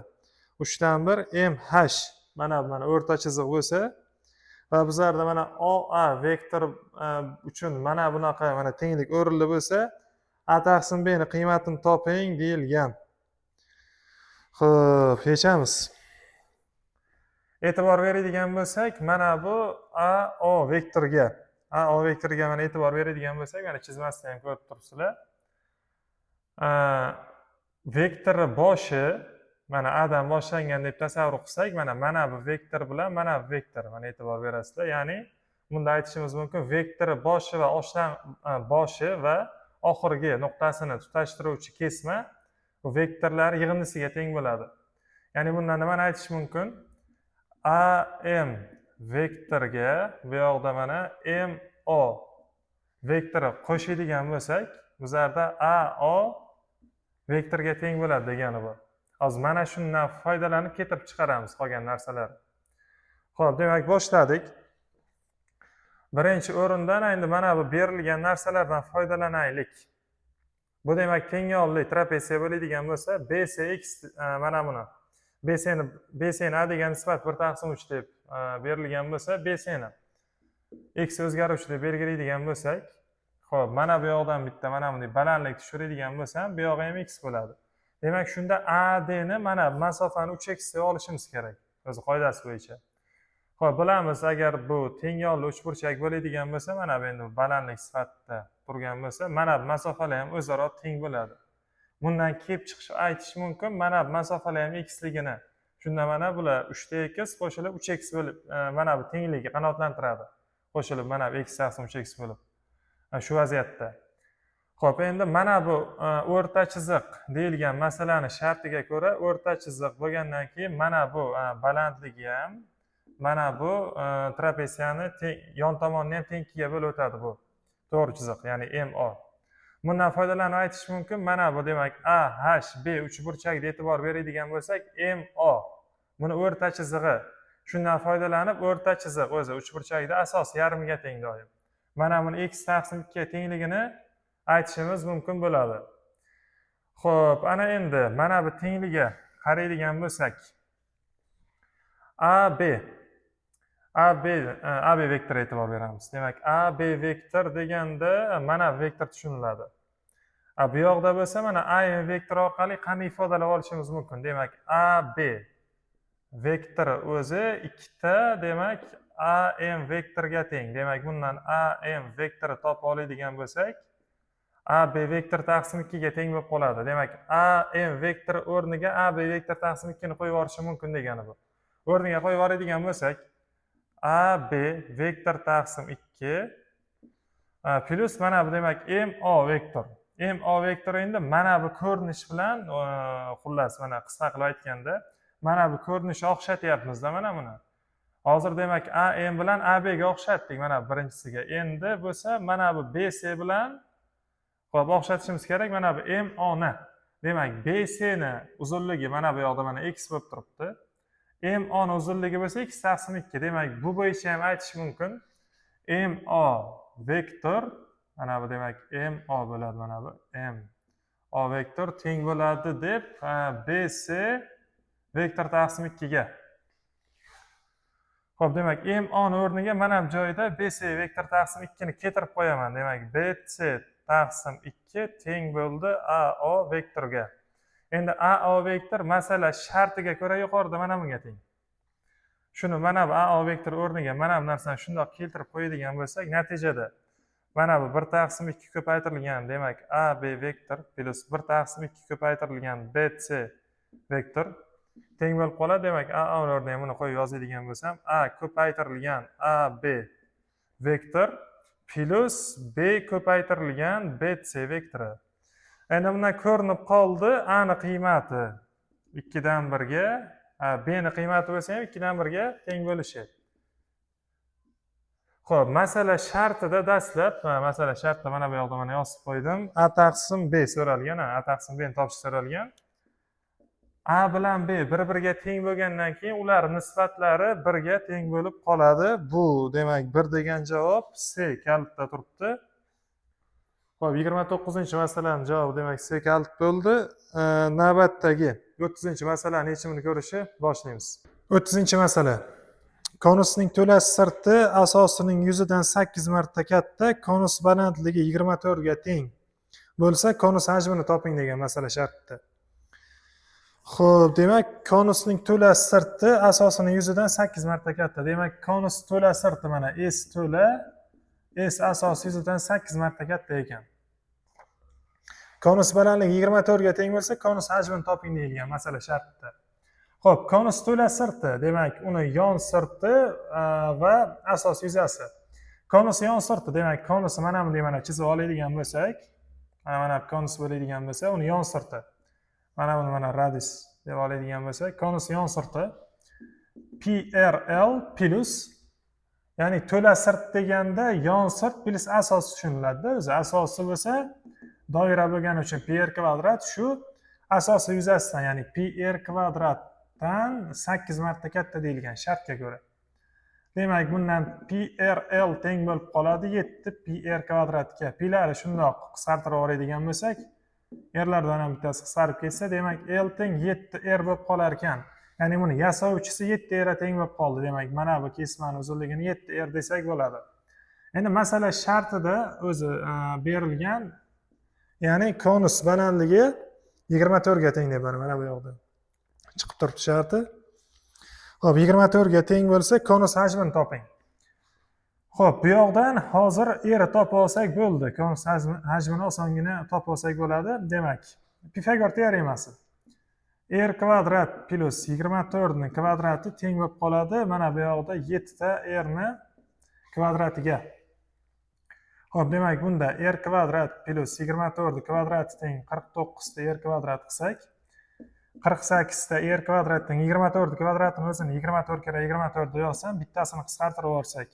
1/3, MH mana o'rta chiziq bo'lsa va bizlarda mana OA vektor uchun mana bunaqa mana tenglik o'rinli bo'lsa, A taqsim B ni qiymatini toping deyilgan. Xo'p, yechamiz. E'tibor beradigan bo'lsak, mana bu AO vektorga, AO vektoriga mana e'tibor beradigan bo'lsak, mana chizmasida ham ko'rib turibsizlar. Vektori boshi mana A dan boshlangan deb tasavvur qilsak, mana bu vektor bilan mana bu vektor, mana e'tibor berasizlar. Ya'ni bunda aytishimiz mumkin, vektori boshi va boshi va oxirgi nuqtasini tutashtiruvchi kesma bu vektorlar yig'indisiga teng bo'ladi. Ya'ni bundan nimani aytish mumkin? AM vektorga bu yoqda mana MO vektori qo'shadigan bo'lsak, bizlarda AO vektorga teng bo'ladi degani bu. Hozir mana shundan foydalanib keltirib chiqaramiz qolgan narsalarni. Xo'p, demak, boshladik. Birinchi o'rindan endi mana bu berilgan narsalardan foydalanaylik. Bu demak tengyonli trapetsiya bo'ladigan bo'lsa, BCX mana buni BC ni A degan nisbat 1/3 deb berilgan bo'lsa, BC ni x o'zgaruvchi deb belgilaydigan bo'lsak, xo'p, mana bu yoqdan bitta mana bunday balandlik tushiradigan bo'lsam, bu yog'i ham x bo'ladi. Demak, shunda AD ni mana masofani 3x deb olishimiz kerak, o'zi qoidasi bo'yicha. Xo'p, bilamiz, agar bu tengyonli uchburchak bo'ladigan bo'lsa, mana bu endi balandlik sifatida turgan bo'lsa, mana bu masofalar ham o'zaro teng bo'ladi. Bundan kelib chiqish aytish mumkin, mana bu masofalar ham xligini. Shunda mana bular 3 ta x qo'shilib 3 x bo'lib, mana bu tengligi qanoatlantiradi. Qo'shilib mana bu x taqsim 3 x bo'lib. Shu vaziyatda. Xo'p, endi mana bu o'rta chiziq deyilgan masalani shartiga ko'ra, o'rta chiziq bo'lgandan keyin mana bu balandligi ham mana bu trapetsiyani yon tomonini ham teng ikkiga bo'lib o'tadi bu. To'g'ri chiziq, ya'ni MO. Bundan foydalanib aytish mumkin, mana bu demak A, H, B uchburchakda e'tibor beradigan bo'lsak, MO buni o'rta chizig'i. Shundan foydalanib o'rta chiziq o'zi uchburchakda asos yarmiga teng doim. Mana buni x taqsim 2 ga tengligini aytishimiz mumkin bo'ladi. Xo'p, ana endi mana bu tengliga qaraydigan bo'lsak, AB vektoriga e'tibor beramiz. Demak, AB vektor deganda mana bu vektor tushuniladi. Bu yoqda bo'lsa mana AM vektori orqali qanday ifodalab olishimiz mumkin? Demak, AB vektori o'zi ikkita, demak, AM vektoriga teng. Demak, bundan AM vektori topib oladigan bo'lsak, AB vektor taqsim 2 ga teng bo'lib qoladi. Demak, AM vektori o'rniga AB vektor taqsim 2 ni qo'yib yuborishim mumkin degani bu. O'rniga qo'yib yuboradigan bo'lsak, AB vektor taqsim 2 plyus mana bu demak MO vektor. MO vektori endi mana bu ko'rinish bilan, xullas, mana qisqa qilib aytganda, mana bu ko'rinishni o'xshatyapmizda mana buni. Hozir demak AM bilan AB ga o'xshatdik mana birinchisiga. Endi bo'lsa mana bu BC bilan, xo'p, o'xshatishimiz kerak mana bu MO ni. Demak, BC ni uzunligi mana bu yoqda mana x bo'lib turibdi. MO ni uzunligi bo'lsa x taqsim 2. Demak, bu bo'yicha ham aytish mumkin. MO vektor mana bu demak MO bo'ladi, mana bu MO vektor teng bo'ladi deb BC vektor taqsim 2 ga. Xo'p, demak, MO ni o'rniga mana bu joyda BC vektor taqsim 2 ni keltirib qo'yaman. Demak, BC taqsim 2 teng bo'ldi AO vektorga. Endi AO vektor masala shartiga ko'ra yuqorida mana bunga teng. Shuni mana bu AO vektor o'rniga mana bu narsani shundoq keltirib qo'yadigan bo'lsak, natijada mana bu 1 taqsim 2 ko'paytirilgan, demak, AB vektor plyus 1 taqsim 2 ko'paytirilgan BC vektor teng bo'lib qoladi. Demak, AO o'rniga buni qo'yib yozadigan bo'lsam, A ko'paytirilgan AB vektor plyus B ko'paytirilgan BC vektori. Endi bundan ko'rinib qoldi, A ni qiymati 2 dan 1 ga, B ni qiymati bo'lsa ham 2 dan 1 ga teng bo'lishi. Xo'p, masala shartida dastlab, masala shartida mana bu yoqda mana yozib qo'ydim. A taqsim B so'ralgan, A taqsim B ni topish so'ralgan. A bilan B bir-biriga teng bo'lgandan keyin ular nisbatlari birga teng bo'lib qoladi. Bu demak 1 degan javob C kalitda turibdi. Xo'p, 29-masalaning javobi demak C kalit bo'ldi. Navbatdagi 30-masalani yechimini ko'rishni boshlaymiz. 30-masala. Konusning to'la sirti asosining yuzidan 8 marta katta, konus balandligi 24 ga teng bo'lsa, konus hajmini toping degan masala shartida. Xo'p, demak, konusning to'la sirti asosining yuzidan 8 marta katta. Demak, konus to'la sirti mana S to'la, S asosi yuzidan 8 marta katta ekan. Konus balandligi 24 ga teng bo'lsa, konus hajmini toping deyilgan masala shartida. Xo'p, konus to'la sirti, demak, uni yon sirti va asos yuzasi. Konus yon sirti, demak, konusi mana bunday mana chizib oladigan bo'lsak, mana konus bo'ladigan bo'lsa, uni yon sirti. Mana buni mana radius deb oladigan bo'lsak, konus yon sirti PRL plus, ya'ni to'la sirt deganda yon sirt plus asos tushuniladida o'zi. Asosi bo'lsa doira bo'lgani uchun PR kvadrat shu asosi yuzasidan, ya'ni PR kvadratdan 8 marta katta deyilgan shartga ko'ra. Demak, bundan PRL teng bo'lib qoladi 7 PR kvadratga. Pilari shundoq qisqartirib yuboradigan bo'lsak, Rlardan ham bittasi qisqarib ketsa, demak L teng 7 R bo'lib qolar ekan. Ya'ni buni yasovchisi 7 R teng bo'lib qoldi. Demak, mana bu kesmani uzunligini 7 R desak bo'ladi. Endi masala shartida o'zi berilgan, ya'ni konus balandligi 24 ga teng deb mana bu yoqda chiqib turibdi sharti. Xo'p, 24 ga teng bo'lsa, konus hajmini toping. Xo'p, bu yoqdan hozir R topib olsak bo'ldi. Konus hajmini osongina topib olsak bo'ladi. Demak, Pifagor teoremasi. R kvadrat plus 24 ni kvadrati teng bo'lib qoladi. Mana bu yoqda 7 ta R ni kvadratiga. Xo'p, demak, bunda R kvadrat plus 24 kvadrati teng 49 ta R kvadrat qilsak, 48 ta R kvadrat teng 24 kvadratini o'zini 24 karra 24 deb yozsam, bittasini qisqartirib yuborsak.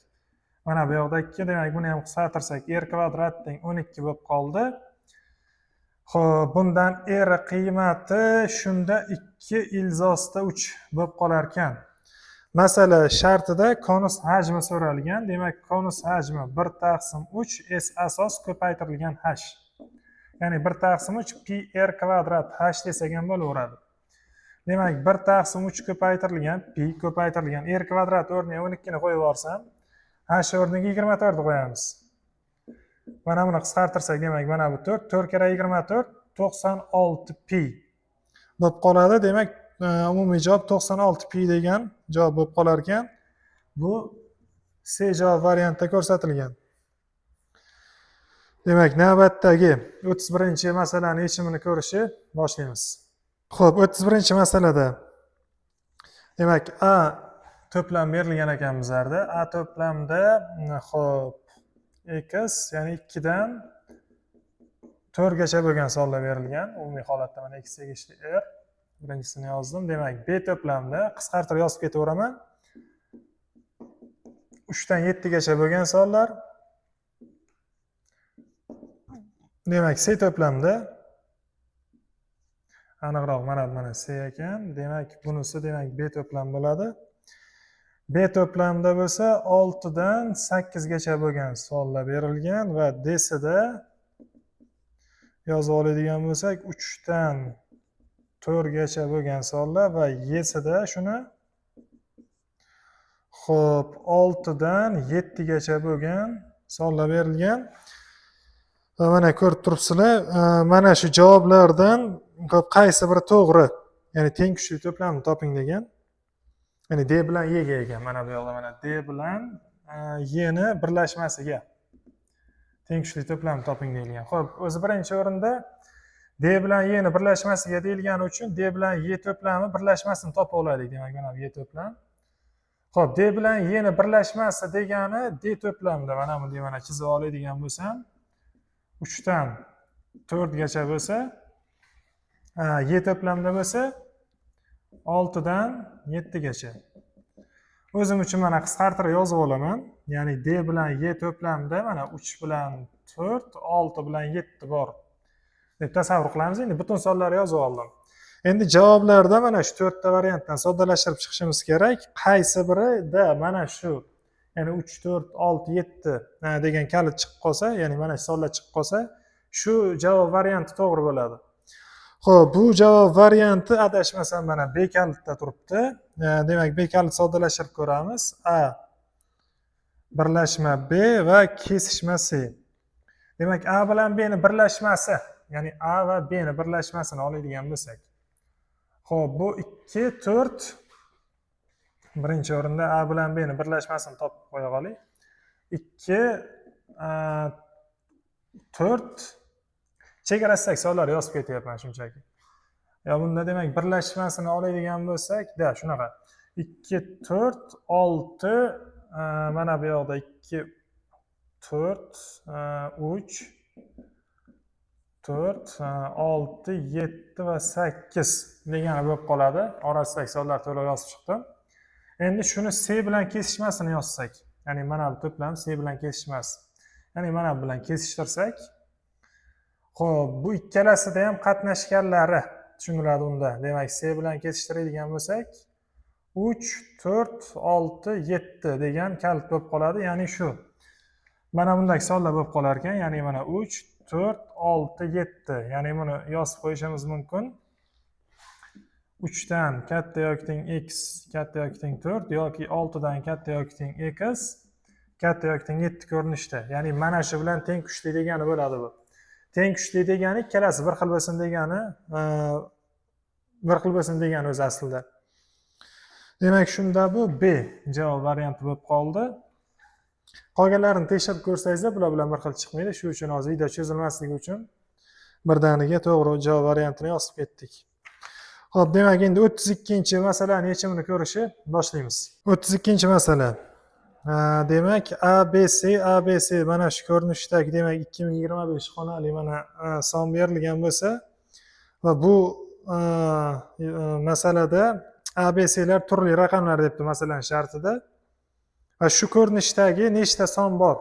Mana bu yoqda 2, demak, buni ham qisqartirsak, R kvadrat teng 12 bo'lib qoldi. Xo'p, bundan R qiymati shunda 2 ildizosida 3 bo'lib qolar ekan. Masala shartida konus hajmi so'ralgan. Demak, konus hajmi 1 taqsim 3 S asos ko'paytirilgan h. Ya'ni 1 taqsim 3 pi r kvadrat h desak ham bo'laveradi. Demak, 1 taqsim 3 ko'paytirilgan pi ko'paytirilgan r kvadrat o'rniga 12 ni qo'yib yuborsam, h o'rniga 24 ni qo'yamiz. Mana buni qisqartirsak, demak, mana bu 4, 4 karra 24 96 pi bo'lib qoladi. Demak, umumiy javob 96 pi degan javob bo'lib qolar ekan. Bu C javob variantda ko'rsatilgan. Demak, navbatdagi 31-masalani yechimini ko'rishni boshlaymiz. Xo'p, 31-masalada demak A to'plam berilgan ekan bizlarda. A to'plamda, xo'p, x, ya'ni 2 dan 4 gacha bo'lgan sonlar berilgan. Umumiy holatda mana x tegishli r. Birinchisini yozdim. Demak, B to'plamda qisqartirib yozib ketaveraman. 3 dan 7 gacha bo'lgan sonlar. Demak, C to'plamda aniqroq mana C ekan. Demak, bunisi demak B to'plam bo'ladi. B to'plamda bo'lsa 6 dan 8 gacha bo'lgan sonlar berilgan va D sida yozib oladigan bo'lsak 3 dan 4 gacha bo'lgan sonlar va E sida shuni, xo'p, 6 dan 7 gacha bo'lgan sonlar berilgan. Va mana ko'rib turibsizlar, mana shu javoblardan, xo'p, qaysi biri to'g'ri? Ya'ni teng kuchli to'plamni toping degan. Ya'ni D bilan E ga ekan. Mana bu yoqda mana D bilan E ni birlashmasiga teng kuchli to'plamni toping deyilgan. Xo'p, o'zi birinchi o'rinda D bilan E ni birlashmasiga deyilgani uchun D bilan E to'plami birlashmasini topib olaylik. Demak, mana bu E to'plam. Xo'p, D bilan E ni birlashmasi degani D to'plamida mana bunday mana chizib oladigan bo'lsam, 3 dan 4 gacha bo'lsa, E to'plamda bo'lsa 6 dan 7 gacha. O'zim uchun mana qisqartirib yozib olaman. Ya'ni D bilan E to'plamida mana 3 bilan 4, 6 bilan 7 bor deb tasavvur qilamiz. Endi butun sonlarni yozib oldim. Endi javoblarda mana shu to'rtta variantdan soddalashtirib chiqishimiz kerak. Qaysi birida mana shu, ya'ni 3, 4, 6, 7 degan kalit chiqib qolsa, ya'ni mana shu sonlar chiqib qolsa, shu javob varianti to'g'ri bo'ladi. Xo'p, bu javob varianti adashmasam mana B kalitda turibdi. Demak, B kalit soddalashtirib ko'ramiz. A birlashma B va kesishma C. Demak, A bilan B ni birlashmasi, ya'ni A va B ni birlashmasini oladigan bo'lsak. Xo'p, bu 2, 4. Birinchi o'rinda A bilan B ni birlashmasini topib qo'ya qoling. 2, 4, chegarasidagi sonlar yozib ketyapman shunchaki. Yo bunda demak birlashmasini oladigan bo'lsak, da shunaqa. 2, 4, 6, mana bu yoqda 2, 4, 3, 4, 6, 7 va 8 degani bo'lib qoladi. Orasidagi sonlar to'liq yozib chiqdim. Endi shuni C bilan kesishmasini yozsak, ya'ni mana bu to'plam C bilan kesishmasi. Ya'ni mana bu bilan kesishtirsak, xo'p, bu ikkalasida ham qatnashganlari tushuniladi unda. Demak, C bilan kesishtiradigan bo'lsak, 3, 4, 6, 7 degan kalit bo'lib qoladi. Ya'ni shu mana bundagi sonlar bo'lib qolar ekan. Ya'ni mana 3, 4, 6, 7. Ya'ni buni yozib qo'yishimiz mumkin. 3 dan katta yoki teng x katta yoki teng 4 yoki 6 dan katta yoki teng x katta yoki teng 7 ko'rinishda. Ya'ni mana shu bilan teng kuchli degani bo'ladi bu. Teng kuchli degani ikkalasi bir xil bo'lsin degani, bir xil bo'lsin degani o'zi aslida. Demak, shunda bu B javob varianti bo'lib qoldi. Qolganlarini tekshirib ko'rsangizlar, bular bilan bir xil chiqmaydi. Shu uchun hozir video cho'zilmasligi uchun birdaniga to'g'ri javob variantini yozib ketdik. Xo'p, demak, endi 32-masalani yechimini ko'rishni boshlaymiz. 32-masala. Demak, A, B, C, A, B, C mana shu ko'rinishdagi, demak, 2025 xonali mana son berilgan bo'lsa va bu masalada A, B, C lar turli raqamlar debdi masalan shartida. Va shu ko'rinishdagi nechta son bor?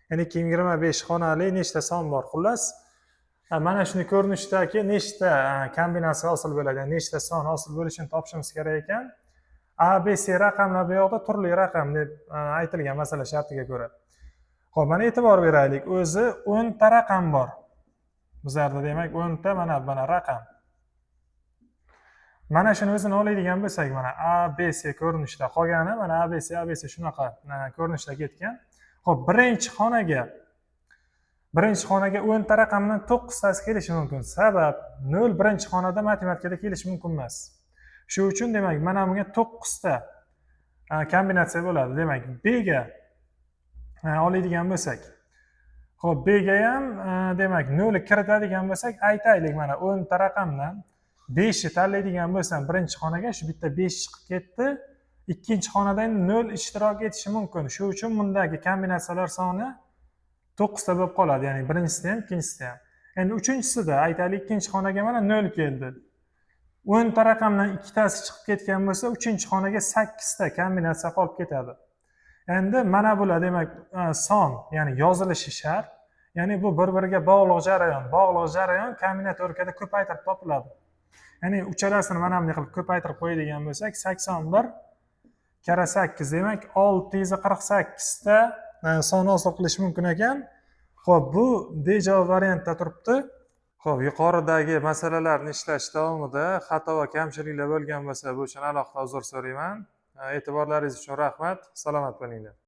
Ya'ni 2025 xonali nechta son bor? Xullas, mana shuni ko'rinishdagi nechta kombinatsiya hosil bo'ladi, ya'ni nechta son hosil bo'lishini topishimiz kerak ekan. A, B, C raqamlar bu yoqda turli raqam deb aytilgan masala shartiga ko'ra. Xo'p, mana e'tibor beraylik. O'zi 10 ta raqam bor. Bizlarda demak 10 ta mana raqam. Mana shuni o'zini oladigan bo'lsak, mana A, B, C ko'rinishda qolgani mana A, B, C, A, B, C shunaqa ko'rinishda ketgan. Xo'p, birinchi xonaga 10 ta raqamdan 9 tasi kelishi mumkin. Sabab 0 birinchi xonada matematikada kelishi mumkin emas. Shu uchun demak mana bunga 9 ta kombinatsiya bo'ladi. Demak, B ga oladigan bo'lsak, xo'p, B ga ham demak 0 kiritadigan bo'lsak, aytaylik mana 10 ta raqamdan 5 ni tanlaydigan bo'lsam, birinchi xonaga shu bitta 5 chiqib ketdi. Ikkinchi xonada endi 0 ishtirok etishi mumkin. Shu uchun bundagi kombinatsiyalar soni 9 ta bo'lib qoladi. Ya'ni birinchisida ham, ikkinchisida ham. Endi uchinchisida aytaylik ikkinchi xonaga mana 0 keldi. 10 ta raqamdan ikkitasi chiqib ketgan bo'lsa, uchinchi xonaga 8 ta kombinatsiya qolib ketadi. Endi mana bular demak son, ya'ni yozilishi shart. Ya'ni bu bir-biriga bog'liq jarayon. Bog'liq jarayon kombinatorikada ko'paytirib topiladi. Ya'ni uchalasini mana bunday qilib ko'paytirib qo'yadigan bo'lsak, 81 karra 8, demak 648 ta son hosil qilish mumkin ekan. Xo'p, bu D javob variantda turibdi. Xo'p, yuqoridagi masalalarni ishlash davomida xato va kamchiliklar bo'lgan bo'lsa, bu uchun alohida uzr so'rayman. E'tiborlaringiz uchun rahmat. Salomat bo'linglar.